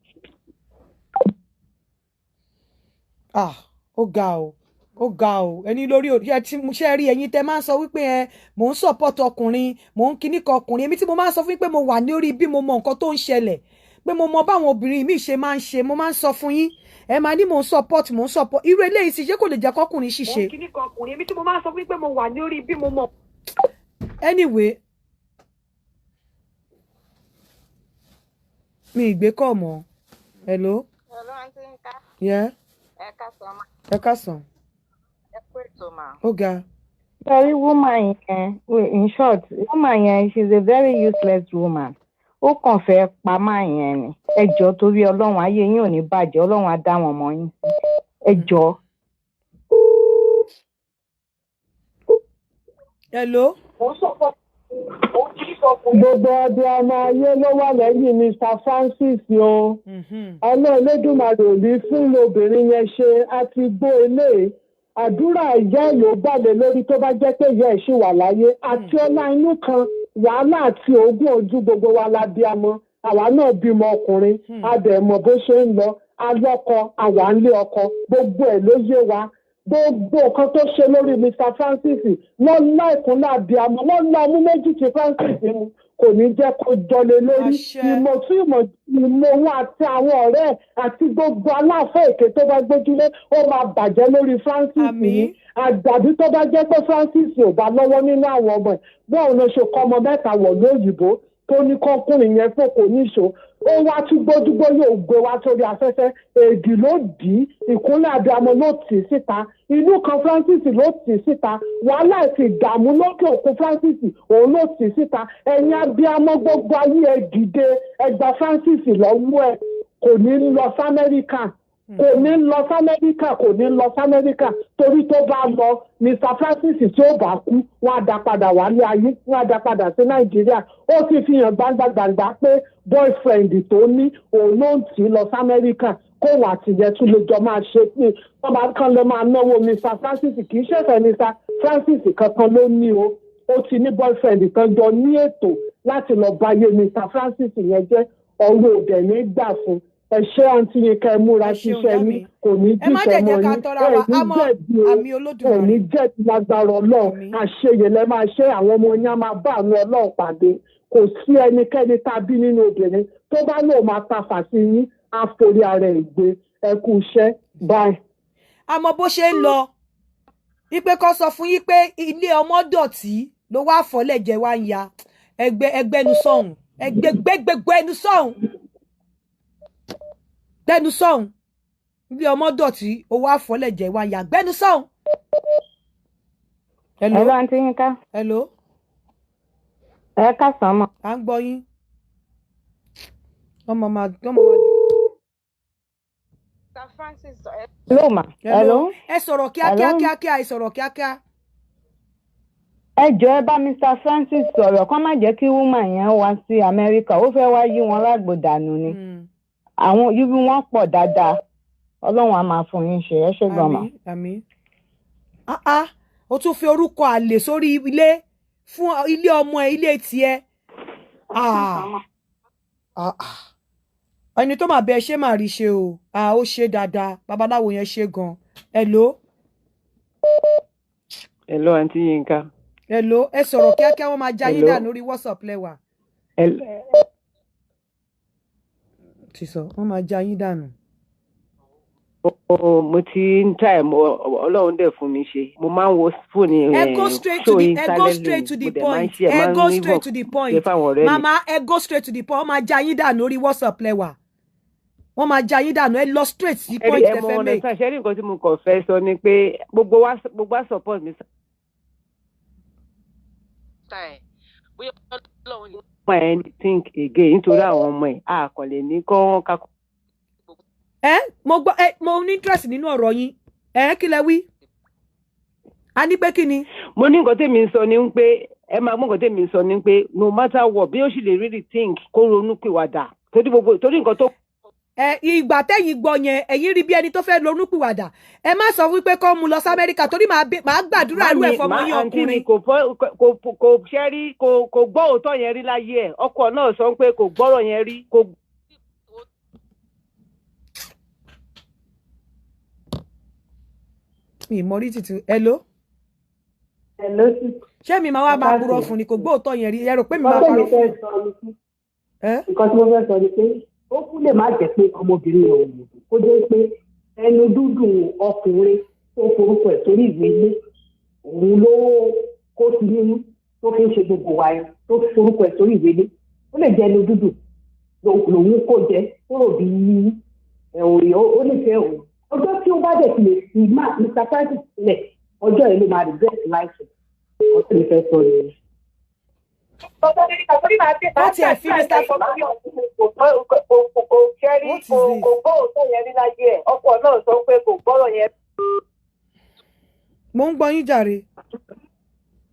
Ah, ó ga o, ó ga o. Ẹni lórí ẹ tí mo ṣe rí, ẹ̀yin tẹ́ máa ń sọ wípé ẹ mò ń support ọkùnrin, mò ń kíní kan ọkùnrin, èmi tí mo máa ń sọ fún yín pé mo wà ní orí bí mo mọ nǹkan tó ń ṣẹlẹ̀, pé mo mọ báwọn obìnrin mi ṣe máa ń ṣe, mo máa ń sọ fún yín, ẹ máa ní mò ń support, mò ń support irú eléyìí sì ṣé kò lè jẹ́ kọ́kùnrin ṣìṣe. Mò ń kíní kan ọkùnrin, èmi tí mo máa ń sọ fún yín pé mo wà ní orí bí mo mọ. Anyway, mi ìgbé kọ̀ mọ́. Hello. Hello, Aunty Yinka. Yeah. Ẹ káàsán ma. Ẹ káàsán. Ẹ kú ètò mà. Ó ga. Sorry, woman yẹn, wait, in short, woman yẹn, she's a very useless woman. Ó kàn fẹ́ pa máa yẹn ni. Ẹ jọ̀ọ́, torí Ọlọ́run, ayé yín ò ní bàjẹ́, Ọlọ́run á dá wọn mọ́ yín sí. Ẹ jọ̀ọ́. Hello. Gbogbo ọdẹ ọmọ ayé ló wà lẹ́yìn Mr Francis o. Ọlọ́run Elédùmarè ò ní fún obìnrin yẹn ṣe. A ti gbó ilé àdúrà ìyá ẹ̀ ló gbàlẹ̀ lórí, tó bá jẹ́ pé ìyá ẹ̀ ṣì wà láyé, àti ọlá inú kan, wàhálà àti oògùn ojú gbogbo wa la bí amọ. Àwa náà bímọ ọkùnrin, a dẹ̀ mọ̀ bó ṣe ń lọ. Alọ́kọ, àwa ń lé ọkọ, gbogbo ẹ̀ ló yé wa. Gbogbo nǹkan tó ṣe lórí Mr Francis, lọ́lá ìkúnlẹ̀ abiyamọ, lọ́lá ọmú méjì tí Francis mu, kò ní jẹ́ kó jọlé lórí. Ìmọ̀ tí ìmọ̀ ìmọ̀ òun àti àwọn ọ̀rẹ́ ẹ̀ àti gbogbo aláfẹ́ èké tó bá gbójúlé, ó máa bàjẹ́ lórí Francis yìí, àdàbí tó bá jẹ́ pé Francis ò bá lọ́wọ́ nínú àwọn ọmọ ẹ̀. Bóun ló ṣe kọ́ ọmọ mẹ́ta wọ̀ lóyìnbó tó ní kọ́kùnrin yẹn fòkò níṣó, ó wá tún gbójúgbó yóò gbé wá sórí afẹ́fẹ́. Èdì ló dì í, ìkúnlẹ̀ abiyamọ ló tì í síta, inú kan Francis ló tì í síta, wàhálà àti ìdààmú lókè òkun Francis òun ló tì í síta. Ẹ̀yin abiyamọ gbogbo ayé, ẹ dìde, ẹ gba Francis lọ́wọ́ ẹ̀. Kò ní lọ sí Amẹ́ríkà, kò ní lọ sí Amẹ́ríkà, kò ní lọ sí Amẹ́ríkà, torí tó bá lọ, Mr Francis tí ó bá kú, wọ́n á dá padà wálé ayé, wọ́n á dá padà sí Nàìjíríà. Ó ti fi hàn gbangba gbangba pé boyfriend tó ní òun ló ń tì í lọ sí Amẹ́ríkà, kóun àtìyẹ tún lè jọ máa ṣe pé wọ́n bá kán lè máa náwó Mr Francis. Kì í ṣẹ̀fẹ̀ Mr Francis kankan ló ní o. Ó ti ní boyfriend kan jọ ní ètò láti lọ báyé Mr Francis yẹn jẹ́. Ọ̀rọ̀ òdẹ̀ ní gbà fún. Ẹ ṣé, àǹtí yín, ká ẹ múra ṣiṣẹ́ yín, kò ní Ẹ má jíṣẹ́ dẹ̀ jẹ́ mọ́ ká yín. tọ́ra Ẹ wa ní á mọ jẹ̀bi o. Àmì Ẹ Olódùmarè. ní jẹ̀bi lágbára Ọlọ́run. Àṣeyẹ lẹ máa ṣe, àwọn ọmọ yín á máa bá àánú Ọlọ́run pàdé. Kò sí ẹnikẹ́ni tá a bí nínú obìnrin tó bá lóun máa ta fà sí yín, á forí ara ẹ̀ gbé. Ẹ kú iṣẹ́, bye. Àmọ́ bó ṣe ń lọ ipe kan sọ fún yín pé ilé ọmọ dọ̀tí ló wá fọ́lẹ̀ jẹ́ wá ń ya ẹgbẹ́ ẹgbẹ́nu sọ̀hún, ẹgbẹ́ gbẹgbẹgbẹ ẹnu sọ̀hún, gbẹnu sọ̀hún. Ilé ọmọ dọ̀tí ó wá fọ́lẹ̀ jẹ́ wá ń ya, gbẹnu sọ̀hún. Hello. Hello, Aunty Yinka. Hello. Ẹ káàsán mọ́. À ń gbọ́ yín. Ọmọ máa ọmọ máa. Hello ma. Hello. Ẹ sọ̀rọ̀ kíákíá kíákíá, ẹ sọ̀rọ̀ kíákíá. Ẹ jọ̀ọ́, ẹ bá Mr Francis sọ̀rọ̀, kó má jẹ́ kí woman yẹn wá sí Amẹ́ríkà. Ó fẹ́ wá yí wọn lágbo dànù ni. Àwọn ibi wọn pọ̀ dáadáa. Ọlọ́run á máa fún yín ṣe. Ẹ ṣé gan ma. Àmín, àmín. Ah ah, o tún fi orúkọ àlè sórí ilé fún ilé ọmọ ẹ, ilé tiẹ̀. Ah ah ah, ẹni tó máa bẹ ṣé máa rí ṣe o. Ah, ó ṣe dáadáa, babaláwo yẹn ṣe gan. Hello. Hello, Aunty Yinka. Hello, ẹ sọ̀rọ̀ kíákíá, wọ́n máa já yín Hello. dànù lórí WhatsApp lẹ́wà. Hello. Ti sọ wọ́n máa já yín dànù. Mo ti ń try, mo Ọlọ́run dẹ̀ fún mi ṣe. Mo máa ń wo fóònù. Ẹ go straight to the, ẹ go straight to the point, ẹ go straight to the point, mama, ẹ go straight to the point. Wọ́n máa já yín dànù lórí WhatsApp lẹ́wà, wọ́n máa já yín dànù. Ẹ lọ straight sí point Ẹ tẹ́ mọ fẹ́ ọ̀nà make. sáà ṣe rí. Nǹkan tí mo kàn fẹ́ sọ ni pé gbogbo wa support mi. Bóyá Ọlọ́run lè mọ ẹ think again nítorí àwọn ọmọ ẹ̀, a kàn lè ní kán ká. Ẹ mo gbọ́, ẹ mo ní interest nínú ọ̀rọ̀ yín. Ẹ kí lẹ wí? A ní pé kí ni? Mo ní nǹkan tèmi ń sọ ni pé, ẹ máa gbọ́, nǹkan tèmi ń sọ ni pé no matter what, bí ó sì lè really think, kó ronú pìwàdà torí gbogbo, torí nǹkan tó. Ẹ ìgbà tẹ́yìn gbọ́ yẹn, ẹ̀yin rí bí ẹni tó fẹ́ ronúpìwàdà. Ẹ má sọ wípé kó mú lọ sí Amẹ́ríkà, torí màá gbàdúrà irú ẹ̀ fọmọ yín àǹtí mi ọkùnrin. Kò fọ́, kò ṣẹ́ rí, kò gbọ́ òótọ́ yẹn rí láyé ẹ̀. Ọkọ náà sọ pé kò gbọ́rọ̀ yẹn rí, kò. Mi ì mọ rí títí. Hello. Hello, sis. Ṣé mi máa wá máa purọ́ fún ni? Kò gbọ́ òótọ́ yẹn rí, ẹ rò pé mi máa Nǹkan parọ́ tẹ́mi fún fẹ́ sọ ni pé, nǹkan tí mo fẹ́ sọ ni pé ó kú lè má jẹ́ pé ọmọbìnrin yẹn ò mọ̀, kó jẹ́ pé ẹnu dúdùn ọkùnrin tó forúkọ ẹ̀ sórí ìwé ilé, òun ló kó sí nínú tó fi ń ṣe gbogbo wa yẹn. Tó forúkọ ẹ̀ sórí ìwé ilé, ó lè jẹ́ ẹnu dúdùn lòun kó jẹ kúrò bí ẹ̀wọ̀n, ó lè fẹ́ òun. Ọjọ́ tí ó bá dẹ̀ ti lè fi má Mr Francis sílẹ̀, ọjọ́ yẹn ló máa regret life. Ọjọ́ tí mo fẹ́ sọ nìyẹn. Ó tiẹ̀ fi Mr. Kò ṣẹ́ rí, kò gbọ́ òótọ́ yẹn rí láyé ẹ̀. Ọkọ náà sọ pé kò gbọ́rọ̀ yẹn. Mo ń gbọ́ yín jàre.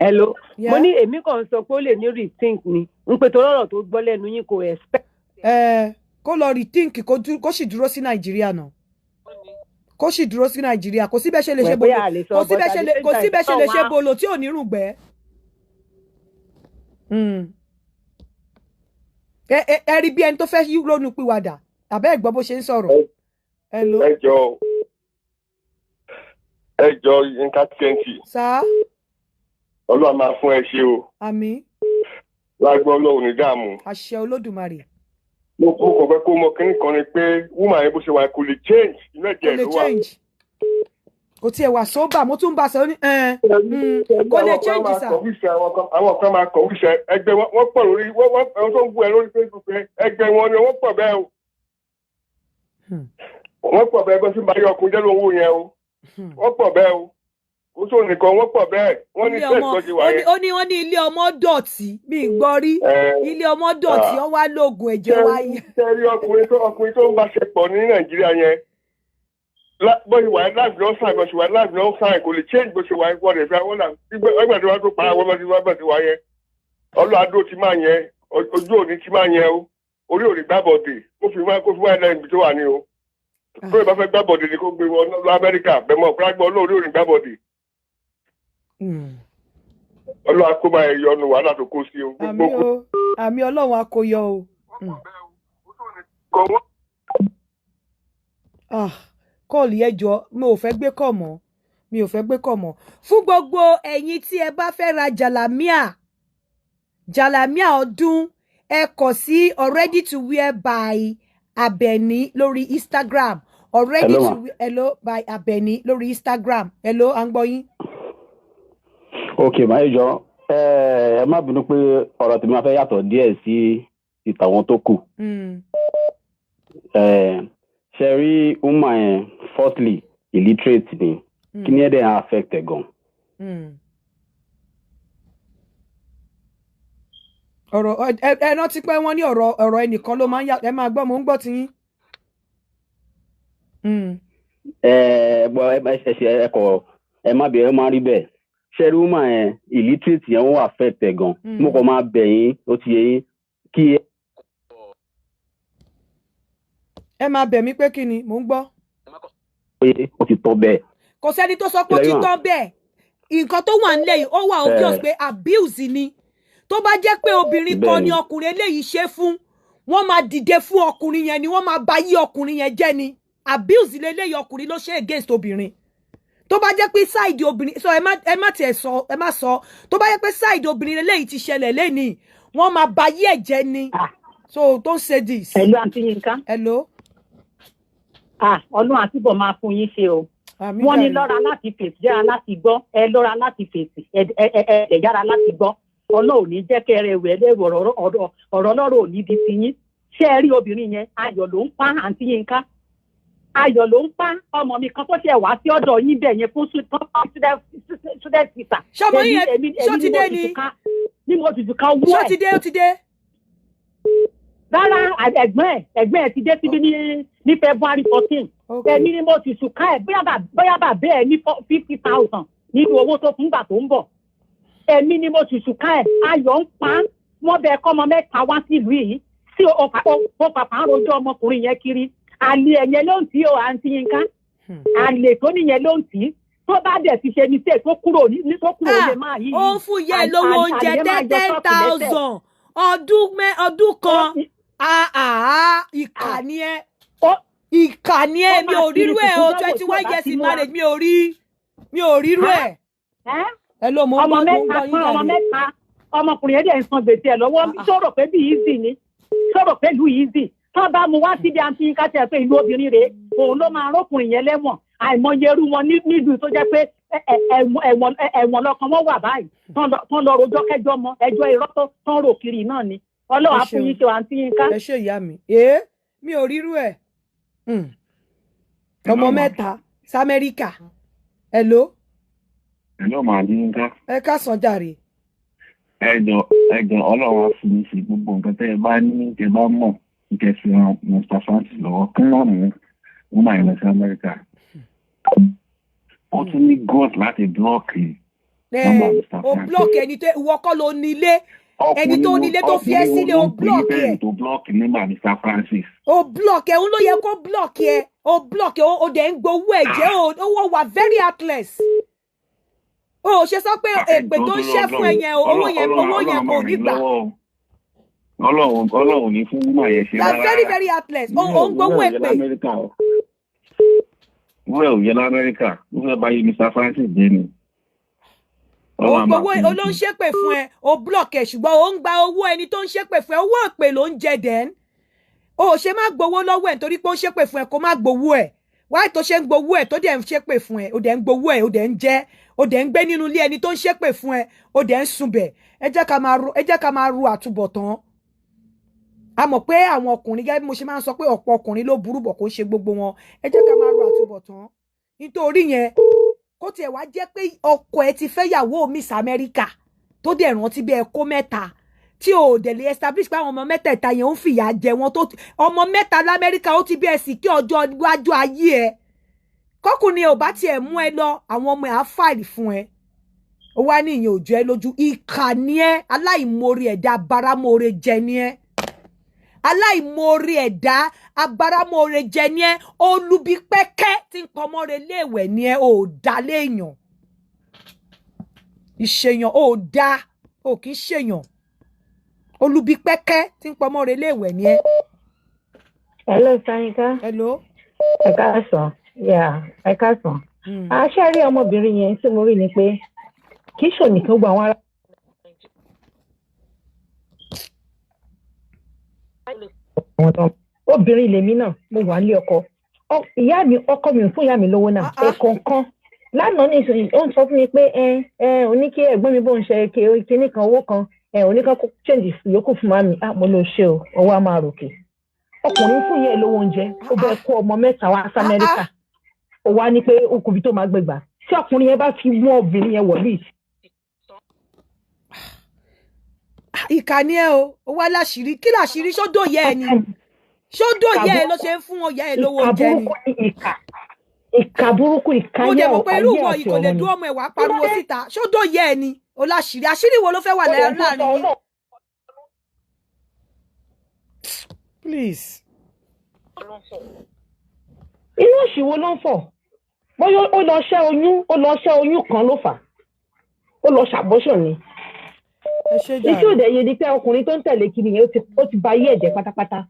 Hello. Yeah. Mo ní èmi kàn sọ pé ó lè ní rethink ni n pé torí ọ̀rọ̀ tó gbọ́ lẹ́nu yín, kò expect. Ẹ kó lọ rethink, kó sì dúró sí Nàìjíríà náà, kó sì dúró sí Nàìjíríà. Kò sí bẹ́ẹ̀ ṣe lè ṣe Well, bolo bóyá a lè sọ, kò sí but bẹ́ẹ̀ at ṣe the lè same kò sí time, bẹ́ẹ̀ ṣe lè ṣe náà bolo tí ò ní rùngbẹ́. Ẹ rí bí ẹni tó fẹ́ yí ronú pìwàdà, àbẹ́ ẹ̀ gbọ́ bó ṣe ń sọ̀rọ̀. Hello. Ẹ jọ, ẹ jọ, Yinka TNT. Sá. Ọlọ́run máa fún ẹ ṣe o. Àmín. Lágbọ́ Ọlọ́run ní dààmú. Àṣẹ Olódùmarè. Mo kàn fẹ́ kó mọ kínní kan ni pé woman yẹn, bó ṣe wà, kò lè change, inú Kò ẹ̀jẹ̀ lè ló wà. change, kò tiẹ̀ wà sóbà. Mo tún bá a sọ ní kò lè change sà. Àwọn kan máa kọ̀ wíṣẹ́ ẹgbẹ́ wọn, wọ́n pọ̀ lórí wọ́n, àwọn tó ń bú ẹ lórí Facebook yẹn, ẹgbẹ́ wọn ni wọ́n pọ̀ bẹ́ẹ̀ o. Wọ́n pọ̀ bẹ́ẹ̀, bó ṣe ń bá yọ ọkùnrin jẹ́ lówó yẹn o. Wọ́n pọ̀ bẹ́ẹ̀ o, kò sóò nìkan, wọ́n pọ̀ bẹ́ẹ̀, wọ́n ní Ilé stress ọmọ tó ṣe wà ó ní yẹn. ó ní wọ́n ní ilé ọmọ dọ̀tí, mi ì gbọ́ rí. Ilé ọmọ dọ̀tí, ó wá lóògùn ẹ̀jẹ̀ wá yẹ. Ṣẹ́rí ọkùnrin tó ń bá ṣe pọ̀ ní Nàìjíríà yẹn, bó ṣe wà yẹn, láti lọ sàn, bó ṣe wà yẹn, láti lọ sàn, kò lè change bó ṣe wà yẹn. Wọ́n lè fẹ́ wọ́n là ẹgbẹ́ tó wá tó para wọ́n bá ti wá bá ti wà yẹn. Ọlọ́àdó ti máa yẹn, ojú òní ti máa yẹn o, orí òní gbàbọ̀dè, kó fi wá ẹlẹ́yìn ibi tó wà ní o. Tó ìbá fẹ́ gbàbọ̀dè ni kó gbé wọn lọ Amẹ́ríkà bẹ́ẹ̀ mọ̀ pé olórí òní gbàbọ̀dè. Ọlọ́wà kó máa yọnu wàhálà tó kó sí o. Àmín o, àmín. Ọlọ́run akóyọ o. Ah, call yẹn jọ, mi ò fẹ́ gbé call mọ́, mi ò fẹ́ gbé call mọ́. Fún gbogbo ẹ̀yin tí ẹ bá fẹ́ ra jàlámíà, jàlámíà ọdún, ẹ kàn sí Already to Wear by Abeni lórí Instagram. Already Hello, to ma. Wear, hello, by Abeni lórí Instagram. Hello, à ń gbọ́ yín. Ok, máa jọ, ẹ má bínú pé ọ̀rọ̀ tèmi máa fẹ́ yàtọ̀ díẹ̀ sí ti tàwọn tó kù. Ẹ ṣe rí woman yẹn, firstly, illiterate ni. Kí ni ẹ dẹ̀ affect ẹ̀ gan. Ọ̀rọ̀ ẹ rántí pé wọ́n ní ọ̀rọ̀ ẹnìkan ló máa ń yà. Ẹ máa gbọ́, mò ń gbọ́ tiyín. Ẹ gbọ́, ẹ ṣe ẹ kọ, ẹ má bẹ̀rẹ̀, máa rí bẹ́ẹ̀. Ṣẹ́rí, woman yẹn, illiterate yẹn, wọ́n affect ẹ̀ gan. Mo kàn máa bẹ̀ yín, ó ti yé yín kí Ẹ máa bẹ̀ mí pé kí ni? Mò ń gbọ́. Pé ó ti tọ́ bẹ́ẹ̀. Kò sẹ́ni tó sọ pé ó ti tán bẹ́ẹ̀. Nǹkan tó wà nílẹ̀ yìí, ó wà obvious pé abuse ni. Tó bá jẹ́ pé obìnrin kan ni ọkùnrin eléyìí ṣe fún, wọ́n máa dìde fún ọkùnrin yẹn ni, wọ́n máa bà yí ọkùnrin yẹn jẹ́ ni. Abuse leléyìí, ọkùnrin ló ṣe against obìnrin. Tó bá jẹ́ pé side obìnrin sọ, ẹ má tiẹ̀ sọ, ẹ má sọ. Tó bá jẹ́ pé side obìnrin eléyìí ti ṣẹlẹ̀ lénìí, wọ́n máa bà yí ẹ̀ jẹ́ ni. So don't say this. Hello, Aunty Yinka. Hello. Ah, Ọlọ́run àtúbọ̀ máa fún yín ṣe o. Àmín. Wọ́n ní Jàre. lọ́ra láti fèsì, yára láti gbọ́. Ẹ lọ́ra láti fèsì, ẹ ẹ ẹ ẹ yára láti gbọ́. Ọlọ́run ò ní jẹ́ kẹ́ ẹ rẹ̀ lẹ́rù ọ̀rọ̀ ọ̀rọ̀ ọlọ́rọ̀ ò ní di ti yín. Ṣé ẹ rí obìnrin yẹn? Ayọ̀ ló ń pa, Aunty Yinka. Ayọ̀ ló ń pa. Ọmọ mi kan tó ṣe wá sí ọ̀dọ̀ yín bẹ̀ yẹn fún student visa. Ṣọmọ yín yẹn ṣó ti dé ni? Ní mo tutù kan owó Ṣó ẹ̀. ti dé? Ó ti dé. Rárá, ẹ̀gbọ́n ẹ̀ ti dé síbí ní February 14. Èmi ni mo ti sùn ká ẹ̀, bóyá bàbá ẹ̀ ní 50,000 nínú owó tó fún gbà tó ń bọ̀. Èmi ni mo ti sùn ká ẹ̀. Ayọ̀ ń pa á. Wọ́n bẹ kọ́mọ mẹ́ta wá sílùú yìí tí ó pàpà ń rojọ́ ọmọkùnrin yẹn kiri. Àlè ẹ̀yẹn ló ń tì í o, Aunty Yinka. Àlè tó níyẹn ló ń tì í. Tó bá dẹ̀ ti ṣe mistake tó kúrò ní tó kúrò lè máa yí. Ó ń fún ìyá ẹ lówó oúnjẹ 10,000 ọdún kan. Ìkà ni ẹ, ìkà ni ẹ. Mi ò rírú ẹ o. 21 years in marriage, mi ò rírú ẹ. Ẹ ló mo ń Ọmọ gbọ́, mo ń mẹ́ta gbọ́ yín fún ọmọ jàre. mẹ́ta, ọmọkùnrin yẹn dẹ̀ ń san gbèsè ẹ̀ lọ́wọ́. Sọ̀rọ̀ pé bí easy ni, sọ̀rọ̀ pé ìlú easy tán bá mu wá síbi, Aunty Yinka, tẹ̀ pé ìlú obìnrin rèé, òun ló máa rókùnrin yẹn lẹ́wọ̀n. Àìmọye irú wọn nílùú tó jẹ́ pé ẹ̀wọ̀n lọ́kàn wọn wà báyìí, tán lọ rojọ́ kẹjọ mọ ẹjọ́ irọ́ tó tán rò kiri náà ni. Ọlọ́run á fún yín ṣe, Aunty Yinka. Ẹ ṣe, ìyá mi. Ee, mi ò rírú ẹ. Ọmọ mẹ́ta sí Amẹ́ríkà. Hello. Hello, mà Yínká. Ẹ káàsán jàre. Ẹjọ, ẹjọ, Ọlọ́run á fún mi sí gbogbo nǹkan tẹ́ ẹ bá ní, tẹ́ ẹ bá mọ̀, kẹ́ fi ran Mr. Francis lọ́wọ́ kí wọ́n mú woman yẹn lọ sí Amẹ́ríkà. Ó tún ní guts láti block nọ́mbà Mr. O Francis. block ẹni tó ìwọ kọ́ ló nílé, ẹni tó nílé tó fi ẹ́ sílẹ̀, o block ẹ̀. Tó block nọ́mbà Mr. Francis. O block ẹ̀, òun ló yẹ kó block ẹ̀. O block ẹ̀, o dẹ̀ ń gbowó ẹ̀ jẹ́. O wà very heartless. O ò ṣe sọ pé èpè tó ń ṣẹ́ fún ẹ yẹn, owó yẹn kò ní gbà. Ọlọ́run ní fún woman yẹn ṣe You are very very heartless. O ò ń gbowó èpè. Wúrẹ̀ ò yẹ l'Amẹ́ríkà, ó fẹ́ bá yé Mr. Francis jẹ́ ni. O gbowó, o ló ń ṣépè fún ẹ, o block ẹ, ṣùgbọ́n o ń gba owó ẹni tó ń ṣépè fún ẹ. Owó èpè ló ń jẹ dẹ́n. O ò ṣe má gbowó lọ́wọ́ ẹ̀ nítorí pé ó ń ṣépè fún ẹ, kó má gbowó ẹ̀. Wáyé tó ṣe ń gbowó ẹ̀ tó dẹ̀ ń ṣépè fún ẹ, o dẹ̀ ń gbowó ẹ̀, o dẹ̀ ń jẹ́, o dẹ̀ ń gbé nínú ilé ẹni tó ń ṣépè fún ẹ, o dẹ̀ ń sunbẹ̀. Ẹ jẹ́ ká máa ro àtúbọ̀tán. A mọ̀ pé àwọn ọkùnrin, gẹ́gẹ́ bí mo ṣe máa ń sọ pé ọ̀pọ̀ ọkùnrin ló burú bọ̀, kó ṣe gbogbo wọn. Ẹ jẹ́ ká máa ro àtúbọ̀tán. Nítorí yẹn, kó tiẹ̀ wá jẹ́ pé ọkọ ẹ ti fẹ́ yàwó Miss America, tó dẹ̀ rántí bí ẹ kó mẹ́ta, tí o dẹ̀ lè establish pé àwọn ọmọ mẹ́tẹ̀ẹ̀ta yẹn ń fìyà jẹ wọn, tó ọmọ mẹ́ta l'Amẹ́ríkà, ó ti bí ẹ sì kí ọjọ́ iwájú ayé ẹ kọkùnrin ò bá tiẹ̀ mú ẹ lọ, àwọn ọmọ ẹ á file fún ẹ. Ó wá ní ìyẹn ò jọ ẹ lójú. Ìkà ni ẹ, aláìmoore ẹ̀dá, abáramóore jẹ ni ẹ, aláìmoore ẹ̀dá, abáramóore jẹ ni ẹ, olubi pẹ́kẹ́ tí ń pọmọ́ rẹ léèwẹ̀ ni ẹ. Ò dá léèyàn ìṣèyàn, ò dá, ò kì í ṣèyàn. Olubi pẹ́kẹ́ tí ń pọmọ́ rẹ léèwẹ̀ ni ẹ. Hello, Sanika. Hello. Ẹ káàsán. Yeah, ẹ káàsán. Àṣẹ rí ọmọbìnrin yẹn tí mo rí ni pé kì í ṣòní nìkan, gbọ́ àwọn ará. Àwọn tó obìnrin lèmi náà, mo wà nílé ọkọ. Ìyá mi, ọkọ mi ò fún ìyá mi lówó náà ẹ̀ẹ̀kọ̀ọ̀kan. Lánàá ní ìsìn, ó ń sọ fún mi pé ẹ ẹ òní kí ẹ̀gbọ́n mi bóun ṣe kinní kan, owó kan, ẹ òní kan kó change yòókù fún màmí. Á mo lọ ṣe o, owó á máa ròkè. Ọkùnrin fún ìyá ẹ lówó oúnjẹ, ó bẹ kó ọmọ mẹ́ta wá sí Amẹ́ríkà, ó wá ní pé okùnrin tó máa gbégbà tí ọkùnrin yẹn bá fi mú obìnrin yẹn wọ̀lú. Ìkà ni ẹ o. Ó wá láṣìírí. Kí láṣìírí? Ṣódò yẹ ẹ ni? Ṣódò yẹ ẹ ló ṣe ń fún ọyà ẹ lówó Ìkà oúnjẹ ni? burúkú ni ìkà. Ìkà burúkú, ìkà Mo yẹ dẹ̀ mọ̀ pé irú ayé ìwọ àti yìí kò lè ọ̀run ni. dúró ọmọ ẹ̀ wá pariwo síta. Ṣódò yẹ ẹ ni? O láṣìírí. Àṣírí wo ló fẹ́ wà Ó lè tún láàrin sọ yín? náà. Please. Inú òṣì wo ló ń fọ̀? Bóyá ó lọ ṣẹ́ oyún, ó lọ ṣẹ́ oyún kan ló fà á. Ó lọ ṣàbọ́ṣọ̀ ni. Ẹ ṣe Iṣẹ́ jàre. òde yẹn ni pé ọkùnrin tó ń tẹ̀lé kiri yẹn, ó ti ba ayé ẹ̀jẹ̀ pátápátá.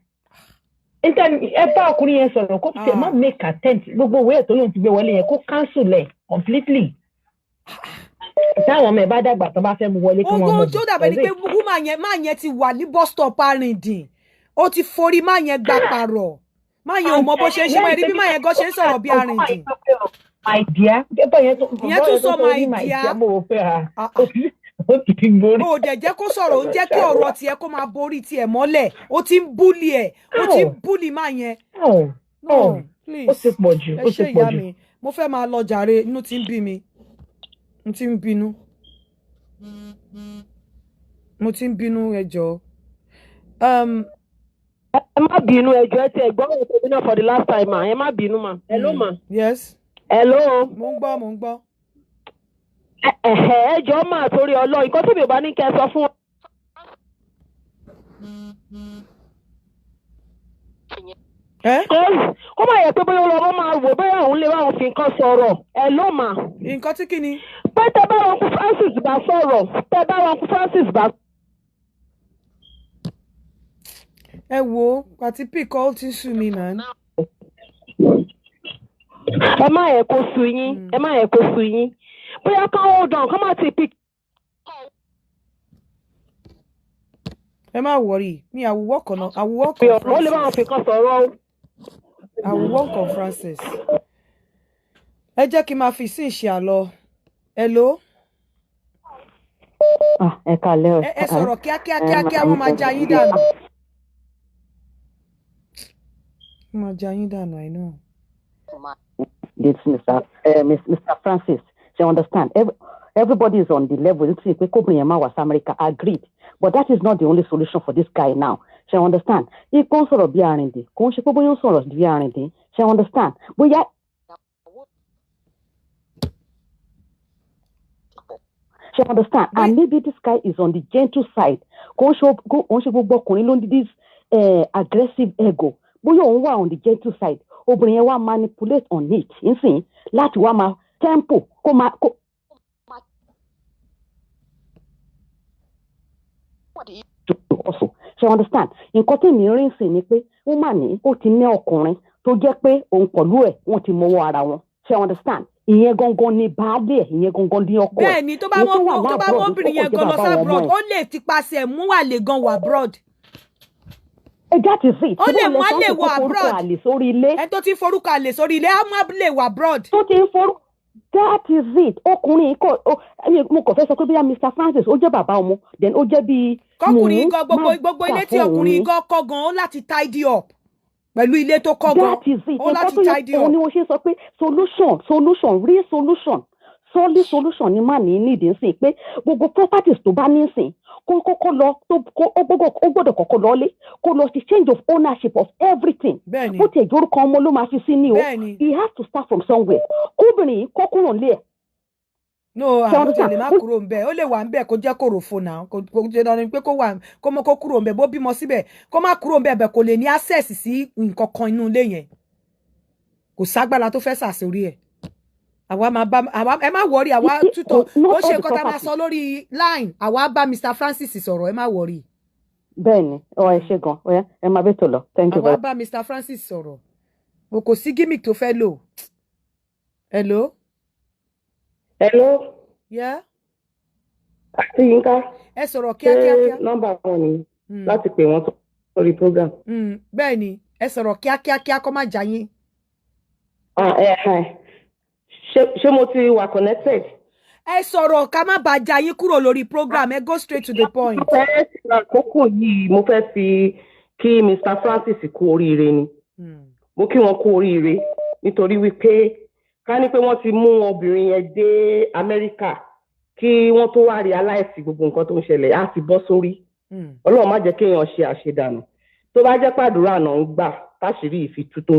Ẹ bá ọkùnrin yẹn sọ̀rọ̀ kó tiẹ̀ má make attempt. Gbogbo ìwé ẹ̀ tó lóun ti gbé wọlé yẹn, kó cancel ẹ̀ completely. Táwọn ọmọ ẹ̀ bá dàgbà, tó bá fẹ́ mú wọlé, kí wọ́n Ogun mú tó dàbẹ̀ ni pé woman yẹn, máa yẹn ti wà ní bus stop Arìndìn. Ó ti forí máa yẹn gbà pààrọ̀. Máa yẹn ò mọ bó ṣe ń ṣe mọ́. Ẹ̀rí bí máa yẹn gan ṣe ń sọ̀rọ̀ bí Arìndìn. My dear, bọ́ yẹn tó Ìyẹn tún sọ my dear. Mo rò pé ha ó ti borí. O dẹ̀ jẹ́ kó sọ̀rọ̀, ó ń jẹ́ kí ọ̀rọ̀ tiẹ̀ kó máa borí tiẹ̀ mọ́lẹ̀. Ó ti ń bully ẹ̀, ó ti ń bully máa yẹn. No, Ó please. ti pọ̀ jù, Ẹ ó ti ṣé pọ̀ ìyá jù. mi. Mo fẹ́ máa lọ jàre, inú ti ń bí mi. Mo ti ń bínú. Mo ti ń bínú, ẹ jọ̀ọ́. Ẹ má bínú, ẹ jọ̀ọ́, ẹ tiẹ̀ gbọ́ ọ̀rọ̀ tèmi náà for the last time ma. Ẹ má bínú ma. Hello ma. Yes. Hello. Mo ń gbọ́, mo ń gbọ́. Ẹ jọ̀ọ́ mà, torí Ọlọ́run, nǹkan tí mi ò bá ní kẹ́ ẹ sọ fún wọn. Kó má yẹ pé bóyá ọlọ́mọ máa wò bóyá òun lè wá òun fi nǹkan sọ̀rọ̀. Hello ma. Nǹkan tí kí ni? Pé tẹ bá wọn kú Francis bá sọ̀rọ̀, tẹ bá wọn kú Francis bá. Ẹ wo àti pick all ti sú mi, man. Ẹ má yẹ kó sú yín, ẹ má yẹ kó sú yín. Bóyá ká hold on, ká má ti pick. Ẹ má worry me, I will work on, I will work on Ó lè bá wọn Francis. fi nǹkan sọ̀rọ̀ o. I will work on Francis. Ẹ jẹ́ kí n máa fi sí ìṣe àlọ́. Hello. Ah, ẹ kálẹ́ o. Ẹ sọ̀rọ̀ kíákíá kíákíá, wọ́n máa já yín dànù. Wọ́n máa já yín dànù, I know. This Mr. Francis, you understand? Everybody is on the level. You see, pé kóbìnrin yẹn máa wá sí America, agreed. But that is not the only solution for this guy now. Ṣé you understand? Ikú ń sọ̀rọ̀ bí arìndìn. Kò ń ṣe pé bóyá ó ń sọ̀rọ̀ bí arìndìn. Ṣé you understand? Bóyá ṣe you understand? And maybe this guy is on the gentle side. Kò ń ṣe gbogbo ọkùnrin ló ní this aggressive ego. Bóyá òun wà on the gentle side. Obìnrin yẹn wá manipulate on it nsìn láti wá máa tempo kó máa kó. Also, ṣe you understand? Nǹkan tí mi rí nsìn ni pé woman ní ó ti ní ọkùnrin tó jẹ́ pé òun pẹ̀lú ẹ̀, wọ́n ti mọwọ́ ara wọn. Ṣe you understand? Ìyẹn gangan ni baálé ẹ̀, ìyẹn gangan ní ọkọ ẹ̀. Bẹ́ẹ̀ ni, tó bá Èyí tó wà mọ́, tó bá l'abroad, mọ́ obìnrin ó yẹn kàn jẹ́ gan lọ bàbá sí àwọn ọmọ abroad, ẹ̀. ó lè tipasẹ̀ mú àlè gan wọ abroad. That is it. Ó lè Ṣé mú bóun lẹ àlè sọ wọ pé kó forúkọ abroad. àlè sórí ilé? Ẹni tó ti ń forúkọ àlè sórí ilé, á má lè wọ abroad. Tó ti ń forúkọ, that is it. Ọkùnrin yìí kọ mo kàn fẹ́ sọ pé bóyá Mr. Francis, ó jẹ́ bàbá ọmọ, then ó jẹ́ bíi Kọkùnrin mùmú gan, gbogbo má gbogbo gbà ilé tí fún òun ọkùnrin ni. gan kọ́ gan, ó láti tidy up pẹ̀lú ilé tó kọ́ gan. That is it. Ó Nǹkan láti tó yẹ tidy òun up. ni mo ṣe sọ pé solution, solution, real solution, solid solution ni má ní nídìí sìn pé gbogbo properties tó bá ní sìn, kó kọ́kọ́ lọ tó kó ó gbọ́dọ̀ kọ́kọ́ lọlé, kó lọ sí change of ownership of everything. Bẹ́ẹ̀ni. Bó tiẹ̀ jórúkọ ọmọ ló máa fi sí ní o. Bẹ́ẹ̀ni. He has to start from somewhere. Kóbìnrin yìí kó kúrò nílé ẹ̀. No, Ṣé àwọn understand? tẹ̀lé má kúrò ńbẹ̀. Ó lè wà ńbẹ̀ kó jẹ́ kòròfo náà. Kò jẹ́ dandan pé kó wà, kó mọ kó kúrò ńbẹ̀. Bó bímọ síbẹ̀, kó má kúrò ńbẹ̀ bẹ̀, kò lè ní access sí nǹkan kan inú ilé yẹn. Kò ságbára tó fẹ́ sàsórí ẹ̀. Àwa máa bá àwa, ẹ má worry, àwa tútọ̀ Not ó ṣe all the nǹkan tá a máa properties. sọ lórí line. Àwa bá Mr. Francis sọ̀rọ̀, ẹ má worry. Bẹ́ẹ̀ni, ọ ẹ ṣe gan. Ọ ẹ máa bẹ tó lọ. Thank you Àwa very bá Mr. Francis sọ̀rọ̀. O kò sí gimmick tó fẹ́ lò. Hello. Hello. Yeah. Àti Yínká. Ẹ sọ̀rọ̀ kíákíá Ṣé kíá. nọ́mbà wọn ni láti pè wọ́n sórí program? Bẹ́ẹ̀ ni, ẹ sọ̀rọ̀ kíákíá kíá kó má já yín. Ah, ẹ ṣé mo ti wà connected? Ẹ sọ̀rọ̀ ká má bàa já yín kúrò lórí program. Ẹ go straight to the point. Mo fẹ́ fi àkókò yìí, mo fẹ́ fi kí Mr. Francis kú oríire ni. Mo kí wọn kú oríire nítorí wípé ká ní pé wọ́n ti mú obìnrin yẹn dé Amẹ́ríkà kí wọ́n tó wá realize gbogbo nǹkan tó ń ṣẹlẹ̀, á ti bọ́ sórí. Ọlọ́run má jẹ́ kéèyàn ṣe àṣedànù. Tó bá jẹ́ pàdúrà náà ń gbà táṣìírí ìfitú tó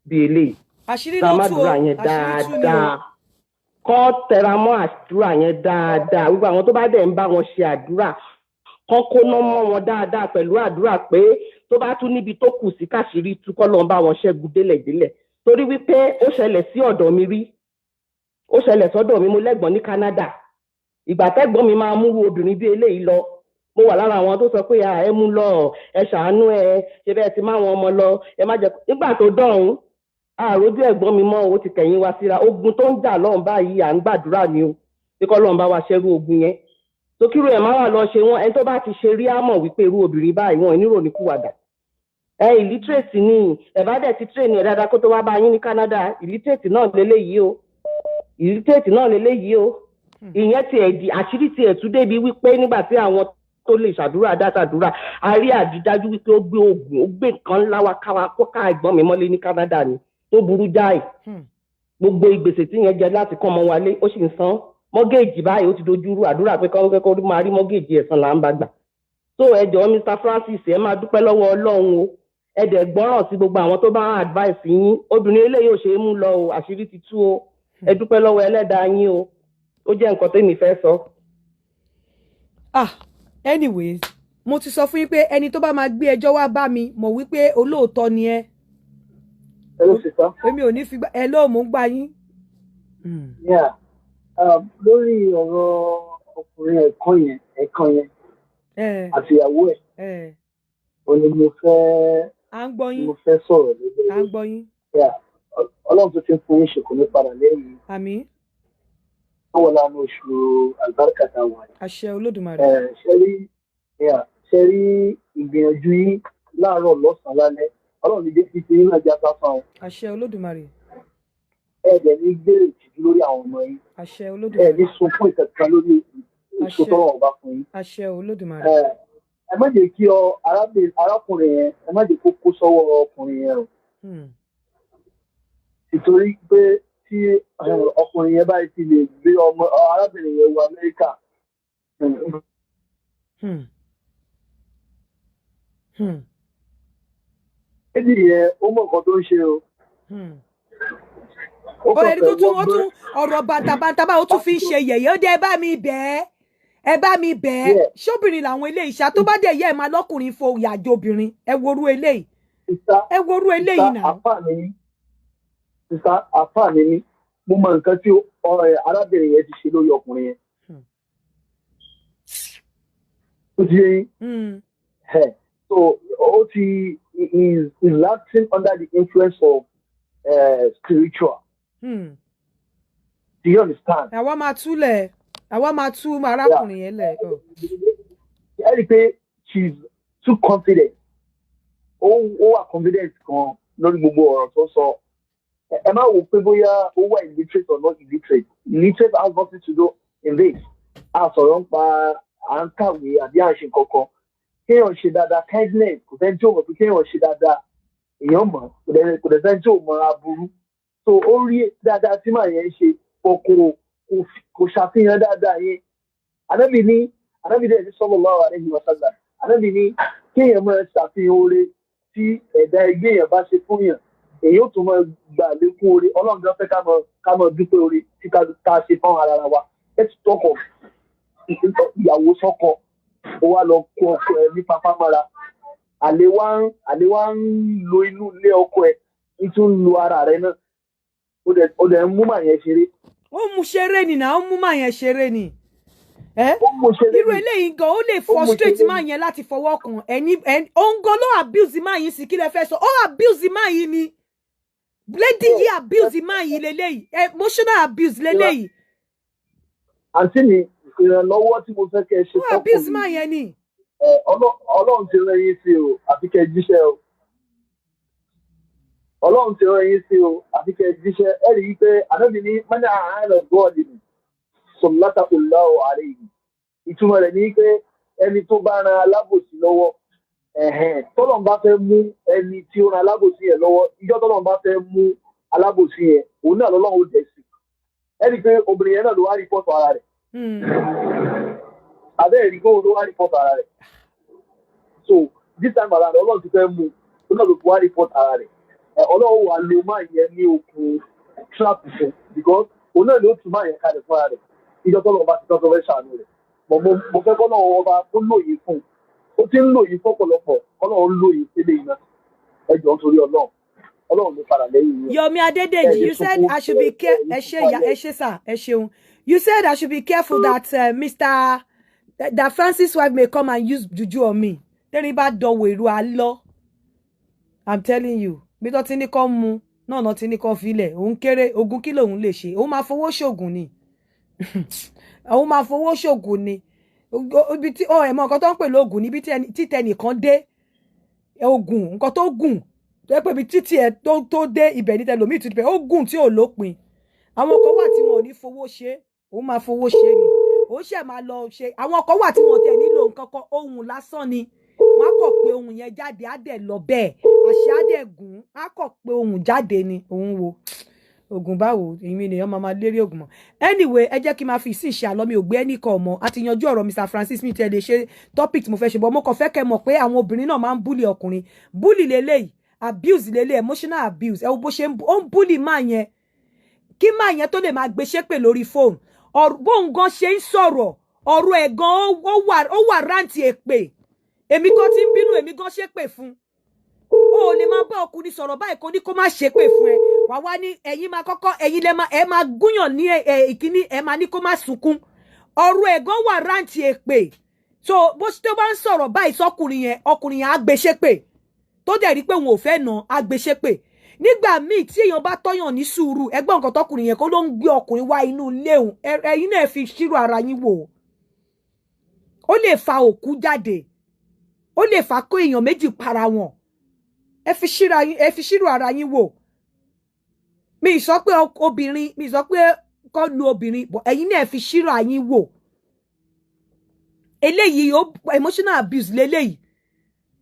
bí eléyìí, Àṣírí ká ló má tú o, dúrà yẹn àṣírí tú ni o. dáadáa, kọ́ tẹra mọ́ àdúrà yẹn dáadáa. Gbogbo àwọn tó bá dẹ̀ ń bá wọn ṣe àdúrà, kọ́ kóná mọ́ wọn dáadáa pẹ̀lú àdúrà pé tó bá tún níbi tó kù sí káṣírí tú, kọ́ lọ́n bá wọn ṣẹ́gun délẹ̀délẹ̀. Torí wípé ó ṣẹlẹ̀ sí ọ̀dọ̀ mi rí, ó ṣẹlẹ̀ sọ́dọ̀ mi. Mo lẹ́gbọ̀n ní Canada. Ìgbà tẹ́gbọ́n mi máa múrú obìnrin bí eléyìí lọ, mo wà lára àwọn tó sọ pé, "À, ẹ mú lọ, ẹ ṣàánú, ẹ ṣe bẹ́ẹ̀ ti má wọn ọmọ lọ, ẹ má jẹ." Nígbà tó dọ̀hún, àròjù ẹ̀gbọ́n mi mọ́, o ti kẹ̀yìn wa síra. Ogun tó ń jà lọ́hùn báyìí, à ń gbàdúrà ni o pé kọ́ lọ́hùn bá wa ṣẹ́rú ogun yẹn tókírò ẹ̀ má wà lọ ṣe wọ́n. Ẹni tó bá ti ṣe rí á mọ̀ wípé irú obìnrin báyìí, wọn ò ní ròníkúwàdà. Ẹ illiterate ni, ẹ bá dẹ̀ ti train ẹ̀ dáadáa kó tó wá bá yín ní Canada. Illiterate náà leléyìí o, illiterate náà leléyìí o. Ìyẹn tiẹ̀ di àṣírí tiẹ̀ tún débi wípé nígbà tí àwọn tó lè ṣàdúrà dá ṣàdúrà, a rí àdídájú wípé ó gbé oògùn, ó gbé nǹkan ńlá wá káwa kó ká ẹ̀gbọ́n mi mọ́lé ní Canada ni, tó burú jáì. Gbogbo ìgbèsè tí yẹn jẹ láti kọ́ ọmọ wálé, ó sì ń san mọ́gẹ́ẹ̀jì báyìí. Ó ti dojú rú. Àdúrà pé kọ́ kọ́ máa rí mọ́gẹ́ẹ̀jì ẹ̀san là ń bá gbà. Tó ẹ jọ̀ọ́, Mr Francis, ẹ máa dúpẹ́ lọ́wọ́ Ọlọ́run o. Ẹ dẹ̀ gbọ́ràn sí gbogbo àwọn tó bá ń advice yín. Obìnrin eléyìí ò ṣe é mú lọ o, àṣírí ti tú o. Ẹ dúpẹ́ lọ́wọ́ ẹlẹ́dàá yín o. Ó jẹ́ nǹkan tẹ́mi fẹ́ sọ. Ah, anyways, mo ti sọ fún yín pé ẹni tó bá máa gbé ẹjọ́ wá bá mi, mọ̀ wípé olóòótọ́ ni ẹ. Hello, sister. Èmi ò ní fi gbá ẹ lóò, mò ń gbà yín. Yeah. Lórí ọ̀rọ̀ ọkùnrin ẹ̀kan yẹn àti ìyàwó ẹ̀, ó ní mo fẹ́ À ń gbọ́ yín. mo fẹ́ sọ̀rọ̀ lórí. À ń gbọ́ yín. Yeah. Ọlọ́run tó ti ń fún yín ṣe kò ní padà lẹ́yìn. Àmín. Ó wọ lánàá oṣù àlùbáríkà tá a wà yìí. Àṣẹ Olódùmarè. Ṣe rí, yeah, ṣe rí ìgbìyànjú yín láàárọ̀, lọ́sàn-án, lálẹ́, Ọlọ́run ní jẹ́ kí ti yín náà já sáfà o. Àṣẹ Olódùmarè. Ẹ dẹ̀ ní gbèrè ìtìjú lórí àwọn ọmọ yín. Àṣẹ Ẹ Olódùmarè. ní sunkún ìkankan lórí èso tọ́lọ́run ọba fún yín. Àṣẹ Olódùmarè. Ẹ má jẹ́ kí ọ arákùnrin yẹn, ẹ má jẹ́ kó kó sọ́wọ́ ọkùnrin yẹn o, nítorí pé tí ọkùnrin yẹn báyìí ti lè gbé ọmọ arábìnrin yẹn wọ Amẹ́ríkà, méjì yẹn, ó mọ nǹkan tó ń ṣe o. Ó Ó kàn ẹni tó fẹ́ tún ó wọ́n tún ọ̀rọ̀ bàtàbàtà báwo tún fi ń ṣe yẹ̀yẹ́. Ó dé, ẹ bá mi bẹ̀ ẹ́, ẹ bá mi bẹ̀ ẹ́. Ṣóbìnrin làwọn eléyìí ṣá? Tó bá dẹ̀ yẹ ẹ máa lọ́kùnrin fo ìyàjò obìnrin. Ẹ worú eléyìí, ẹ worú eléyìí náà. Àfà mi ní, sister, àfà mi ní, mo mọ nǹkan tí arábìnrin yẹn ti ṣe lórí ọkùnrin yẹn. Ó ti yé yín? Ẹ so ó ti is acting under the influence of spiritual. Do you understand? Àwa máa túlẹ̀, àwa máa tú arákùnrin yẹn lẹ̀. Oh. Ẹ rí i pé she is too confident. Ó wà confident gan lórí gbogbo ọ̀rọ̀ tó sọ. Ẹ má wò pé bóyá ó wà illiterate or not illiterate. Illiterate has nothing to do in this. A sọ̀rọ̀ ń pa à ń kàwé àbí à ń ṣe kankan. Kéèyàn ṣe dáadáa, kindness, kò sẹ́ni tí ò mọ̀ pé kéèyàn ṣe dáadáa, èèyàn mọ̀, kò dẹ̀ sẹ́ni tí ò mọ̀ aburú. So ó rí dáadáa tí màá yẹn ń ṣe, kò ṣàfihàn dáadáa yẹn. Ànábì ní, Ànábì dẹ̀ ní sallallahu alaihi wasallam, Ànábì ní kéèyàn máa ṣàfihàn oore tí ẹ̀dá ẹgbẹ́ èèyàn bá ṣe fún yàn, èyí ó tún máa gbà lékún oore. Ọlọ́run gan fẹ́ ká máa dúpẹ́ oore tí ká ṣe fún ara wa. Let's talk of ìyàwó sọ́kọ. Ó wá lọ kó ọkọ ẹ ní papá mọ́ra. Àlè wá ń lo inú ilé ọkọ ẹ, ń tún lo ara rẹ náà. Ó dẹ̀ ń mú màá yẹn ṣeré. Ó mú ṣeré ni náà, ó mú màá yẹn ṣeré ni. Ẹ irú eléyìí gan, ó lè frustrate máa yẹn láti fọwọ́ kàn ẹni. Òun gan ló abuse máa yín sí. Kí lẹ fẹ́ sọ? Ó abuse máa yín ni. Lady yìí abuse máa yín leléyìí, emotional abuse leléyìí. Àǹtí mi, ìrànlọ́wọ́ tí mo fẹ́ kẹ́ ẹ ṣe Ó abuse máa yẹn ni. Ọlọ́run ti rán yín sí o, àfi kẹ́ ẹ jíṣẹ́ o. Ọlọ́run ti rán yín sí o, àfi kẹ́ ẹ jíṣẹ́. Ẹ rí i pé Ànábì ní mọ́nà àárọ̀ gọ́ọ̀dì ni sọ̀látà ọ̀làwọ̀ ààrẹ yìí. Ìtumọ̀ rẹ̀ ní pé ẹni tó bá ran alábòsí lọ́wọ́, tọ́lọ́run bá fẹ́ mú ẹni tí ó ran alábòsí yẹn lọ́wọ́, ìjọ́ tọ́lọ́run bá fẹ́ mú alábòsí yẹn, òun náà lọ́lọ́run ó dẹ̀ sí. Ẹ rí i pé obìnrin yẹn náà ló wá report ara rẹ̀. Abẹ́ ẹ̀rí kóhun ló wá report ara rẹ̀. So this time around, Ọlọ́run ti fẹ́ mú un náà ló fi wá report ara rẹ̀. Ọlọ́run wà lo máa yẹn ní okùn trap fún, because òun náà ló tún máa yẹn kalẹ̀ fúnra rẹ̀. Ìjọ tọ́lọ́run bá ti tọ́ tó fẹ́ ṣàánú rẹ̀. But mo fẹ́ kọ́ náà ọba tó lóye fún un. Ó ti ń lóye fọ́pọ̀lọpọ̀, Ọlọ́run lóye sílé iná. Ẹ jọ̀ọ́, nítorí Ọlọ́run, Ọlọ́run ló padà lẹ́yìn yín. Yomi Adedeji, you said I should be careful. Ẹ ṣé ìyá, ẹ ṣé sir, ẹ ṣeun. You said I should be careful that Mr. that Francis' wife may come and use juju on me. Tẹ́rin bá dánwò èrò àlọ́. I'm telling you. Bí tó ti ní kọ́ mu, náà náà ti ní kọ́ filẹ̀. Òun kéré, ogun kí lòun lè ṣe? Òun máa fowó ṣògùn ni. Òun máa fowó ṣògùn ni. Ibi tí ọ ẹ̀ mọ nǹkan tó ń pè lóògùn níbi títẹ nìkan dé ogun, nǹkan tó gùn tó yẹ pé ibi títí ẹ tó dé ibẹ̀ ní tẹlòmíì tó ti bẹ̀, ó gùn tí ò lópin. Àwọn kan wà tí wọn ò ní fowó ṣe, òun máa fowó ṣe ni. Òun ṣẹ̀ máa lọ ṣe. Àwọn kan wà tí wọn tẹ̀ nílò nǹkan kan, ohun lásán ni. Wọn á kọ̀ pé ohun yẹn jáde, á dẹ̀ lọ bẹ́ẹ̀, àṣẹ á dẹ̀ gùn, á kọ̀ pé ohun jáde ni. Òun wo oògùn báwo? Èmi nìyẹn máa lérí oògùn mọ́. Anyway, ẹ jẹ́ kí n máa fi ìsìn ṣe àlọ́. Mi ò gbé ẹnì kan mọ́. A ti yanjú ọ̀rọ̀ Mr Francis. Mi tẹ́ lè ṣe topic tí mo fẹ́ ṣe bọ́. Mo kàn fẹ́ kẹ́ mọ̀ pé àwọn obìnrin náà máa ń bully ọkùnrin. Bully leléyìí, abuse leléyìí, emotional abuse. Ẹ wo bó ṣe ó ń bully máa yẹn, kí máa yẹn tó lè máa gbé ṣépè lórí fóònù. Bóun gan ṣe ń sọ̀rọ̀, ọ̀rọ̀ ẹ̀ gan ó wà rántí èpè. Èmi gan ti ń bínú, èmi gan ṣépè fún. O ò lè máa bá ọkùnrin sọ̀rọ̀ báyìí kó ní kó má ṣépè fún ẹ. Wà wá ní ẹ̀yin máa kọ́kọ́, ẹ̀yin lẹ máa, ẹ máa gúnyàn ní ẹ ìkíní, ẹ máa ní kó má sunkún. Ọ̀rọ̀ ẹ̀ gan wà rántí èpè. So bó ṣe tó bá ń sọ̀rọ̀ báyìí sọ́kùnrin yẹn, ọkùnrin yẹn á gbé ṣépè. Tó dẹ̀ rí pé òun ò fẹ́ nà á gbé ṣépè. Nígbà míì tí èèyàn bá tọ́yàn ní sùúrù, ẹgbọ́n nǹkan tọkùnrin yẹn kó ló ń gbé ọkùnrin wá inú ilé òun. Ẹ̀yin náà fi ṣírò ara yín wò. Ó lè fa òkú jáde, ó lè fa kó èèyàn méjì para wọn. Ẹ fi ṣírò ara yín wò. Mi sọ pé obìnrin, mi sọ pé kọ́ lu obìnrin, but ẹ̀yin náà fi ṣírò ara yín wò. Eléyìí ó emotional abuse leléyìí.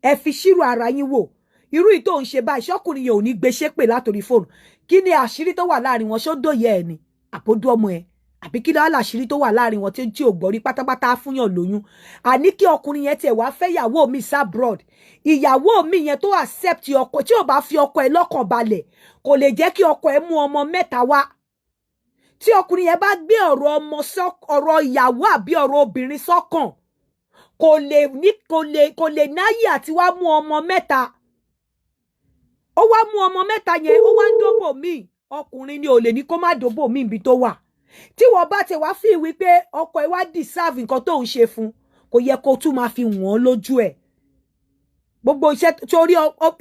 Ẹ fi ṣírò ara yín wò. Irú yìí tó ń ṣe báyìí, ṣọkùnrin yẹn ò ní gbé ṣépè látòrí fóònù? Kí ni àṣírí tó wà láàrin wọn? Ṣó dòye ẹ ni àbódú ọmọ ẹ, àbí kí ló láṣírí tó wà láàrin wọn tí ò gbọ́ rí pátápátá fúnyàn lóyún? Àní kí ọkùnrin yẹn tiẹ̀ wá fẹ́ ìyàwó mi s'abroad, ìyàwó mi yẹn tó accept ọkọ, tí ò bá fi ọkọ ẹ lọ́kàn balẹ̀, kò lè jẹ́ kí ọkọ ẹ mú ọmọ mẹ́ta wá. Tí ọkùnrin yẹn bá gbé ọ̀rọ̀ ọmọ, ọ̀rọ̀ ìyàwó àbí ọ̀rọ̀ obìnrin sọ́kàn, kò lè ní kò lè náyè àti wá mú ọmọ mẹ́ta. Ó wá mú ọmọ mẹ́ta yẹn, ó wá ń dóbò míì. Ọkùnrin ni ò lè ní kó má dóbò míì ibi tó wà. Tí wọ́n bá ti wá fi wípé ọkọ ẹ wá deserve nǹkan tó ń ṣe fún, kò yẹ kó tún máa fi wọ́n lójú ẹ̀. Gbogbo iṣẹ́ torí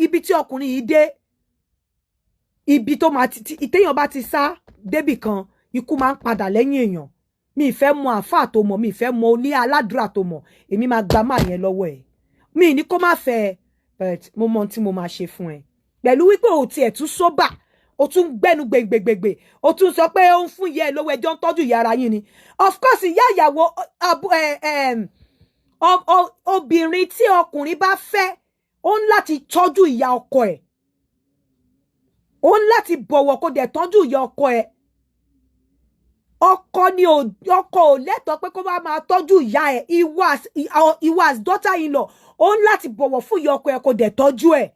ibi tí ọkùnrin yìí dé, ibi tó máa ti ìtéèyàn bá ti sá débì kan, ikú máa ń padà lẹ́yìn èèyàn. Mi ì fẹ́ mọ àáfàá tó mọ̀, mi ì fẹ́ mọ oní aládùúrà tó mọ̀, èmi máa gba máa yẹn lọ́wọ́ ẹ̀. Mi ní kó má fẹ́ ẹ, but mo mọ ohun tí mo máa ṣe fún ẹ. Pẹ̀lú wípé o tiẹ̀ tún sóbà, o tún gbẹ́nu gbèngbèngbè, o tún sọ pé ó ń fún ìyá ẹ lówó, ẹjọ́ ń tọ́jú ìyá ara yín ni. Of course, ìyá ìyàwó, obìnrin tí ọkùnrin bá fẹ́, ó ń láti tọ́jú ìyá ọkọ ẹ̀, ó ń láti bọ̀wọ̀ kó dẹ̀ tọ́jú ìyá ọkọ ẹ̀. Ọkọ ni ò, ọkọ ò lẹ́tọ̀ọ́ pé kó bá máa tọ́jú ìyá ẹ̀. Ìwọ as daughter in law, ó ń láti bọ̀wọ̀ fún ìyá ọkọ ẹ̀ kó dẹ̀ tọ́jú ẹ̀.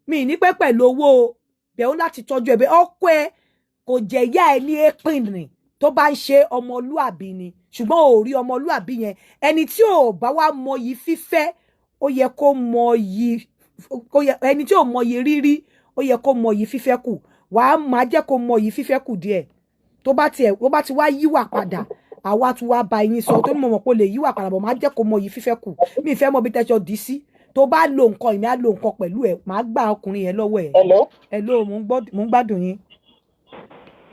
Mi ní pẹ́ pẹ̀lú owó o, bẹ́ẹ̀ ó láti tọ́jú ẹ̀. Bẹ́ẹ̀ ọkọ ẹ̀ kò jẹ́ ìyá ẹ̀ ní èpìn tó bá ń ṣe ọmọlúàbí ni, ṣùgbọ́n ò rí ọmọlúàbí yẹn. Ẹni tí ò bá wá mọyì fífẹ́, ó yẹ kó mọyì, ẹni tí ò mọyì rírí, ó yẹ kó mọyì fífẹ́ kù. Wàá máa jẹ́ kó mọyì fífẹ́ kù díẹ̀. Tó bá tiẹ̀ ó bá ti wá yíwà padà, àwa tún wá bá yín sọ tó mọ̀ mọ̀ pé ó lè yíwà padà bọ̀. Máa jẹ́ kó mọyì fífẹ́ kù. Mi ì fẹ́ mọ bí tẹ́jọ́ dì í sí. Tó bá lo nǹkan, ìmí á lo nǹkan pẹ̀lú ẹ̀, máa gbá ọkùnrin yẹn lọ́wọ́ ẹ̀. Hello. Hello, mò ń gbọ́, mò ń gbádùn yín.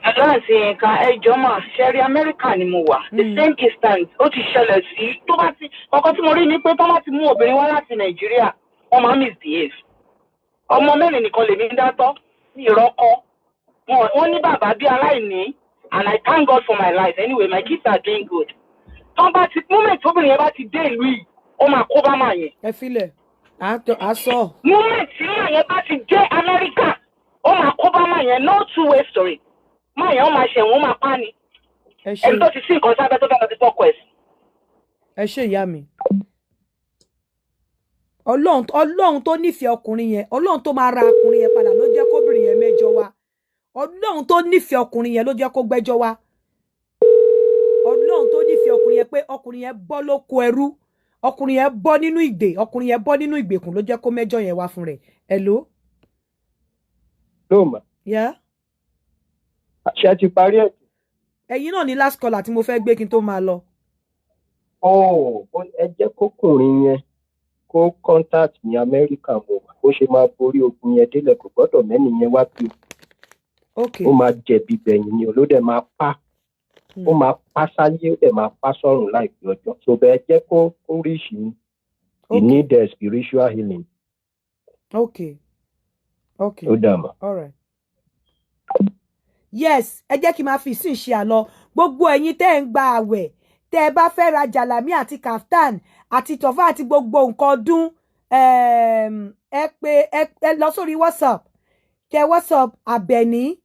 Hello, àǹtí Yinka, ẹ jọ̀ọ́ mà, ṣẹ́rí Amẹ́ríkà ni mo wà. The same instance ó ti ṣẹlẹ̀ sí tó bá ti ọkọ tí mo rí ni pé tó bá ti mú obìnrin wá láti Nàìjíríà, wọ́n máa ń misbehave. Ọmọ mẹ́rin nìkan lèmi ń dátọ́ ní ìrọ́kọ. Wọ́n ní bàbá bí aláìní, and I thank God for my life. Anyway, my kids are doing good. Tó bá ti moment tóbìnrin yẹn bá ti dé ìlú yìí, ó máa kó bá màá yẹn. Ẹ filẹ̀, à sọ. Moment tí màá yẹn bá ti dé Amẹ́ríkà, ó máa kó bá màá yẹn, no two ways story. Máa yẹn ó máa ṣẹ̀wọ̀n, ó máa pa ni. Ẹ ṣe. Ẹni tó ti sí nǹkan sábẹ́ tó fẹ́ lọ sí fọ́kọ ẹ̀ sí. Ẹ ṣe, ìyá mi. Ọlọ́run, Ọlọ́run tó nífẹ̀ẹ́ ọkùnrin yẹn, Ọlọ́run tó máa ra ọkùnrin yẹn padà ló jẹ́ kóbìnrin yẹn mẹ́jọ wá. Ọlọ́run tó nífẹ̀ẹ́ ọkùnrin yẹn ló jẹ́ kó gbẹ́jọ́ wá. Ọlọ́run tó nífẹ̀ẹ́ ọkùnrin yẹn, pé ọkùnrin yẹn bọ́ lóko ẹrú, ọkùnrin yẹn bọ́ nínú ìdè, ọkùnrin yẹn bọ́ nínú ìgbèkùn, ló jẹ́ kó mẹ́jọ yẹn wá fún rẹ̀. Hello. Ló mà. Yeah? Ṣé ti parí ẹ̀? Ẹ̀yin náà ní last caller tí mo fẹ́ gbé kí n tó máa lọ. Ó ẹ jẹ́ kókùnrin yẹn kó contact ní Amẹ́ríkà mo wà, bó ṣe máa borí ogun yẹn délẹ̀, kò gbọ́dọ̀ mẹ́ni yẹn wá pé ó máa jẹ̀bi gbẹ̀yìn ni, ló dẹ̀ máa pa, ó máa pa sáyé, ó dẹ̀ máa pa sọ́run láìpẹ́ ọjọ́. So bẹ́ẹ̀, jẹ́ kó rí ìṣì ni, he need the spiritual healing. Okay. Ó dà mọ́. All right. Yes, ẹ jẹ́ kí n máa fi ìsìn ṣe àlọ́. Gbogbo ẹ̀yin tẹ́ ẹ̀ ń gba àwẹ̀, tẹ́ ẹ bá fẹ́ ra jàlámì àti kaftan àti tọ̀fà àti gbogbo nǹkan ọdún, ẹ pé ẹ lọ sórí WhatsApp, kẹ WhatsApp Àbẹ̀ní,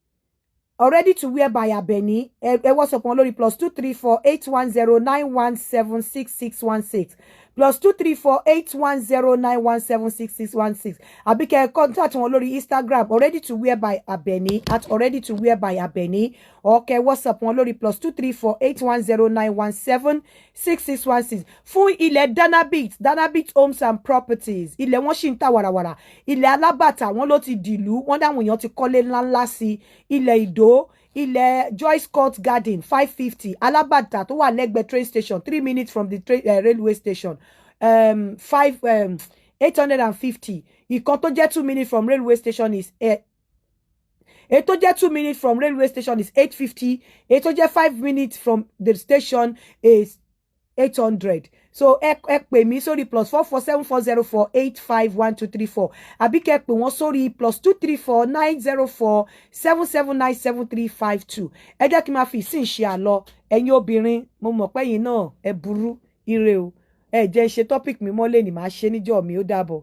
Already to Wear by Àbẹ̀ní. Ẹ WhatsApp wọn lórí +2348109176616, +2348109176616, àbí kẹ́ ẹ contact wọn lórí Instagram, Already to Wear by Àbẹ̀ní, @alreadytowearbyAbẹ̀ní, or kẹ́ WhatsApp wọn lórí +2348109176616. Fún ilẹ̀ Danabit, Danabit Homes and Properties, ilẹ̀ wọn sì ń ta wàràwàrà. Ilẹ̀ Alábàtà wọn ló ti dìlú wọn, dáwọn èèyàn ti kọ́lé ńláńlá sí. Ilẹ̀ Ìdó, ilẹ̀ Joyce Court Garden, 550, Alábàtà tó wà lẹ́gbẹ̀ẹ́ train station, 3 minutes from the train, railway station, five 850. Ìkan tó jẹ́ 2 minutes from railway station is èyí tó jẹ́ 2 minutes from railway station is 850. Èyí tó jẹ́ 5 minutes from the station is 800. So ẹ pè mí sórí +447404851234, àbí kẹ́ ẹ pè wọ́n sórí +2349047797352. Ẹ jẹ́ kí n máa fi ìsìn ṣe àlọ́. Ẹ̀yin obìnrin, mo mọ̀ pé ẹ̀yin náà ẹ burú. Ire o. Ẹ jẹ́ ń ṣe topic mi mọ́lẹ̀ ní màá ṣe níjọ́ mi. Ó dàbọ̀.